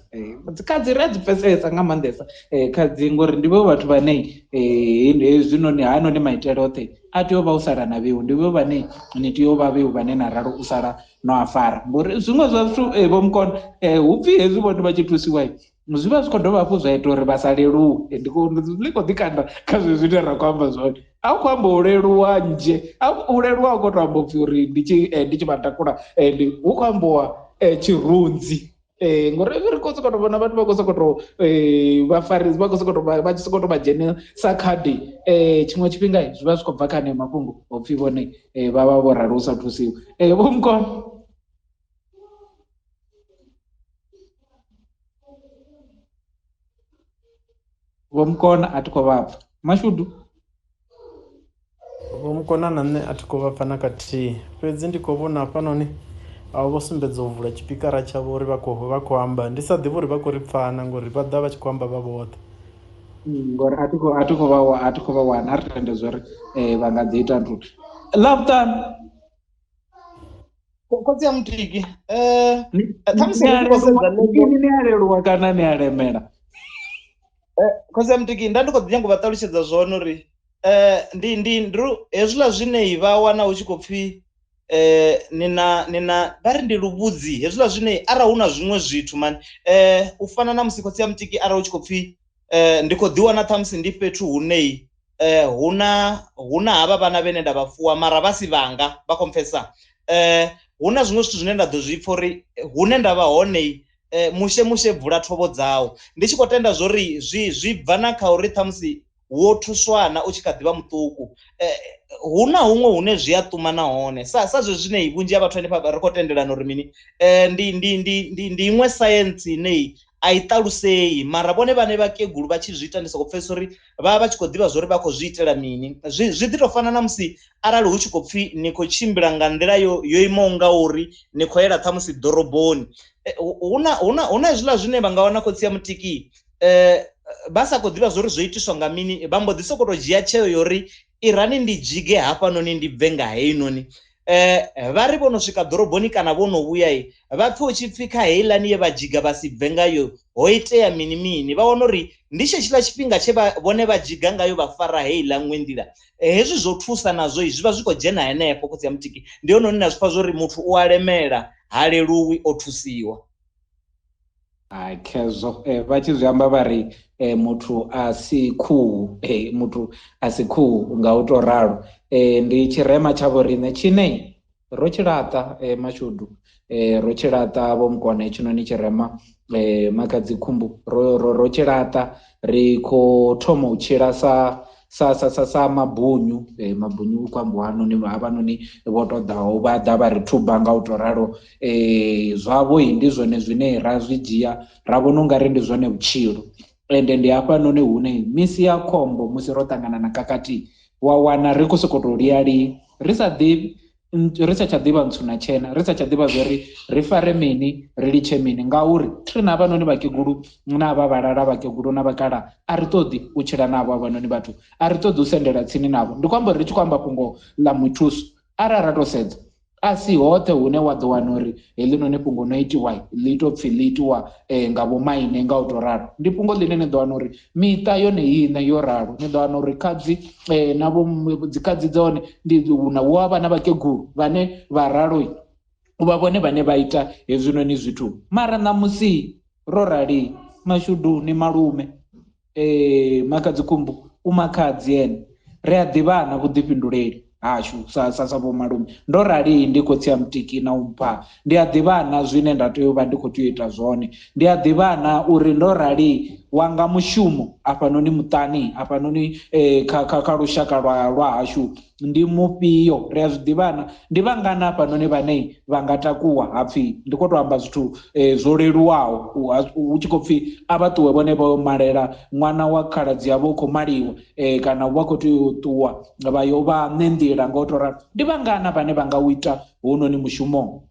dzikhadzi ri a dzi pfesesa nga maanḓesa khadzi ngori ndi vho vhathu vhane hezwinoni hanoni maitele oṱhe a tea u vha u sala na vheu ndi vho vhane ni tea u vha vheu vhane na ralo u sala no a fara ngori zwiṅwe zwa zwithu vho mukona hu pfhi hezwi vhone vha tshi thusiwa zwi vha zwi khou dovha hafhu zwa ita uri vha sa leluwe ndi khou ḓi kanda kha zwezwi zwine ra khou amba zwone a u khou amba u leluwa nzhe u leluwa u khou tou amba upfhi uri ndi tshi vha takula hu khou ambiwa tshirunzi ngori ri khou sokou tou vhona vhathu vha khou sokou tou vhafarisi vha khou sokou tou vha tshi sokou tou vha dzhenisa khadi tshiṅwe tshifhinga zwi vha zwi khou bva kha haneyo mafhungo ho pfhi vhone vha vha vho ralo u sa thusiwa vho mukona vho mukona a thi khou vha pfha mashudu vho mukona na nṋe a thi khou vha pfha na khathihi fhedzi ndi khou vhona hafhanoni avho vho sumbedza u vula tshipikara tshavho uri vha khou amba ndi sa ḓivhi uri vha khou ri pfana ngori vha ḓa vha tshi khou amba vha vhoṱhe ngori a thi khou vha wana a ri tende zwori vha nga ḓi ita nthu ḽavhuṱanu khotsi ya mutiki ni a leluwa kana ni a lemela khotsi ya mutiki nda ndi khou ḓi nyanga u vha ṱalutshedza zwone uri ndi hezwiḽa zwine vha wana hu tshi khou pfhi ni na vha ri ndi luvhudzi hezwiḽa zwine arali hu na zwiṅwe zwithu mani u fana na musi khotsi ya mutiki arali hu tshi khou pfhi ndi khou ḓi wana ṱhamusi ndi fhethu hunei huna havha vhana vhene nda vha fuwa mara vha si vhanga vha khou mpfesa hu na zwiṅwe zwithu zwine nda ḓo zwi pfha uri hune nda vha hone mushe bvula thovho dzau ndi tshi khou tenda zwori zwi bva na kha uri ṱhamusi wo thuswana u tshi kha ḓivha muṱuku hu na huṅwe hune zwi a ṱuma nahone sa zwezwi zwine vhunzhi ha vhathu hanefha ri khou tendelana uri mini ndi iṅwe science ine a i ṱalusei mara vhone vhane vhakegulu vha tshi zwi ita ndi soko pfhesesa uri vha vha tshi khou ḓivha zwori vha khou zwi itela mini zwi ḓi tou fana na musi arali hu tshi khou pfhi ni khou tshimbila nga nḓila yo imaho nga uri ni khou yela ṱhamusi ḓoroboni hu na hezwiḽa zwine vha nga wana khotsi ya mutiki vha sa khou ḓivha zwori zwo itiswa nga mini vha mbo ḓi sokou tou dzhia tsheo yori irani ndi dzhige hafhanoni ndi bve nga heinoni vha ri vho no swika ḓoroboni kana vho no vhuya vha pfhe hu tshi pfhi kha heiḽani ye vha dzhiga vha si bve ngayo ho itea mini mini vha wana uri ndi tshetshila tshifhinga tshe vhone vha dzhiga ngayo vha fara heiḽa ṅwe nḓila hezwi zwo thusa nazwo zwi vha zwi khou dzhena henefho khotsi ya mutiki ndi hone hune na zwi pfha zwori muthu u a lemela ha leluwi o thusiwa. Hai khezwo vha tshi zwi amba vha ri muthu a si khuhu muthu a si khuhu nga u to ralo ndi tshirema tsha vho riṋe tshine ro tshi laṱa mashudu ro tshi laṱa vho mukona hetshinoni tshirema makhadzi khumbu ro tshi laṱa ri khou thoma u tshila sa mabunyu mabunyu u khou ambiwa hanoni havhanoni vho ṱoḓaho vha ḓa vha ri thuba nga u to ralo zwavho ndi zwone zwine ra zwi dzhia ra vhona ungari ndi zwone vhutshilo. Ende ndi hafhanoni hune misi ya khombo musi ro ṱangana na khakhathi wa wana ri khou sokou tou lialia ri sa ḓivhi, ri sa tsha ḓivha ntswu na tshena, ri sa tsha ḓivha zwori ri fare mini ri litshe mini, ngauri ri na havhanoni vhakegulu na vha vhalala vhakegulu na vhakala a ri ṱoḓi u tshila navho havhanoni vhathu, a ri ṱoḓi u sendela tsini navho. Ndi khou amba uri ri tshi khou amba fhungo ḽa muthuso, arali ra tou sedza a si hoṱhe hune wa ḓo wana uri heḽinoni fhungo no itiwa ḽi tou pfhi ḽi itiwa nga vhomaine nga u tou ralo. Ndi fhungo ḽine ni ḓo wana uri miṱa yone iṋe yo ralo, ni ḓo wana uri khadzi na vho dzikhadzi dza hone ndi hu a vha na vhakegulu vhane vha ralo u vha vhone vhane vha ita hezwinoni zwithu. Mara ṋamusi ro rali mashudu ni malume makhadzi khumbu u makhadzi ene, ri a ḓivhana vhuḓifhinduleli hashu sa vhomalume. Ndo rali ndi khotsi a mutiki na umpha, ndi a ḓivhana zwine nda tea u vha ndi khou tea u ita zwone, ndi a ḓivhana uri ndo rali wanga mushumo afhanoni muṱani afhanoni kha lushaka lwa hashu ndi mufhio, ri a zwi ḓivhana. Ndi vhangana hafhanoni vhane vha nga takuwa hapfi ndi khou tou amba zwithu zwo leluwaho hu tshi khou pfhi a vha ṱuwe vhone vho malela ṅwana wa khaladzi yavho u khou maliwa kana vha khou tea u ṱuwa vha yo vha ṋe nḓila nga u tou ralo. Ndi vhangana vhane vha nga u ita hounoni mushumo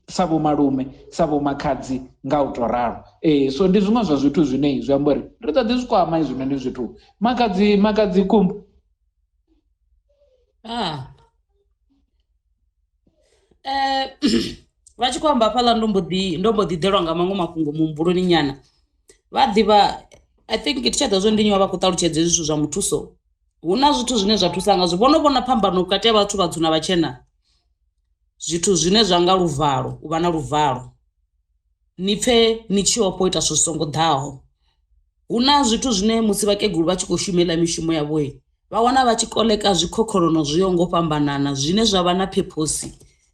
sa vhomalume sa vhomakhadzi nga u tou ralo. So ndi zwiṅwe zwa zwithu zwine zwi amba uri ri ḓo ḓi zwi kwama hezwinoni zwithu. Makhadzi khumbu. Vha tshi khou amba hafhaḽa ndo mbo ḓi ḓelwa nga maṅwe mafhungo muhumbuloni nyana. Vha ḓivha, I think thi tsha ḓo zwo ndi nnyi wa vha khou ṱalutshedza hezwi zwithu zwa muthuso. Hu na zwithu zwine zwa thusa ngazwo. Vho no vhona phambano vhukati ha vhathu vhatswu na vhatshena, zwithu zwine zwa nga luvalo, u vha na luvalo, ni pfhe ni tshi ofha u ita zwithu zwi songo ḓaho. Hu na zwithu zwine musi vhakegulu vha tshi khou shumela mishumo yavho, vha wana vha tshi koleka zwikhokhonono zwi yaho ngo fhambanana zwine zwa vha na purpose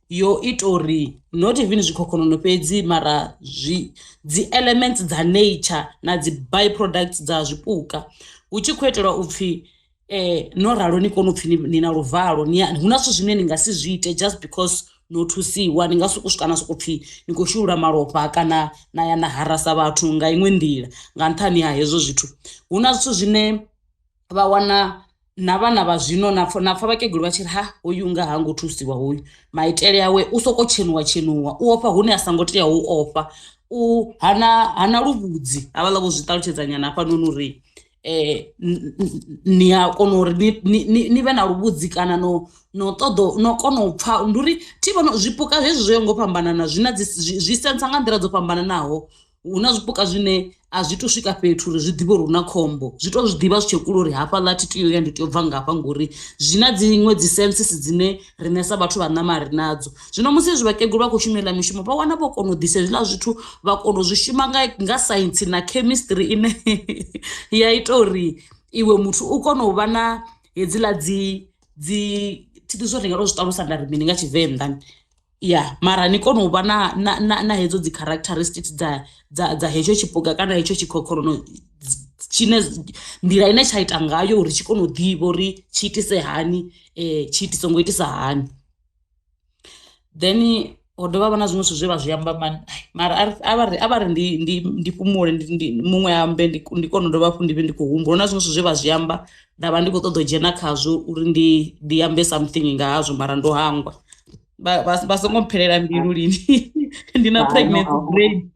yo ita uri not even zwikhokhonono fhedzi mara zwi dzi elements dza nature na dzi byproducts dza zwipuka, hu tshi khou itelwa upfhi no ralo ni kone upfhi ni na luvalo, hu na zwithu zwine ni nga si zwi ite just because no thusiwa, ni nga sokou swika na sokou pfhi ni khou shulula malofha kana na ya na harasa vhathu nga iṅwe nḓila nga nṱhani ha hezwo zwithu. Hu na zwithu zwine vha wana na vhana vha zwino na pfa vhakegulu vha tshi ri ha hoyu nga ha ngo thusiwa, hoyu maitele awe u soko tshenuwa tshenuwa, u ofha hune a songo tea u ofha, u hana luvhudzi. Havhaḽa vho zwi ṱalutshedza nyana hafhanoni uri ni a kona uri ni vhe na luvhudzi kana no ṱoḓo no kona u pfa. Ndi uri thi vhono zwipuka hezwi zwo ngo fhambanana zwi na zwi sensa nga nḓila dzo fhambananaho. Hu na zwipuka zwine a zwi to swika fhethu uri zwi ḓivhe uri hu na khombo, zwi to zwi ḓivha zwi tshe kule uri hafhaḽa thi tea u ya, ndi tea u bva ngafha, ngori zwi na dziṅwe dzi senses dzine riṋe sa vhathu vha ṋama ri nadzo. Zwino musi hezwi vhakegulu vha khou shumela mishumo vha wana vho kona u ḓisa hezwiḽa zwithu, vha kona u zwi shuma nga science na chemistry ine ya ita uri iwe muthu u kone u vha na hedziḽa dzi thi ḓi zwo ri nga to zwi ṱalusa nda ri mini nga Tshivenḓa. Ya, mara ni kone u vha na hedzo dzi characteristics dza hetsho tshipuka kana hetsho tshikhokhonono tshine nḓila ine tsha ita ngayo uri tshi kone u ḓivha uri tshi itise hani, tshi songo itisa hani. Then ho dovha vha na zwiṅwe zwithu zwe vha zwi amba mani, mara a vha ri ndi fhumule muṅwe ambe ndi kone u dovha hafhu ndi vhe ndi khou humbula. Hu na zwiṅwe zwithu zwe vha zwi amba nda vha ndi khou ṱoḓa u dzhena khazwo uri ndi ambe something nga hazwo, mara ndo hangwa. Vha songo mphelela mbilu lini ndi na pregnancy brain.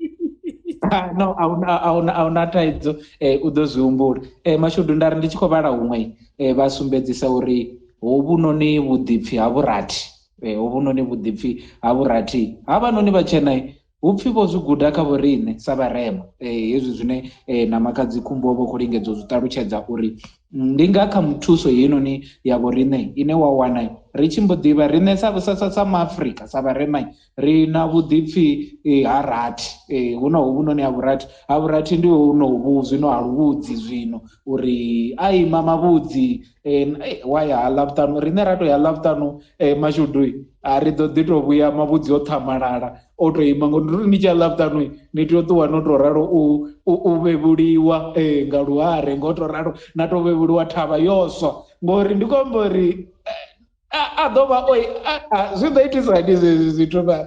No, a una thaidzo, u ḓo zwi humbula. Mashudu nda ri ndi tshi khou vhala huṅwe vha sumbedzisa uri hovhunoni vhuḓipfi ha vhurathi, hovhunoni vhuḓipfi ha vhurathi havhanoni vhatshena hupfi vho zwi guda kha vhoriṋe sa vharema. Hezwi zwine na makhadzi khumbo vho khou lingedza u zwi ṱalutshedza uri ndi nga kha muthuso heinoni ya vhoriṋe ine wa wana ri tshi mbo ḓivha riṋe sa maAfrika sa vharema ri na vhuḓipfi ha rathi, hu na hovhunoni ha vhurathi. Ha vhurathi ndi honovhu zwino ha luvhudzi zwino uri a ima mavhudzi wa ya ha Ḽavhuṱanu, riṋe ra to ya Ḽavhuṱanu mashudu a ri ḓo ḓi to vhuya mavhudzi o ṱhamalala o to ima, ngori ni tshi ya Ḽavhuṱanu ni tea u ṱuwa no to ralo u vhevhuliwa nga luhare ngo to ralo na to vhevhuliwa thavha yo swa, ngori ndi khou amba uri A ḓo vha oi zwi ḓo itisa hani zwezwi zwithu vha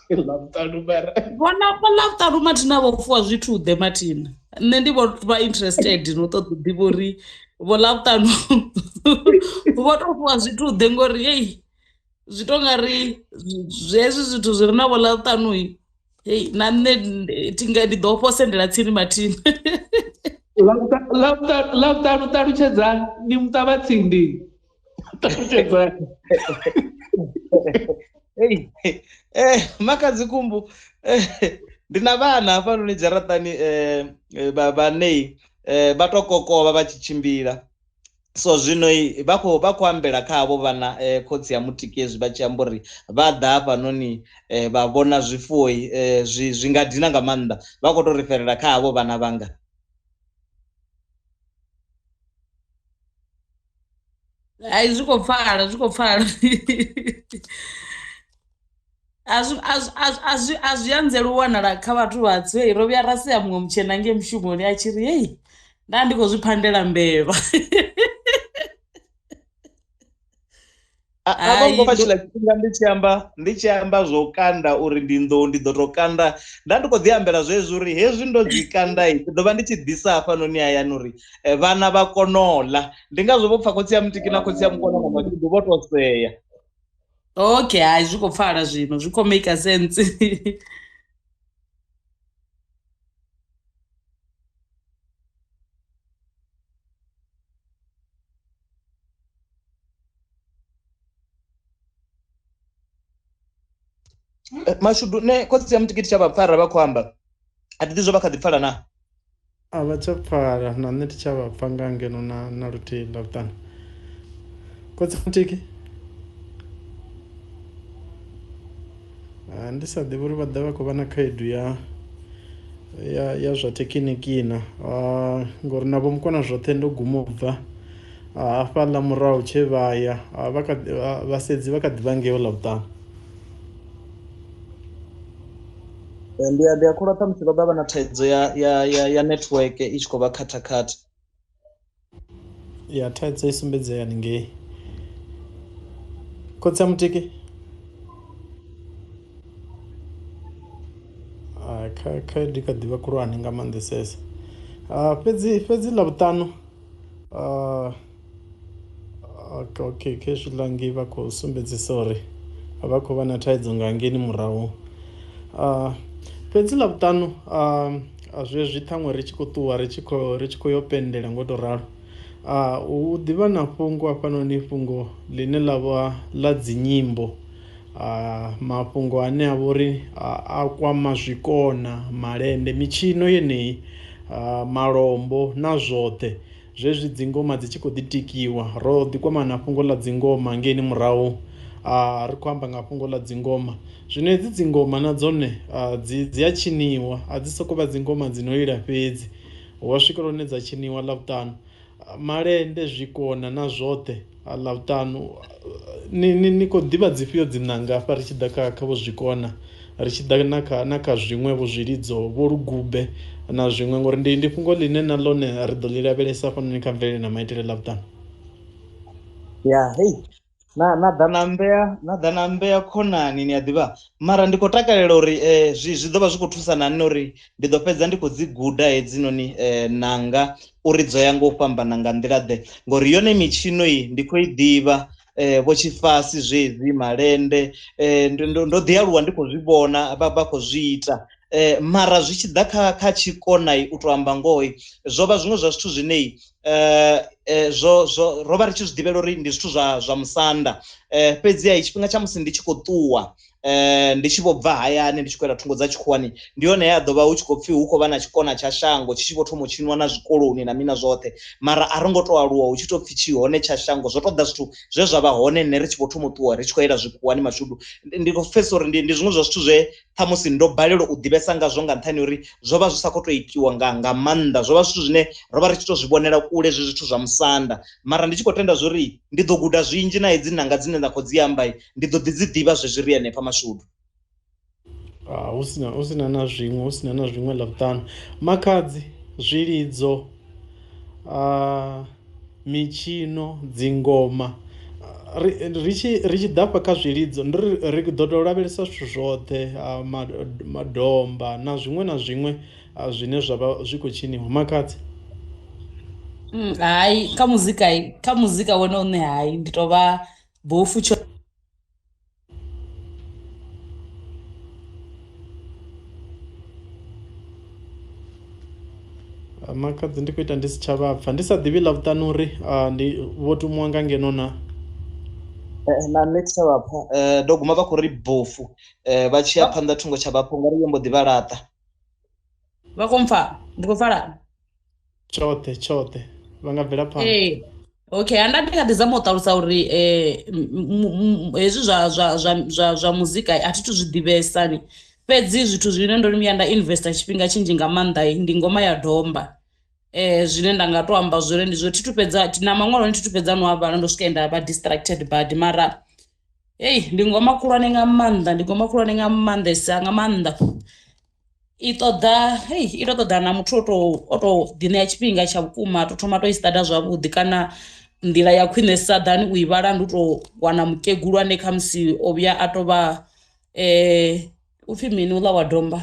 Ḽavhuṱanu mara. Vhona vho Ḽavhuṱanu mathina vho fuwa zwithu ḓe mathina. Nṋe ndi vho vha interested no ṱoḓa u ḓivha uri vho Ḽavhuṱanu vho to fuwa zwithu ḓe ngori hei zwi to nga ri hezwi zwithu zwi re na vho Ḽavhuṱanu hei na nṋe thi nga ndi ḓo ofha u sendela tsini mathina. Ḽavhuṱanu ṱalutshedzani ni muṱavhatsindi. Ṱalutshedzani. Hey, Makhadzi Khumbu, ndi na vhana hafhanoni dzharaṱani vhanei vha to kokovha vha tshi tshimbila. So zwino vha khou ambela kha havho vhana khotsi ya Mutiki hezwi vha tshi amba uri vha ḓa hafhanoni vha vhona zwifuwo zwi nga dina nga maanḓa, vha khou tou riferela kha havho vhana vhanga. Hai zwi khou pfala, zwi khou pfala. A zwi anzeli u wanala kha vhathu vhatswu. Hei ro vhuya ra sea muṅwe mutshena ngei mushumoni a tshi ri hei nda ndi khou zwi phandela mbevha. A vho ngo pfa tshiḽa tshifhinga ndi tshi amba zwo kanda uri ndi nḓou ndi ḓo to kanda, nda ndi khou ḓi ambela zwezwi uri hezwi ndo dzi kanda ndi ḓo vha ndi tshi ḓisa hafhanoni hayani uri vhana vha kone u ḽa. Ndi ngazwo vho pfa khotsi ya Mutiki na khotsi ya Mukona na Mashudu vho to sea. Okay, hai zwi khou pfala zwino, zwi khou make sense. Mashudu ne khotsi ya Mutiki tsha vha pfara vha khou amba, a thi ḓi zwo vha kha ḓi pfala na? A vha tsha pfala na nṋe thi tsha vha pfa nga ngeno na luthihi Ḽavhuṱanu. Khotsi Mutiki ndi sa ḓivhi uri vha ḓa vha khou vha na khaedu ya zwa thekhiniki na ngori na vho Mukona zwoṱhe ndo guma u bva hafhaḽa murahu tshe vha ya vha kha vhasedzi vha kha ḓi vha ngeo Ḽavhuṱanu. Ndi a kholwa ṱhamusi vha vha na thaidzo ya network i tshi khou vha khathakhatha. Ya thaidzo i sumbedzea haningei. Khotsi a Mutiki khaedu kha ḓivha khulwane nga maanḓesesa. Fhedzi Ḽavhuṱanu okay khezwiḽa ngei vha khou sumbedzisa uri vha khou vha na thaidzo nga hangeini murahu. Fhedzi Ḽavhuṱanu zwezwi ṱhaṅwe ri tshi khou ṱuwa ri tshi khou yo pendela ngo to ralo, hu ḓivha na fhungo hafhanoni fhungo ḽine ḽa vha ḽa dzinyimbo, mafhungo ane a vha uri a kwama zwikona, malende, mitshino yeneyi, malombo na zwoṱhe zwezwi dzingoma dzi tshi khou ḓi tikiwa. Ro ḓi kwama na fhungo ḽa dzingoma ngeini murahu, ri khou amba nga fhungo ḽa dzingoma. Zwino hedzi dzingoma na dzone dzi a tshiniwa, a dzi soko vha dzingoma dzi no lila fhedzi, hu a swikela hune dza tshiniwa Ḽavhuṱanu. Malende, zwikona na zwoṱhe Ḽavhuṱanu. Ni khou ḓivha dzifhio dzi ṋanga hafha ri tshi ḓa kha vho zwikona, ri tshi ḓa na kha zwiṅwe vho zwilidzo vho lugube na zwiṅwe, ngori ndi fhungo ḽine na ḽone ri ḓo ḽi lavhelesa hafhanoni kha mvelele na maitele Ḽavhuṱanu. Ya hei na ḓa na mbea khonani ni a ḓivha, mara ndi khou takalela uri zwi ḓo vha zwi khou thusa na nṋe uri ndi ḓo fhedza ndi khou dzi guda hedzinoni nanga uri dzo ya nga u fhambana nga nḓila ḓe, ngori yone mitshino iyi ndi khou i ḓivha vho tshifasi zwezwi malende ndo ḓi aluwa ndi khou zwi vhona vha khou zwi ita. Mara zwi tshi ḓa kha tshikona u to amba ngoho zwo vha zwiṅwe zwa zwithu zwine zwo ro vha ri tshi zwi ḓivhela uri ndi zwithu zwa musanda. Fhedziha tshifhinga tsha musi ndi tshi khou ṱuwa ndi tshi vho bva hayani ndi tshi khou yela thungo dza tshikhuwani, ndi hone ya ḓo vha hu tshi khou pfhi hu khou vha na tshikona tsha shango tshi tshi vho thoma u tshiniwa na zwikoloni na mina zwoṱhe, mara a ro ngo to aluwa hu tshi to pfhi tshi hone tsha shango. Zwo ṱoḓa zwithu zwe zwa vha hone nṋe ri tshi vho thoma u ṱuwa ri tshi khou yela zwikhuwani Mashudu. Ndi khou pfhesesa uri ndi zwiṅwe zwa zwithu zwe ṱhamusi ndo balelwa u ḓivhesa ngazwo nga nṱhani uri zwo vha zwi sa khou tou itiwa nga maanḓa, zwo vha zwithu zwine ro vha ri tshi to zwi vhonela kule zwi zwithu zwa musanda. Mara ndi tshi khou tenda zwori ndi ḓo guda zwinzhi na hedzi nanga dzine nda khou dzi amba ndi ḓo ḓi dzi ḓivha zwezwi ri henefha Mashudu. Hu sina na zwiṅwe Ḽavhuṱanu. Makhadzi, zwilidzo, mitshino, dzingoma, Ri ri tshi ri tshi ḓa hafha kha zwilidzo ndi ri ri ḓo tou lavhelesa zwithu zwoṱhe madomba na zwiṅwe na zwiṅwe zwine zwa vha zwi khou tshiniwa. Makhadzi. Hai kha muzika kha muzika wone une hai ndi tou vha bofu tsho. Makhadzi ndi khou ita ndi si tsha vha pfha ndi sa ḓivhi Ḽavhuṱanu uri ndi vho tumiwa nga ngeno na. Na nṋe thi tsha vha pfha ndo guma vha khou ri bofu vha tshi ya phanḓa thungo tsha vha pfha ungari yo mbo ḓi vha laṱa. Vha khou mpfa ndi khou pfala. Tshoṱhe tshoṱhe vha nga bvela phanḓa. Ee okay anda ndi kha ḓi zama u ṱalusa uri hezwi zwa zwa zwa zwa zwa muzika a thi thu zwi ḓivhesa ni fhedzi zwithu zwine ndo no vhuya nda investor tshifhinga tshinzhi nga maanḓa ndi ngoma ya domba zwine nda nga to amba zwone ndi zwo thi thu fhedza na maṅwalo thi thu fhedza no a vhala ndo swika nda vha distracted badi mara hei ndi ngoma khulwane nga maanḓa ndi ngoma khulwane nga maanḓesa nga maanḓa. I ṱoḓa hei i to ṱoḓa na muthu o to o to ḓi ṋea tshifhinga tsha vhukuma to thoma to i stada zwavhuḓi kana nḓila ya khwinesa than u i vhala ndi u to wana mukegulu ane khamusi o vhuya a to vha upfhi mini uḽa wa domba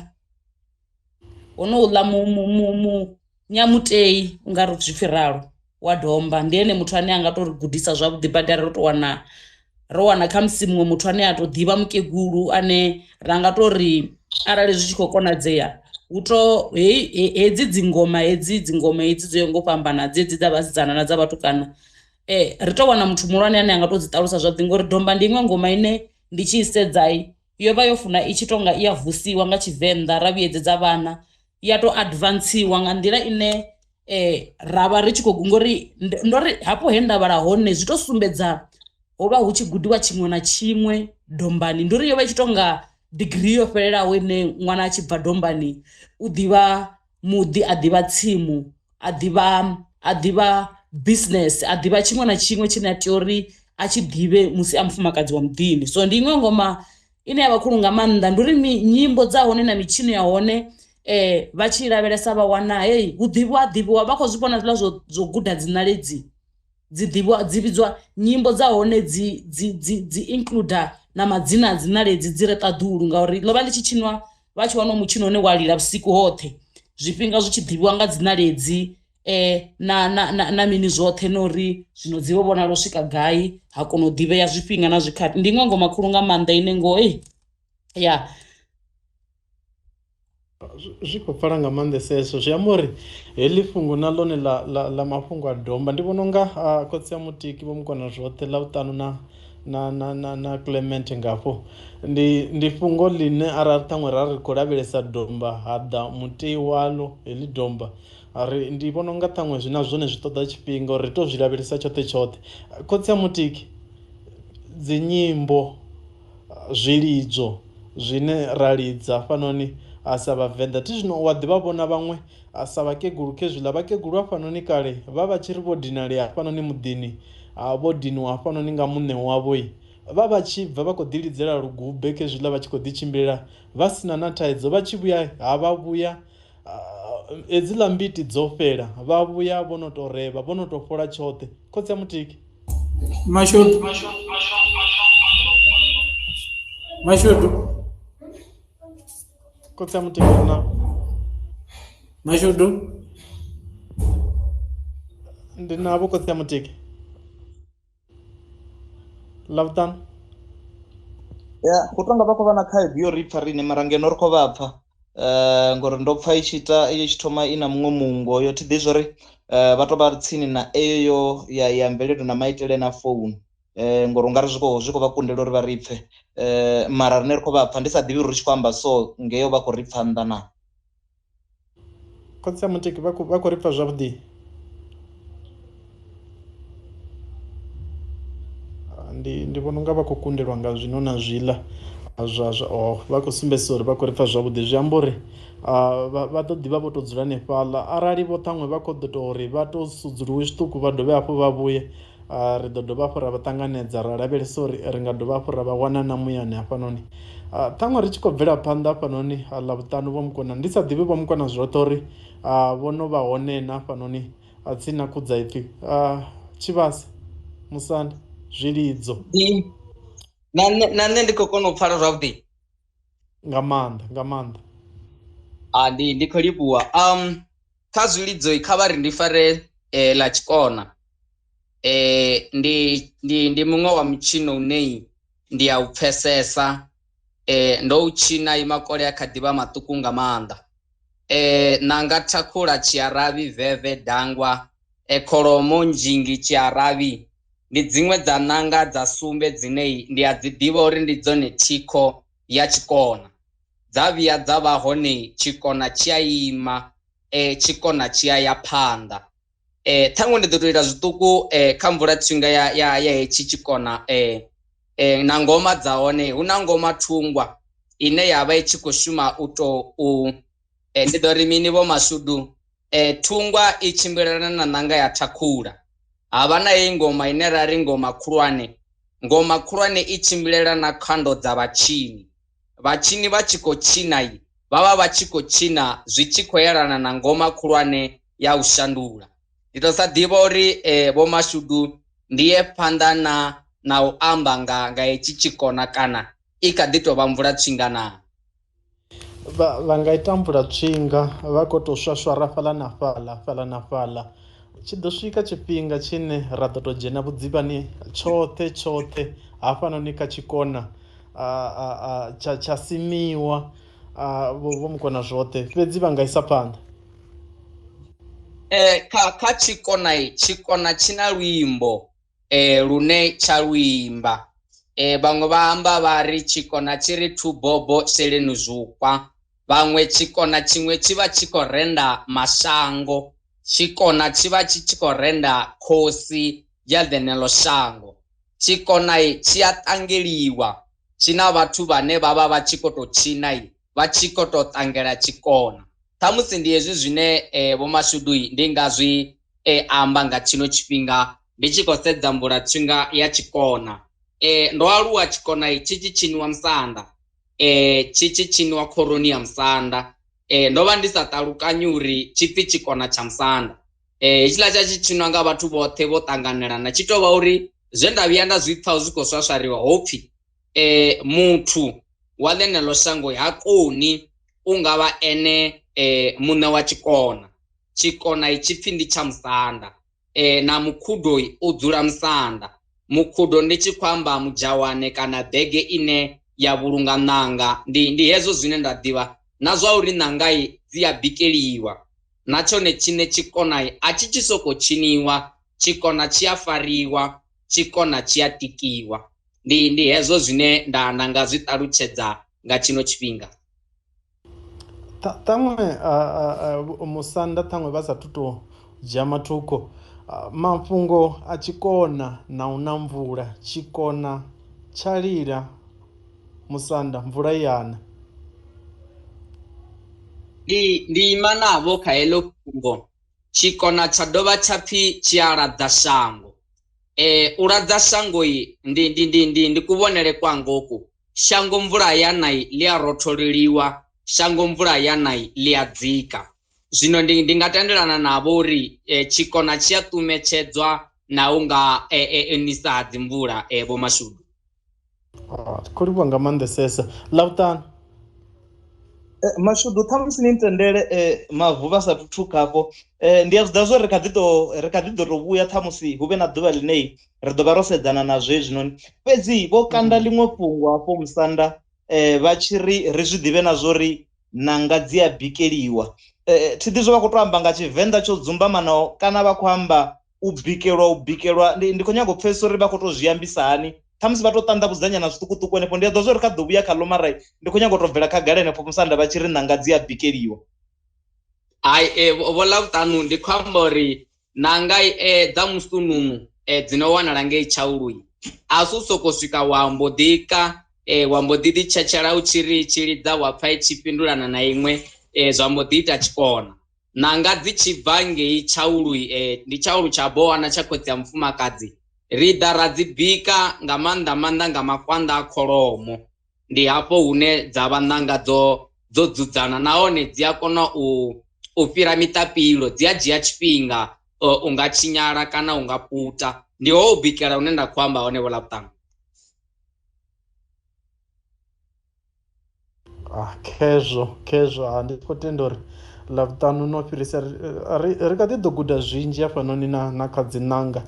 honouḽa mu mu mu mu nyamutei u nga ri zwi pfhi ralo wa domba ndi ene muthu ane a nga to ri gudisa zwavhuḓi badi arali ro to wana ro wana khamusi muṅwe muthu ane a to ḓivha mukegulu ane ra nga to ri arali zwi tshi khou konadzea hu to hei hedzi dzingoma hedzi dzingoma hedzi dzo yaho nga u fhambana dzedzi dza vhasidzana na dza vhatukana ri to wana muthu muhulwane ane a nga to dzi ṱalusa zwavhuḓi ngori domba ndi iṅwe ngoma ine ndi tshi i sedza yo vha yo funa i tshi tonga i ya vusiwa nga tshivenḓa ra vhuyedzedza vhana ya to advantsiwa nga nḓila ine ra vha ri tshi khou ngori ndo ri hafho he nda vhala hone zwi to sumbedza ho vha hu tshi gudiwa tshiṅwe na tshiṅwe dombani ndi uri yo vha i tshi tonga digirii yo fhelelaho ine ṅwana a tshi bva dombani u ḓivha muḓi a ḓivha tsimu a ḓivha a ḓivha business a ḓivha tshiṅwe na tshiṅwe tshine a tea uri a tshi ḓivhe musi a mufumakadzi wa muḓini so ndi iṅwe ngoma ine ya vha khulu nga maanḓa ndi uri nyimbo dza hone na mitshino ya hone vha tshi lavhelesa vha wana hei hu ḓivhiwa ḓivhiwa vha khou zwi vhona zwiḽa zwo zwo guda dziṋaledzi dzi ḓivhiwa dzi vhidzwa nyimbo dza hone dzi dzi dzi dzi includer na madzina a dziṋaledzi dzi re ṱaḓulu ngauri ḽo vha ḽi tshi tshinwa vha tshi wana mutshino une wa lila vhusiku hoṱhe zwifhinga zwi tshi ḓivhiwa nga dziṋaledzi na na na na mini zwoṱhe na uri zwino dzi vho vhonala u swika gai ha kona u ḓivhea zwifhinga na zwikhathi ndi iṅwe ngoma khulu nga maanḓa ine ngoho ya. Zwi khou pfala nga maanḓesesa zwi amba uri heḽi fhungo na ḽone ḽa ḽa ḽa mafhungo a domba ndi vhona unga khotsi a mutiki vho mukona zwoṱhe Ḽavhuṱanu na na na na na Clement ngafho ndi ndi fhungo ḽine arali ṱhaṅwe ra ri khou lavhelesa domba ha ḓa mutei waḽo heḽi domba ri ndi vhona unga ṱhaṅwe zwi na zwone zwi ṱoḓa tshifhinga uri ri to zwi lavhelesa tshoṱhe tshoṱhe. Khotsi a mutiki dzi nyimbo zwilidzo zwine ra lidza hafhanoni sa vhavenḓa thi zwino u a ḓi vha vhona vhaṅwe sa vhakegulu khezwiḽa vhakegulu hafhanoni kale vha vha tshi ri vho dinalea hafhanoni muḓini vho diniwa hafhanoni nga muṋe wavho vha vha tshi bva vha khou ḓi lidzela lugube khezwiḽa vha tshi khou ḓi tshimbilela vha sina na thaidzo vha tshi vhuya ha vha vhuya hedziḽa mbiti dzo fhela vha vhuya vho no to revha vho no to fhola tshoṱhe khotsi a mutiki. Mashudu. Mashudu. Khotsi a mutiki na. Mashudu. Ndi navho khotsi a mutiki. Ḽavhuṱanu. Ya, hu tonga vha khou vha na khaedu yo ri pfha riṋe mara ngeno ri khou vha pfha ngori ndo pfha i tshi ita i tshi thoma i na muṅwe mungo yo thi ḓivhi zwori vha to vha tsini na eyo yo ya ya mvelelo na maitele na founu ngori ungari zwi khou zwi khou vha kundela uri vha ri pfhe mara riṋe ri khou vha pfha ndi sa ḓivhi uri ri tshi khou amba so ngeyo vha khou ri pfha nnḓa na. Khotsi a Mutiki vha khou vha khou ri pfha zwavhuḓi? Ndi ndi vhona unga vha khou kundelwa nga zwino na zwiḽa zwa zwa oh vha khou sumbedzisa uri vha khou ri pfha zwavhuḓi zwi amba uri vha ḓo ḓivha vho to dzula hanefhaḽa arali vho ṱhaṅwe vha khou ḓo tou uri vha to sudzuluwe zwiṱuku vha dovhe hafhu vha vhuye ri ḓo dovha hafhu ra vha ṱanganedza ra lavhelesa uri ri nga dovha hafhu ra vha wana na muyani hafhanoni. Ṱhaṅwe ri tshi khou bvela phanḓa hafhanoni Ḽavhuṱanu vho Mukona ndi sa ḓivhi vho Mukona zwoṱhe uri vho no vha hone na hafhanoni tsini na Khudzaipfi Tshivhase Musanda Zwilidzo. Na nṋe ndi khou kona u pfala zwavhuḓi. Nga maanḓa, nga maanḓa. Ndi khou livhuwa. Kha zwilidzo kha vha ri ndi fare ḽa tshikona. Ndi muṅwe wa mutshino une ndi a u pfesesa. Ndo u tshina makole a kha ḓivha maṱuku nga maanḓa. Nanga thakhula tshiaravhi veve dangwa, kholomo nzhingi tshiaravhi ndi dziṅwe dza nanga dza sumbe dzine ndi a dzi ḓivha uri ndi dzone thikho ya tshikona. Dza vhuya dza vha hone tshikona tshi a ima, tshikona tshi a ya phanḓa. Ṱhaṅwe ndi ḓo tou ita zwiṱuku kha mvula tswinga ya hetshi tshikona na ngoma dza hone. Hu na ngoma thungwa ine ya vha i tshi khou shuma u tou ndi ḓo ri mini vho Mashudu, thungwa i tshimbilelana na nanga ya thakhula. Havha na heyi ngoma ine ra ri ngoma khulwane. Ngoma khulwane i tshimbilelana na khando dza vhatshini. Vhatshini vha tshi khou tshina vha vha vha tshi khou tshina zwi tshi khou yelana na ngoma khulwane ya u shandula. Ndi to sa ḓivha uri vho Mashudu ndi ye phanḓa na u amba nga hetshi tshikona kana i kha ḓi tou vha mvula tswinga naa. Vha nga ita mvula tswinga vha khou tou swaswara fhaḽa na fhaḽa fhaḽa na fhaḽa. Tshi ḓo swika tshifhinga tshine ra ḓo tou dzhena vhudzivhani tshoṱhe tshoṱhe hafhanoni kha tshikona tsha simiwa vho mukona zwoṱhe, fhedzi vha nga isa phanḓa. Kha tshikona tshikona tshi na luimbo lune tsha luimba. Vhaṅwe vha amba vha ri tshikona tshi ri thubobo sheleni zukwa. Vhaṅwe tshikona tshiṅwe tshi vha tshi khou renda mashango, tshikona tshi vha tshi tshi khou renda khosi ya ḽeneḽo shango. Tshikona tshi a ṱangeliwa, tshi na vhathu vhane vha vha vha tshi khou tou tshina vha tshi khou tou ṱangela tshikona. Ṱhamusi ndi hezwi zwine vho Mashudu ndi nga zwi amba nga tshino tshifhinga ndi tshi khou sedza mvula tswinga ya tshikona. Ndo aluwa tshikona tshi tshi tshiniwa musanda, tshi tshi tshiniwa khoroni ya musanda. Ndo vha ndi sa ṱalukanyi uri tshipfi tshikona tsha musanda. Hetshiḽa tsha tshi tshinwa nga vhathu vhoṱhe vho ṱanganelana, tshi tou vha uri zwe nda vhuya nda zwi pfha zwi khou swaswariwa hopfi muthu wa ḽeneḽo shango ha koni u nga vha ene muṋe wa tshikona. Tshikona tshipfi ndi tsha musanda, na mukhudo u dzula musanda. Mukhudo ndi tshi khou amba mudzhawane kana bege ine ya vhulunga ṋanga. Ndi hezwo zwine nda ḓivha, na zwa uri ṋanga dzi a bikeliwa, na tshone tshine tshikona a tshi tshi sokou tshiniwa, tshikona tshi a fariwa, tshikona tshi a tikiwa. Ndi hezwo zwine nda nga zwi ṱalutshedza nga tshino tshifhinga. Ṱhaṅwe musanda ṱhaṅwe vha sathu tou dzhia mathukho, mafhungo a tshikona na u na mvula, tshikona tsha lila musanda mvula i yana. Ndi ima navho kha heḽo fhungo. Tshikona tsha dovha tsha pfhi tshi a ladza shango. U ladza shango ndi kuvhonele kwanga uku. Shango mvula ya na ḽi a rotholeliwa, shango mvula ya na ḽi a dzika. Zwino ndi nga tendelana navho uri tshikona tshi a ṱumetshedzwa na u nga nisa ha dzi mvula vho Mashudu. Khou livhuwa nga maanḓesesa. Ḽavhuṱanu. Mashudu, ṱhamusi ni ntendele mavu vha sathu thukha hafho. Ndi a zwi ḓivha zwo ri kha ḓi ḓo tou vhuya ṱhamusi hu vhe na ḓuvha ḽine ri ḓo vha ro sedzana na zwezwinoni. Fhedzi vho kanda ḽiṅwe fhungo hafho musanda, vha tshi ri ri zwi ḓivhe na zwori nanga dzi a bikeliwa. Thi ḓi zwo vha khou tou amba nga Tshivenḓa tsho dzumbamanaho kana vha khou amba u bikelwa. Ndi khou nyanga u pfesesa uri vha khou tou zwi ambisa hani. Ṱhamusi vha tou ṱanḓavhudzanyana zwiṱukuṱuku henefho. Ndi a ḓo zwa uri kha ḓo vhuya khaḽo, mara ndi khou nyanga u tou bvela khagala henefho musanda vha tshi ri nanga dzi a bikeliwa. Hai, vho Ḽavhuṱanu, ndi khou amba uri nanga dza musununu dzi no wanala ngei Tshaulu a si u sokou swika wa mbo ḓi ka wa mbo ḓi ḓi tshetshela u tshi ri tshi lidza wa pfha i tshi fhindulana na iṅwe, zwa mbo ḓi ita tshikona. Nanga dzi tshi bva ngei Tshaulu, ndi Tshaulu tsha Bowana tsha khotsi ya mufumakadzi, ri ḓa ra dzi bika nga maanḓa maanḓa nga makwanda a kholomo. Ndi hafho hune dza vha nanga dzo dzudzana, nahone dzi a kona u fhira miṱapilo, dzi a dzhia tshifhinga u nga tshinyala kana u nga puta. Ndi ho u bikela hune nda khou amba hone vho Ḽavhuṱanu. Ah, khezwo khezwo ha ndi khou tenda uri Ḽavhuṱanu no fhirisa ri kha ḓi ḓo guda zwinzhi hafhanoni na kha dzi ṋanga.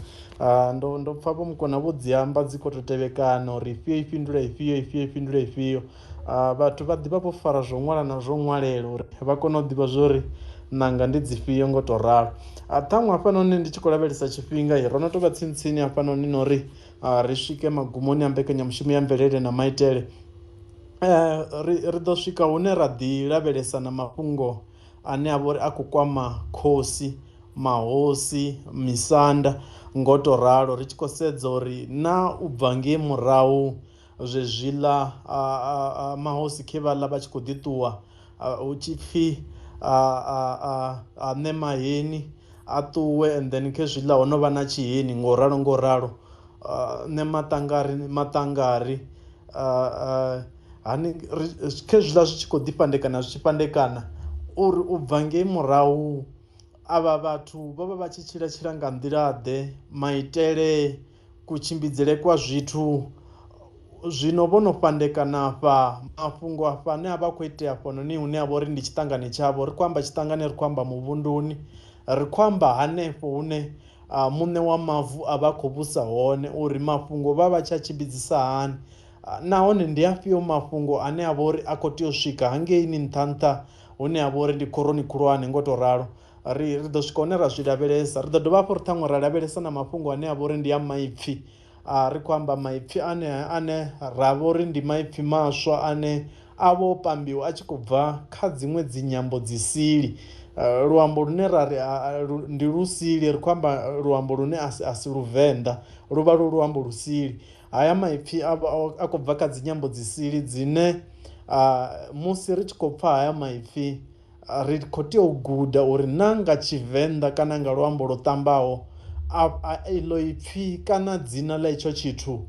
Ndo pfha vho Mukona vho dzi amba dzi khou tou tevhekana uri ifhio i fhindula ifhio, ifhio i fhindula ifhio. Vhathu vha ḓivha vho fara zwo ṅwala na zwo ṅwalela uri vha kone u ḓivha zwori ṋanga ndi dzifhio ngo to ralo. Ṱhaṅwe hafhanoni ndi tshi khou lavhelesa tshifhinga ro no tou vha tsini tsini hafhanoni na uri ri swike magumoni a mbekanyamushumo ya mvelele na maitele. Ri ḓo swika hune ra ḓi lavhelesa na mafhungo ane a vha uri a khou kwama khosi, mahosi, misanda ngo to ralo, ri tshi khou sedza uri na u bva ngei murahu zwezwiḽa mahosi khe vhaḽa vha tshi khou ḓi ṱuwa hu tshi pfhi a ṋe maheni a ṱuwe, and then khezwiḽa ho no vha na tshiheni ngo ralo ngo ralo, ṋe maṱangari maṱangari hani khezwiḽa zwi tshi khou ḓi fhandekana zwi tshi fhandekana, uri u bva ngei murahu avha vhathu vho vha vha tshi tshila tshila nga nḓila ḓe, maitele, kutshimbidzele kwa zwithu. Zwino vho no fhandekana afha mafhungo afha ane a vha khou itea hafhanoni hune a vha uri ndi tshiṱangani tshavho, ri khou amba tshiṱangani, ri khou amba muvhunduni, ri khou amba hanefho hune muṋe wa mavu a vha khou vhusa hone, uri mafhungo vha vha tshi a tshimbidzisa hani, nahone ndi afhio mafhungo ane a vha uri a khou tea u swika hangeini nṱha nṱha hune a vha uri ndi khoroni khulwane ngo to ralo. Ri ḓo swika hune ra zwi lavhelesa. Ri ḓo dovha hafhu ri ṱhaṅwe ra lavhelesa na mafhungo ane a vha uri ndi a maipfi. Ri khou amba maipfi ane ra vha uri ndi maipfi maswa ane a vha o pambiwa a tshi khou bva kha dziṅwe dzinyambo dzi sili. Luambo lune ra ri ndi lusili, ri khou amba luambo lune a si Luvenḓa, lu vha lu luambo lusili. Haya maipfi a khou bva kha dzinyambo dzi sili dzine musi ri tshi khou pfha haya maipfi ri khou tea u guda uri na nga Tshivenḓa kana nga luambo lwo ṱambaho iḽo ipfi kana dzina ḽa itsho tshithu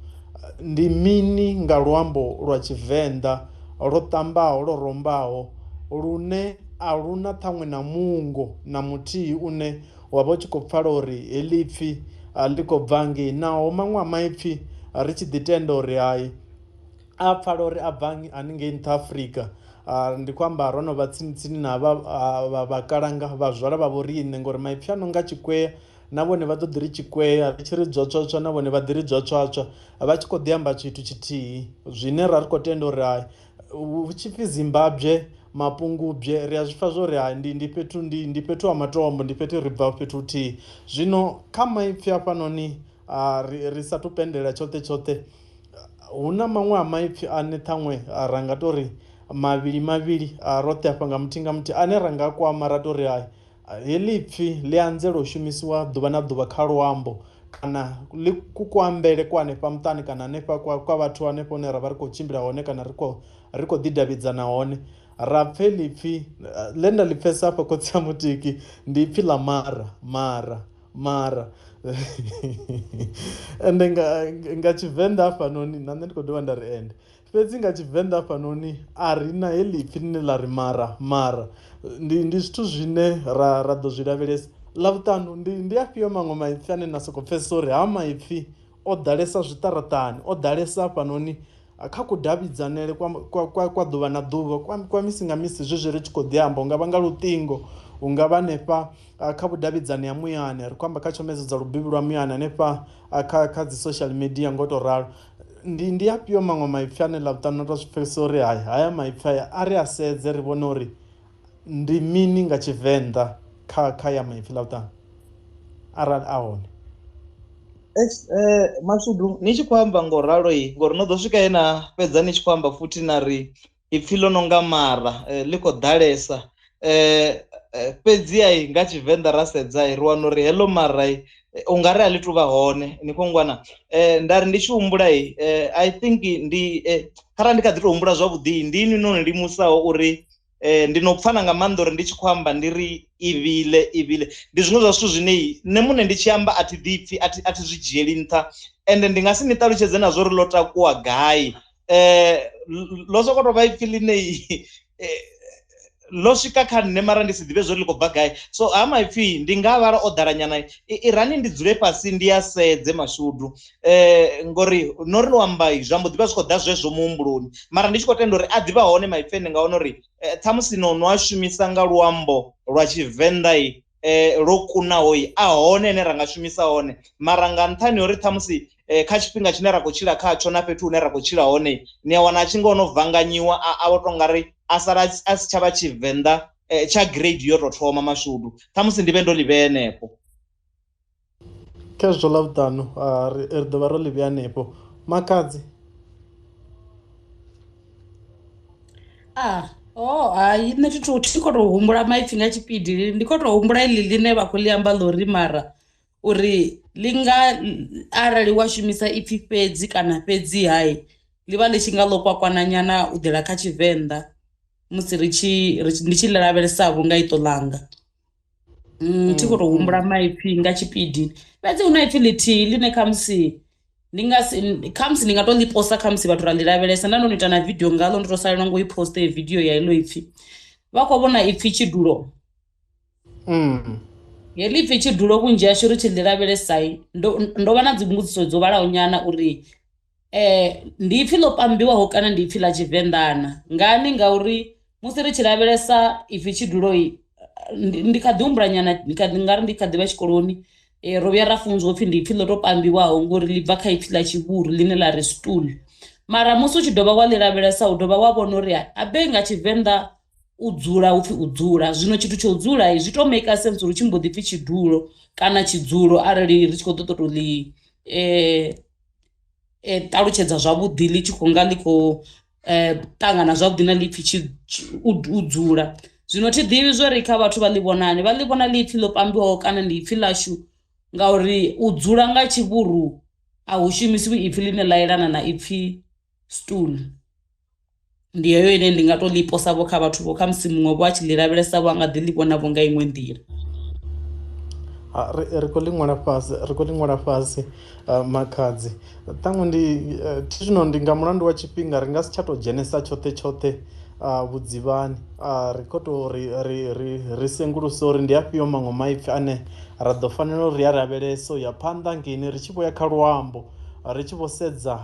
ndi mini nga luambo lwa Tshivenḓa lwo ṱambaho lwo rombaho, lune a luna ṱhaṅwe na mungo na muthihi une wa vha u tshi khou pfala uri heḽi ipfi ḽi khou bva ngei. Naho maṅwe a maipfi ri tshi ḓi tenda uri hai a pfala uri a bva haningei nṱha Afrika, ndi khou amba ro no vha tsini tsini na vhakalanga vhazwala vha vho riṋe, ngori maipfi a no nga tshikwea na vhone vha ḓo ḓi ri tshikwea, ri tshi ri dzwatswatswa na vhone vha ḓi ri dzwatswatswa, vha tshi khou ḓi amba tshithu tshithihi zwine ra ri khou tenda uri hai hu tshi pfhi Zimbabwe Mapungubwe ri a zwi pfha zwo ri hai ndi fhethu ndi fhethu ha matombo, ndi fhethu ri bva fhethu huthihi. Zwino kha maipfi hafhanoni ri sathu pendela tshoṱhe tshoṱhe, hu na maṅwe a maipfi ane ṱhaṅwe ra nga tori mavhili mavhili roṱhe hafha nga muthihi nga muthihi ane ra nga kwama ra tori hai heḽi ipfi ḽi anzela u shumisiwa ḓuvha na ḓuvha kha luambo kana ḽi kuambele kwa hanefha muṱani kana hanefha kwa vhathu hanefho hune ra vha ri khou tshimbila hone kana ri khou ḓi davhidzana hone, ra pfhe ḽi pfhi ḽe nda ḽi pfhesa hafha khotsi a Mutiki ndi ipfhi ḽa mara mara mara ende nga Tshivenḓa hafhanoni na nṋe ndi khou dovha nda ri ende fhedzi nga Tshivenḓa hafhanoni a ri na heḽi ipfi ḽine ḽa ri mara mara. Ndi zwithu zwine ra ḓo zwi lavhelesa. Ḽavhuṱanu ndi afhio maṅwe maipfi ane na sokou pfhesesa uri ha maipfi o ḓalesa zwiṱaraṱani, o ḓalesa hafhanoni kha kudavhidzanele kwa ḓuvha na ḓuvha kwa misi nga misi zwezwi ri tshi khou ḓi amba, hungavha nga luṱingo, hungavha hanefha kha vhudavhidzani ha muyani, ri khou amba kha tshomedzo dza lubibi lwa muyani hanefha kha dzi social media ngo to ralo. Ndi afhio maṅwe maipfi ane Ḽavhuṱanu ra zwi pfhesesa uri hai haya maipfi aya a ri a sedze ri vhone uri ndi mini nga Tshivenḓa kha ya maipfi Ḽavhuṱanu arali a hone? Mashudu ni tshi khou amba ngo ralo ngori no ḓo swika he na fhedza ni tshi khou amba futhi na ri ipfi ḽo no nga mara ḽi khou ḓalesa, fhedzi ai nga Tshivenḓa ra sedza ri wana uri heḽo mara u nga ri a ḽi tuvha hone ni khou ngwana. Nda ri ndi tshi humbula I think ndi kharali ndi kha ḓi to humbula zwavhuḓi ndi inwi no limusaho uri ndi no pfana nga maanḓa uri ndi tshi khou amba ndi ri ivhile ivhile ndi zwiṅwe zwa zwithu zwine nṋe muṋe ndi tshi amba a thi ḓipfi a thi zwi dzhieli nṱha, ende ndi nga si ni ṱalutshedze na zwo uri ḽo takuwa gai, ḽo sokou tou vha ipfi ḽine Ḽo swika kha nṋe mara ndi si ḓivhe zwori ḽi khou bva gai. So ha maipfi ndi nga vhala o ḓala nyana, irani ndi dzule fhasi ndi a sedze mashudu, ngori no ri no amba zwi ambo ḓivha zwi khou ḓa zwezwo muhumbuloni, mara ndi tshi khou tenda uri a ḓivha hone maipfi ane nga wana uri ṱhamusi no a shumisa nga luambo lwa Tshivenḓa lwo kunaho a hone ane ra nga shumisa hone, mara nga nṱhani uri ṱhamusi kha tshifhinga tshine ra khou tshila khatsho na fhethu hune ra khou tshila hone, ni a wana a tshi nga ono vanganyiwa a vho tonga ri a sala a si tshavha Tshivenḓa tsha grade yo to thoma mashudu. Ṱhamusi ndi vhe ndo ḽi vhea henefho. Khezwo Ḽavhuṱanu ri ḓo vha ro ḽi vhea henefho. Makhadzi. Hai nṋe thi khou tou humbula maipfi nga tshipidi, ndi khou tou humbula iḽi ḽine vha khou ḽi amba ḽo ri mara uri ḽi nga arali wa shumisa ipfi fhedzi kana fhedzi hai ḽi vha ḽi tshi nga ḽo kwakwana nyana u ḓela kha Tshivenḓa musi ri tshi ndi tshi lavhelesa vho nga iṱo ḽanga. Thi khou tou humbula maipfi nga tshipidi, fhedzi hu na ipfi ḽithihi ḽine khamusi ndi nga si khamusi ndi nga to ḽi posta, khamusi vhathu ra ḽi lavhelesa, nda ndo no ita na video ngalo, ndo to salelwa ngo i poste video ya iḽo ipfi. Vha khou vhona ipfi tshidulo. Heḽi ipfi tshidulo vhunzhi hashu ri tshi ḽi lavhelesa ndo vha na dzi mbudziso dzo vhalaho nyana uri ndi ipfi ḽo pambiwaho kana ndi ipfi ḽa Tshivenḓana. Ngani? Ngauri musi ri tshi lavhelesa ipfi tshidulo ndi kha ḓi humbula nyana, ndi kha ḓi ngari ndi kha ḓi vha tshikoloni, ro vhuya ra funzwa upfi ndi ipfi ḽo to pambiwaho ngori ḽi bva kha ipfi ḽa tshivhuru ḽine ḽa ri stool. Mara musi u tshi dovha wa ḽi lavhelesa u dovha wa vhona uri abe nga Tshivenḓa u dzula upfi u dzula. Zwino tshithu tsho dzula zwi to make sense uri tshi mbo ḓi pfi tshidulo kana tshidzulo arali ri tshi khou ṱoḓa to ḽi ṱalutshedza zwavhuḓi ḽi tshi khou nga ḽi khou ṱangana zwavhuḓi na ḽi pfi u dzula. Zwino thi ḓivhi zwori kha vhathu vha ḽi vhonani, vha ḽi vhona ḽi ipfi ḽo pambiwaho kana ndi ipfi ḽashu, ngauri u dzula nga tshivhuru a hu shumisiwi ipfi ḽine ḽa yelana na ipfi stool. Ndi heyo ine ndi nga to ḽi posa vho kha vhathu vho, khamusi muṅwe vho a tshi ḽi lavhelesa vho a nga ḓi ḽi vhona vho nga iṅwe nḓila. Ri khou ḽi ṅwala fhasi, ri khou ḽi ṅwala fhasi Makhadzi. Ṱhaṅwe ndi thi zwino ndi nga mulandu wa tshifhinga ri nga si tsha tou dzhenesa tshoṱhe tshoṱhe vhudzivhani, ri khou tou ri sengulusa uri ndi afhio maṅwe maipfi ane ra ḓo fanela uri a lavhelese u ya phanḓa ngeini ri tshi vho ya kha luambo, ri tshi vho sedza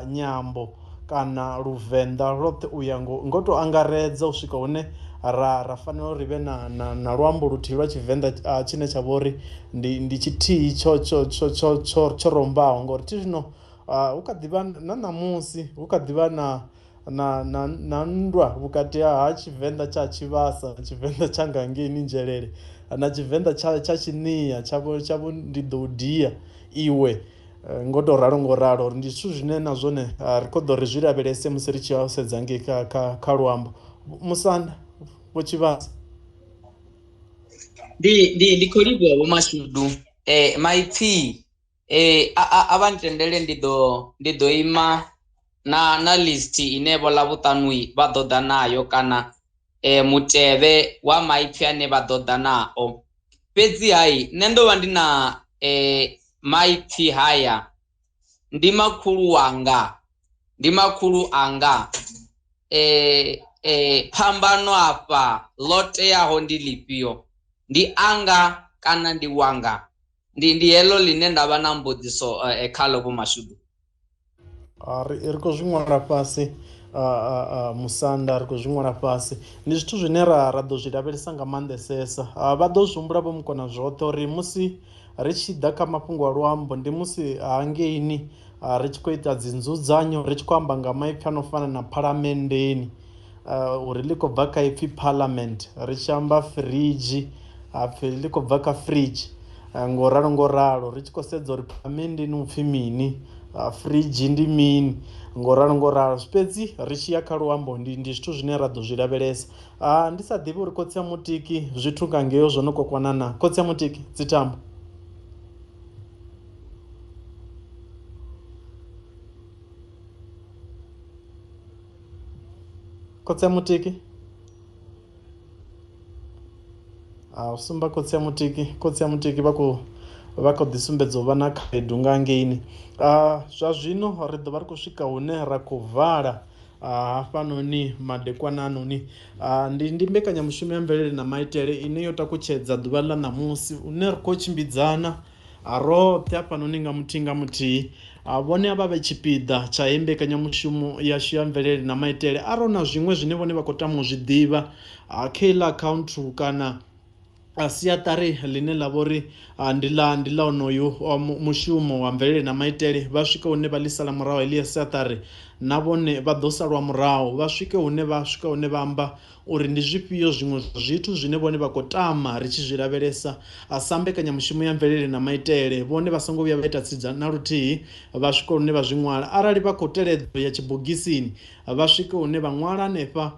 nyambo kana Luvenḓa lwoṱhe u ya ngo to angaredza u swika hune ra fanela uri vhe na luambo luthihi lwa Tshivenḓa tshine tsha vha uri ndi tshithihi tsho rombaho, ngori thi zwino hu kha ḓivha na ṋamusi hu kha ḓivha na nndwa vhukati ha Tshivenḓa tsha Tshivhasa, Tshivenḓa tsha nga ngeini Nzhelele na Tshivenḓa tsha Tshinia tsha vho ndi ḓo dia iwe, ngo to ralo ngo ralo. Ndi zwithu zwine na zwone ri khou ḓo ri zwi lavhelese musi ri tshi ya u sedza ngei kha luambo. Musanda Vho Tshivhasa. Ndi khou livhuwa Vho Mashudu. Maipfi a vha ntendele ndi ḓo ima na list ine vho Ḽavhuṱanu vha ḓo ḓa nayo kana mutevhe wa maipfi ane vha ḓo ḓa nao. Fhedzi hai nṋe ndo vha ndi na maipfi haya ndi makhulu wanga, ndi makhulu anga. Phambano afha ḽo teaho ndi lifhio? Ndi anga kana ndi wanga? Ndi heḽo ḽine nda vha na mbudziso khaḽo Vho Mashudu. Ri khou zwi ṅwala fhasi Musanda, ri khou zwi ṅwala fhasi. Ndi zwithu zwine ra ḓo zwi lavhelesa nga maanḓesesa. Vha ḓo zwi humbula Vho Mukona zwoṱhe uri musi ri tshi ḓa kha mafhungo a luambo ndi musi hangeini ri tshi khou ita dzi nzudzanyo, ri tshi khou amba nga maipfi ano fana na phalamenndeni, uri ḽi khou bva kha ipfi parliament, ri tshi amba fridge hapfi ḽi khou bva kha fridge, ngo ralo ngo ralo, ri tshi khou sedza uri phalamenndeni hu pfi mini, fridge ndi mini, ngo ralo ngo ralo. Fhedzi ri tshi ya kha luambo ndi zwithu zwine ra ḓo zwi lavhelesa. Ndi sa ḓivhi uri khotsi a Mutiki zwithu nga ngeo zwo no kokwana na. Khotsi a Mutiki dzithambo. Khotsi a Mutiki a sumba khotsi a Mutiki, khotsi a Mutiki vha khou ḓi sumbedza u vha na khaedu nga ngeini. Zwa zwino ri ḓo vha ri khou swika hune ra khou vala Hafhanoni madekwana anoni ndi mbekanyamushumo ya mvelele na maitele ine yo takutshedza ḓuvha ḽa ṋamusi une ri khou tshimbidzana roṱhe hafhanoni nga muthihi nga muthihi. Vhone a vha vhe tshipiḓa tsha heyi mbekanyamushumo yashu ya mvelele na maitele, arali na zwiṅwe zwine vhone vha khou tama u zwi ḓivha kha iḽa akhaunthu kana siaṱari ḽine ḽa vha uri ndi ḽa onoyu mushumo wa mvelele na maitele, vha swike hune vha ḽi sala murahu heḽia siaṱari na vhone vha ḓo salwa murahu, vha swike hune vha swika hune vha amba uri ndi zwifhio zwiṅwe zwithu zwine vhone vha khou tama ri tshi zwi lavhelesa sa mbekanyamushumo ya mvelele na maitele. Vhone vha songo vhuya vha ita tsidza na luthihi, vha swike hune vha zwi ṅwala. Arali vha khou teledzo ya tshibogisini, vha swike hune vha ṅwala hanefha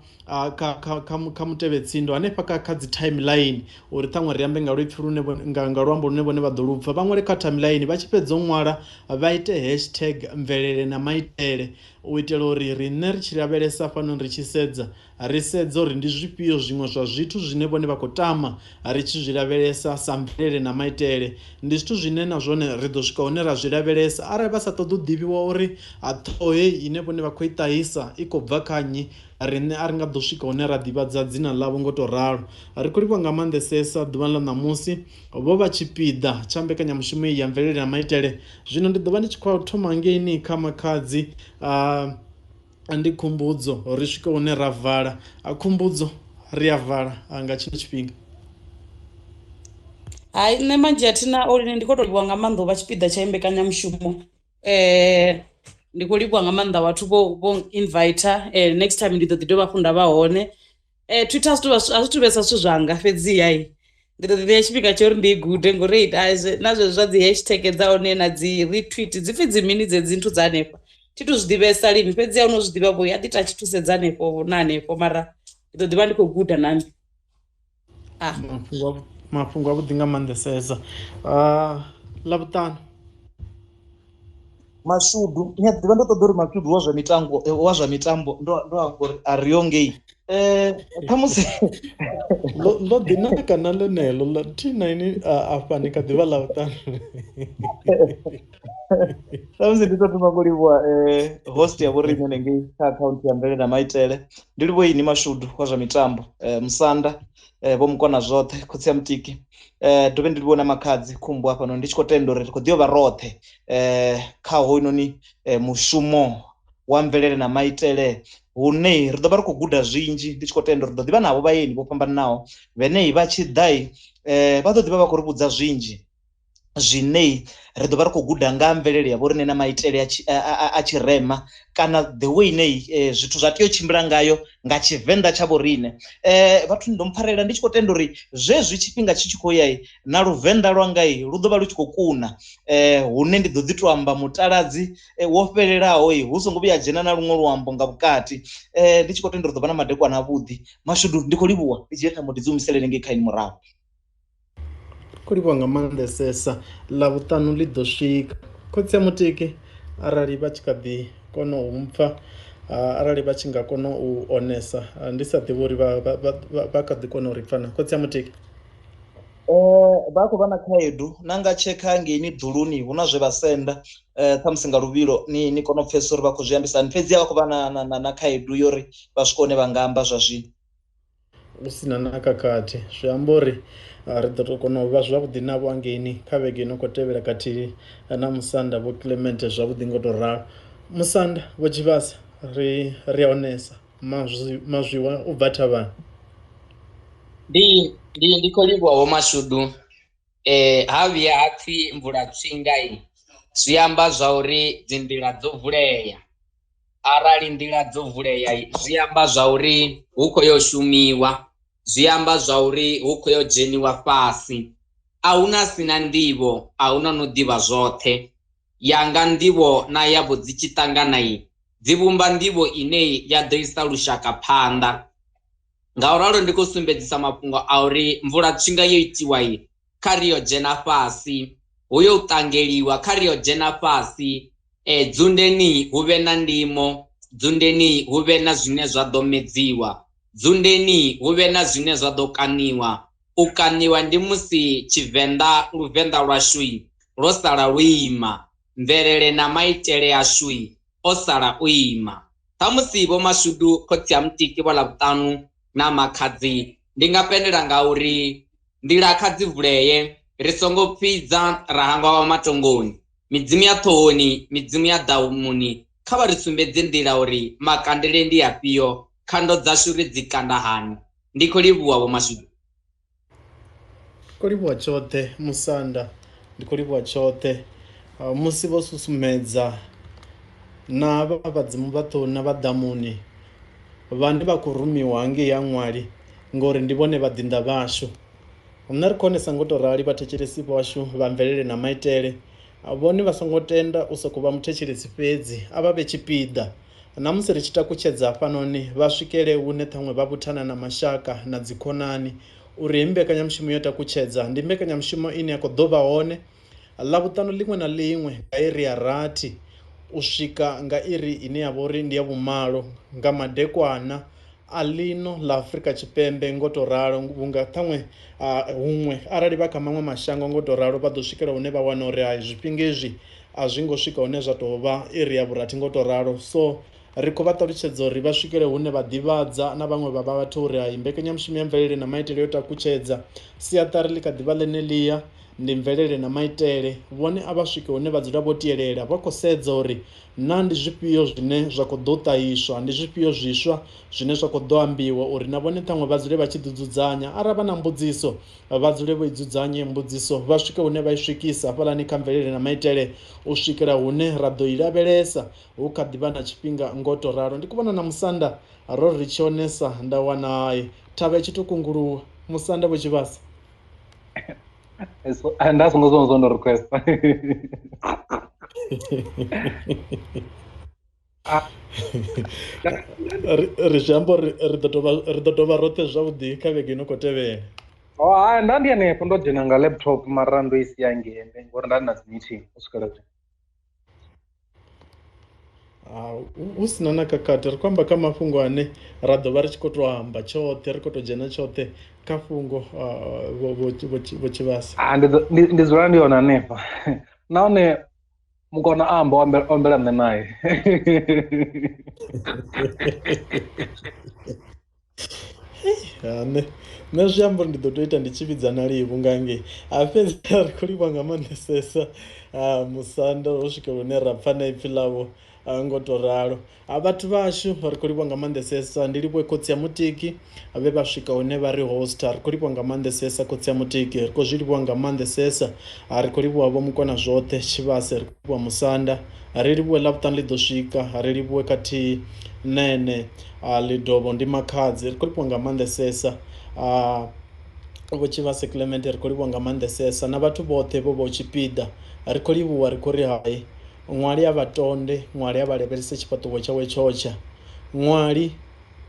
kha mutevhetsindo hanefha kha dzi timeline, uri ṱhaṅwe ri ambe nga luipfi lune nga luambo lune vhone vha ḓo lupfa, vha ṅwale kha timeline. Vha tshi fhedza u ṅwala vha ite hashtag mvelele na maitele, u itela uri riṋe ri tshi lavhelesa fhano ri tshi sedza ri sedza uri ndi zwifhio zwiṅwe zwa zwithu zwine vhone vha khou tama ri tshi zwi lavhelesa sa mvelele na maitele. Ndi zwithu zwine na zwone ri ḓo swika hune ra zwi lavhelesa. Arali vha sa ṱoḓi u ḓivhiwa uri ṱhoho heyi ine vhone vha khou i ṱahisa i khou bva kha nnyi, riṋe a ri nga ḓo swika hune ra ḓivhadza dzina ḽavho ngo to ralo. Ri khou livhuwa nga maanḓesesa ḓuvha ḽa ṋamusi, vho vha tshipiḓa tsha mbekanyamushumo iyi ya mvelele na maitele. Zwino ndi ḓo vha ndi tshi khou thoma ngeini kha Makhadzi, ndi Khumbudzo, ri swike hune ra vala. Khumbudzo, ri a vala nga tshino tshifhinga. Hai, nṋe manzhi a thina o lini, ndi khou tou livhuwa nga maanḓa u vha tshipiḓa tsha mbekanyamushumo. Ndi khou livhuwa nga maanḓa vhathu vho inviter. Next time ndi ḓo ḓi dovha hafhu nda vha hone. Twitter a zwi tu vhesa zwithu zwanga, fhedzi hai ndi ḓo ḓi ṋea tshifhinga tsha uri ndi i gude, ngori na zwezwo zwa dzi hashtag dza hone na dzi retweet dzi pfhi dzi mini dzedzi nthu dza hanefha thi tu zwi ḓivhesa lini, fhedzi a no zwi ḓivha vho ya ḓi ta tshi thusedza hanefho na hanefho, mara ndi ḓo ḓivha ndi khou guda nami. Mafhungo avhuḓi nga maanḓesesa. Ḽavhuṱanu Mashudu, ni a ḓivha ndo ṱoḓa uri Mashudu wa zwa mitambo ndo amba uri a ri yo ngei. Ṱhamusi ḽo ḓi naka na ḽeneḽo ḽa T9 afha ni kha ḓivha Ḽavhuṱanu. Ṱhamusi ndi tou thoma ngo livhuwa host ya vhoriṋe hanengei kha akhaunthu ya mvelele na maitele. Ndi livhuwe ini Mashudu wa zwa mitambo, Musanda, vho Mukona zwoṱhe, khotsi ya Mutiki. Dovhe ndi livhuwe na Makhadzi Khumbu hafhanoni, ndi tshi khou tenda uri ri khou ḓi vha roṱhe kha hoyunoni mushumo wa mvelele na maitele, hune ri ḓo vha ri khou guda zwinzhi. Ndi tshi khou tenda uri ri ḓo ḓivha navho vhaeni vho fhambananaho vhenei vha tshi ḓai, vha ḓo ḓivha vha khou ri vhudza zwinzhi zwine ri ḓo vha ri khou guda nga mvelele ya vhoriṋe na maitele a tshirema, kana the way ine zwithu zwa tea u tshimbila ngayo nga tshivenḓa tsha vhoriṋe. Vhathu ni ḓo mpfarela ndi tshi khou tenda uri zwezwi tshifhinga tshi tshi khou ya na luvenḓa lwangai lu ḓo vha lu tshi khou kuna, hune ndi ḓo ḓi to amba mutaladzi wo fhelelaho hu songo vhuya dzhena na luṅwe luambo nga vhukati. Ndi tshi khou tenda uri ḓo vha na madekwana avhuḓi. Mashudu, ndi khou livhuwa, ndi dzhie thambo ndi dzi humiselele ngei kha ini murahu. Khou livhuwa nga maanḓesesa. Ḽavhuṱanu ḽi ḓo swika. Khotsi ya Mutiki, arali vha tshi kha ḓi kona u mpfa, arali vha tshi nga kona u onesa, ndi sa ḓivhi uri vha kha ḓi kona u ri pfa na. Khotsi ya Mutiki, vha khou vha na khaedu na nga tshekha ngeini ḓuluni hu na zwe vha senda, ṱhamusi nga luvhilo ni kona u pfhesesa uri vha khou zwi ambisa hani, fhedzi vha khou vha na khaedu yo uri vha swike hune vha nga amba zwa zwino hu sina na khakhathi. Zwi amba uri ri ḓo tou kona u vha zwavhuḓi navho hangeini kha vhege ino khou tevhela, khathihi na Musanda Vho Clement zwavhuḓi ngo tou ralo. Musanda Vho Tshivhasa, ri a onesa mazwiwa u bva thavhani. Ndi khou livhuwa Vho Mashudu. Ha vhuya ha pfi mvula tswinga zwi amba zwa uri dzi nḓila dzo vulea. Arali nḓila dzo vulea zwi amba zwa uri hu khou yo shumiwa, zwi amba zwa uri hu khou yo dzheniwa fhasi. A huna sina nḓivho, a huna no ḓivha zwoṱhe. Yanga nḓivho na yavho dzi tshi ṱangana dzi vhumba nḓivho ine ya ḓo isa lushaka phanḓa. Ngauralo ndi khou sumbedzisa mafhungo a uri mvula tswinga yo itiwa kha ri yo dzhena fhasi, hu yo ṱangeliwa kha ri yo dzhena fhasi. Dzundeni hu vhe na ndimo, dzundeni hu vhe na zwine zwa ḓo medziwa, dzundeni hu vhe na zwine zwa ḓo kaniwa. U kaniwa ndi musi tshivenḓa luvenḓa lwashu lwo sala lu ima, mvelele na maitele ashu o sala u ima. Ṱhamusi Vho Mashudu khotsi a Mutiki vho Ḽavhuṱanu na Makhadzi, ndi nga pendela nga uri nḓila kha dzi vulee, ri songo fhidza ra hangwa vha matongoni. Midzimu ya ṱhohoni, midzimu ya ḓamuni, kha vha ri sumbedze nḓila uri makandele ndi afhio, khando dzashu ri dzi kanda hani. Ndi khou livhuwa Vho Mashudu. Khou livhuwa tshoṱhe Musanda, ndi khou livhuwa tshoṱhe. Musi vho susumedza na vha vhadzimu vha ṱhohoni na vha ḓamuni vhane vha khou rumiwa hangei ya ṅwali ngori ndi vhone vhaḓinḓa vhashu. Nṋe ri khou onesa ngo to rali vhathetshelesi vhashu vha mvelele na maitele, vhone vha songo tenda u sokou vha muthetshelesi fhedzi, a vha vhe tshipiḓa. Na musi ri tshi takutshedza hafhanoni vha swikele hune ṱhaṅwe vha vhuthana na mashaka na dzikhonani uri heyi mbekanyamushumo yo takutshedza ndi mbekanyamushumo ine ya khou ḓo vha hone Ḽavhuṱanu ḽiṅwe na ḽiṅwe nga iri ya rathi u swika nga iri ine ya vha uri ndi ya vhumalo nga madekwana a ḽino ḽa Afrika Tshipembe ngo to ralo, vhunga ṱhaṅwe huṅwe arali vha kha maṅwe mashango ngo to ralo vha ḓo swikela hune vha wana uri hai zwifhinga izwi a zwi ngo swika hune zwa tou vha iri ya vhurathi ngo to ralo. So ri khou vha ṱalutshedza uri vha swikele hune vha ḓivhadza na vhaṅwe vha vhathu uri hai mbekanyamushumo ya mvelele na maitele yo takutshedza, siaṱari ḽi kha ḓivha ḽeneḽia ndi mvelele na maitele. Vhone a vha swike hune vha dzula vho tielela vha khou sedza uri na ndi zwifhio zwine zwa khou ḓo ṱahiswa, ndi zwifhio zwiswa zwine zwa khou ḓo ambiwa uri na vhone ṱhaṅwe vha dzule vha tshi ḓidzudzanya. Arali vha na mbudziso vha dzule vho i dzudzanye mbudziso, vha swike hune vha i swikisa hafhaḽani kha mvelele na maitele u swikela hune ra ḓo i lavhelesa hu kha ḓivha na tshifhinga ngo to ralo. Ndi khou vhona na Musanda ro ri tshi onesa nda wana hai thavha i tshi to kunguluwa. Musanda Vho Tshivhasa. Nda songo zwo zwo ndo request. Ri zwi amba uri ri ḓo dovha roṱhe zwavhuḓi kha vhege ino khou tevhela. Oh, hai nda ndi hanefho ndo dzhena nga laptop mara ndo i sia ngei ngori nda ndi na dzi meeting u swikela zwino. Hu sina na khakhathi, ri khou amba kha mafhungo ane ra ḓo vha ri tshi khou to amba tshoṱhe, ri khou to dzhena tshoṱhe kha fhungo Vho Tshivhasa. Ndi dzula ndi hone hanefha nahone mukona amba ombela nṋe naye. Nṋe zwi amba uri ndi ḓo tou ita ndi tshi vhidza na Livhu nga ngei. A fhedzi ri khou livhuwa nga maanḓesesa Musanda ro swika hune ra pfha na ipfhi ḽavho ngo to ralo. Vhathu vhashu ri khou livhuwa nga maanḓesesa, ndi livhuwe khotsi ya Mutiki vhe vha swika hune vha ri hosta, ri khou livhuwa nga maanḓesesa khotsi ya Mutiki, ri khou zwi livhuwa nga maanḓesesa, ri khou livhuwa Vho Mukona zwoṱhe Tshivhase, ri khou livhuwa Musanda, ri livhuwe Ḽavhuṱanu ḽi ḓo swika, ri livhuwe khathihi nene Lidovho ndi Makhadzi, ri khou livhuwa nga maanḓesesa Vho Tshivhase Clement, ri khou livhuwa nga maanḓesesa na vhathu vhoṱhe vho vha tshipiḓa, ri khou livhuwa, ri khou ri hai ṅwali a vha tonde, ṅwali a vha lavhelese tshifhaṱuwo tshawe tshotsha, ṅwali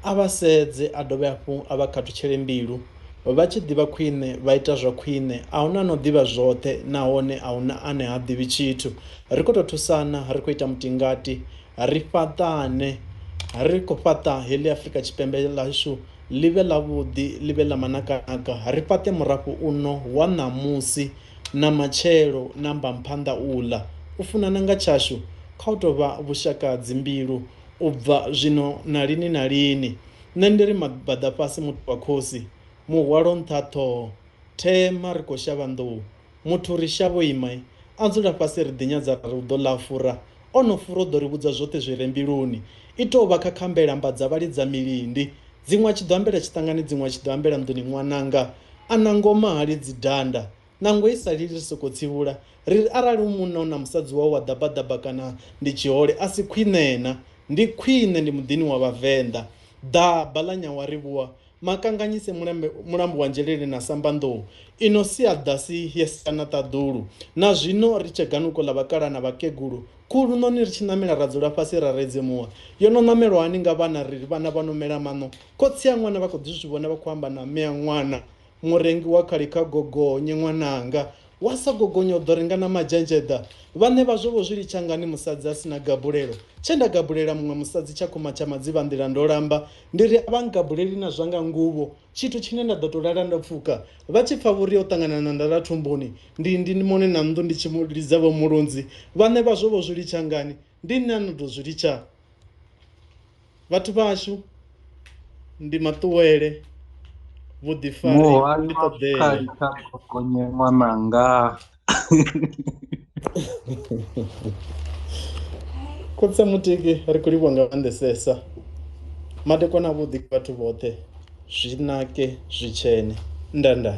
a vha sedze a dovhe hafhu a vha khathutshele mbilu, vha tshi ḓivha khwine vha ita zwa khwine, a huna no ḓivha zwoṱhe nahone a huna ane ha ḓivhi tshithu. Ri khou tou thusana, ri khou ita mutingati, ri fhaṱane, ri khou fhaṱa heḽi Afrika Tshipembe ḽashu ḽi vhe ḽavhuḓi, ḽi vhe ḽa manakanaka, ri fhaṱe murafho uno wa ṋamusi na matshelo na mbamphanda uḽa. U funana nga tshashu kha u tou vha vhushaka dzimbilu u bva zwino na lini na lini. Nṋe ndi ri mabaḓa fhasi muthu wa khosi, muhwalo nṱha ṱhoho, thema ri khou shavha nḓou, muthu ri shavho ima, a dzula fhasi ri ḓinyadza ra ri u ḓo ḽa fura, o no fura u ḓo ri vhudza zwoṱhe zwi re mbiluni. I tou vha khakhambela mbadza vhalidza milindi, dziṅwe a tshi ḓo ambela tshiṱangani, dziṅwe a tshi ḓo ambela nḓuni ṅwananga, a na ngoma ha lidzi danda, nangwe i sa lili ri sokou tsivhula. Ri ri arali u munna u na musadzi wau wa ḓabaḓaba kana ndi tshihole a si khwine na, ndi khwine ndi muḓini wa Vhavenḓa. Ḓaba ḽa nyawa ri vhuwa makanganyise mulambo wa Nzhelele na Sambanḓou ino sia ḓasi ya siana ṱaḓulu. Na zwino ri tshe ganuko ḽa vhakala na vhakegulu, khulu noni ri tshi ṋamela ra dzula fhasi ra redzemuwa. Yo no ṋamelwa hani nga vhana, ri vhana vha no mela maṋo, khotsi a ṅwana vha khou ḓi zwi vhona vha khou amba na mme a ṅwana, murengi wa khali kha gogonye ṅwananga, wa sa gogonya u ḓo renga na madzhenzheḓa. Vhaṋe vhazwo vho zwi litsha ngani musadzi a sina gabulelo? Tshe nda gabulela muṅwe musadzi tsha khuma tsha madzivha nḓila ndo lamba, ndi ri a vha ngabuleli na zwanga nguvho, tshithu tshine nda ḓo tou lala ndo pfuka. Vha tshi pfa vhuria u ṱangana na ndala thumbuni, ndi mone na nnḓu ndi tshi lidza vho mulunzi. Vhaṋe vhazwo vho zwi litsha ngani? Ndi nṋe ano ḓo zwi litsha. Vhathu vhashu ndi maṱuwele, vhuḓifari Muhwali ndi wa ṱoḓele. vhukhali kha gogonye ṅwananga. Khotsi a Mutiki ri khou livhuwa nga maanḓesesa. Madekwana avhuḓi kha vhathu vhoṱhe, zwi nake zwi tshene. Nda nda.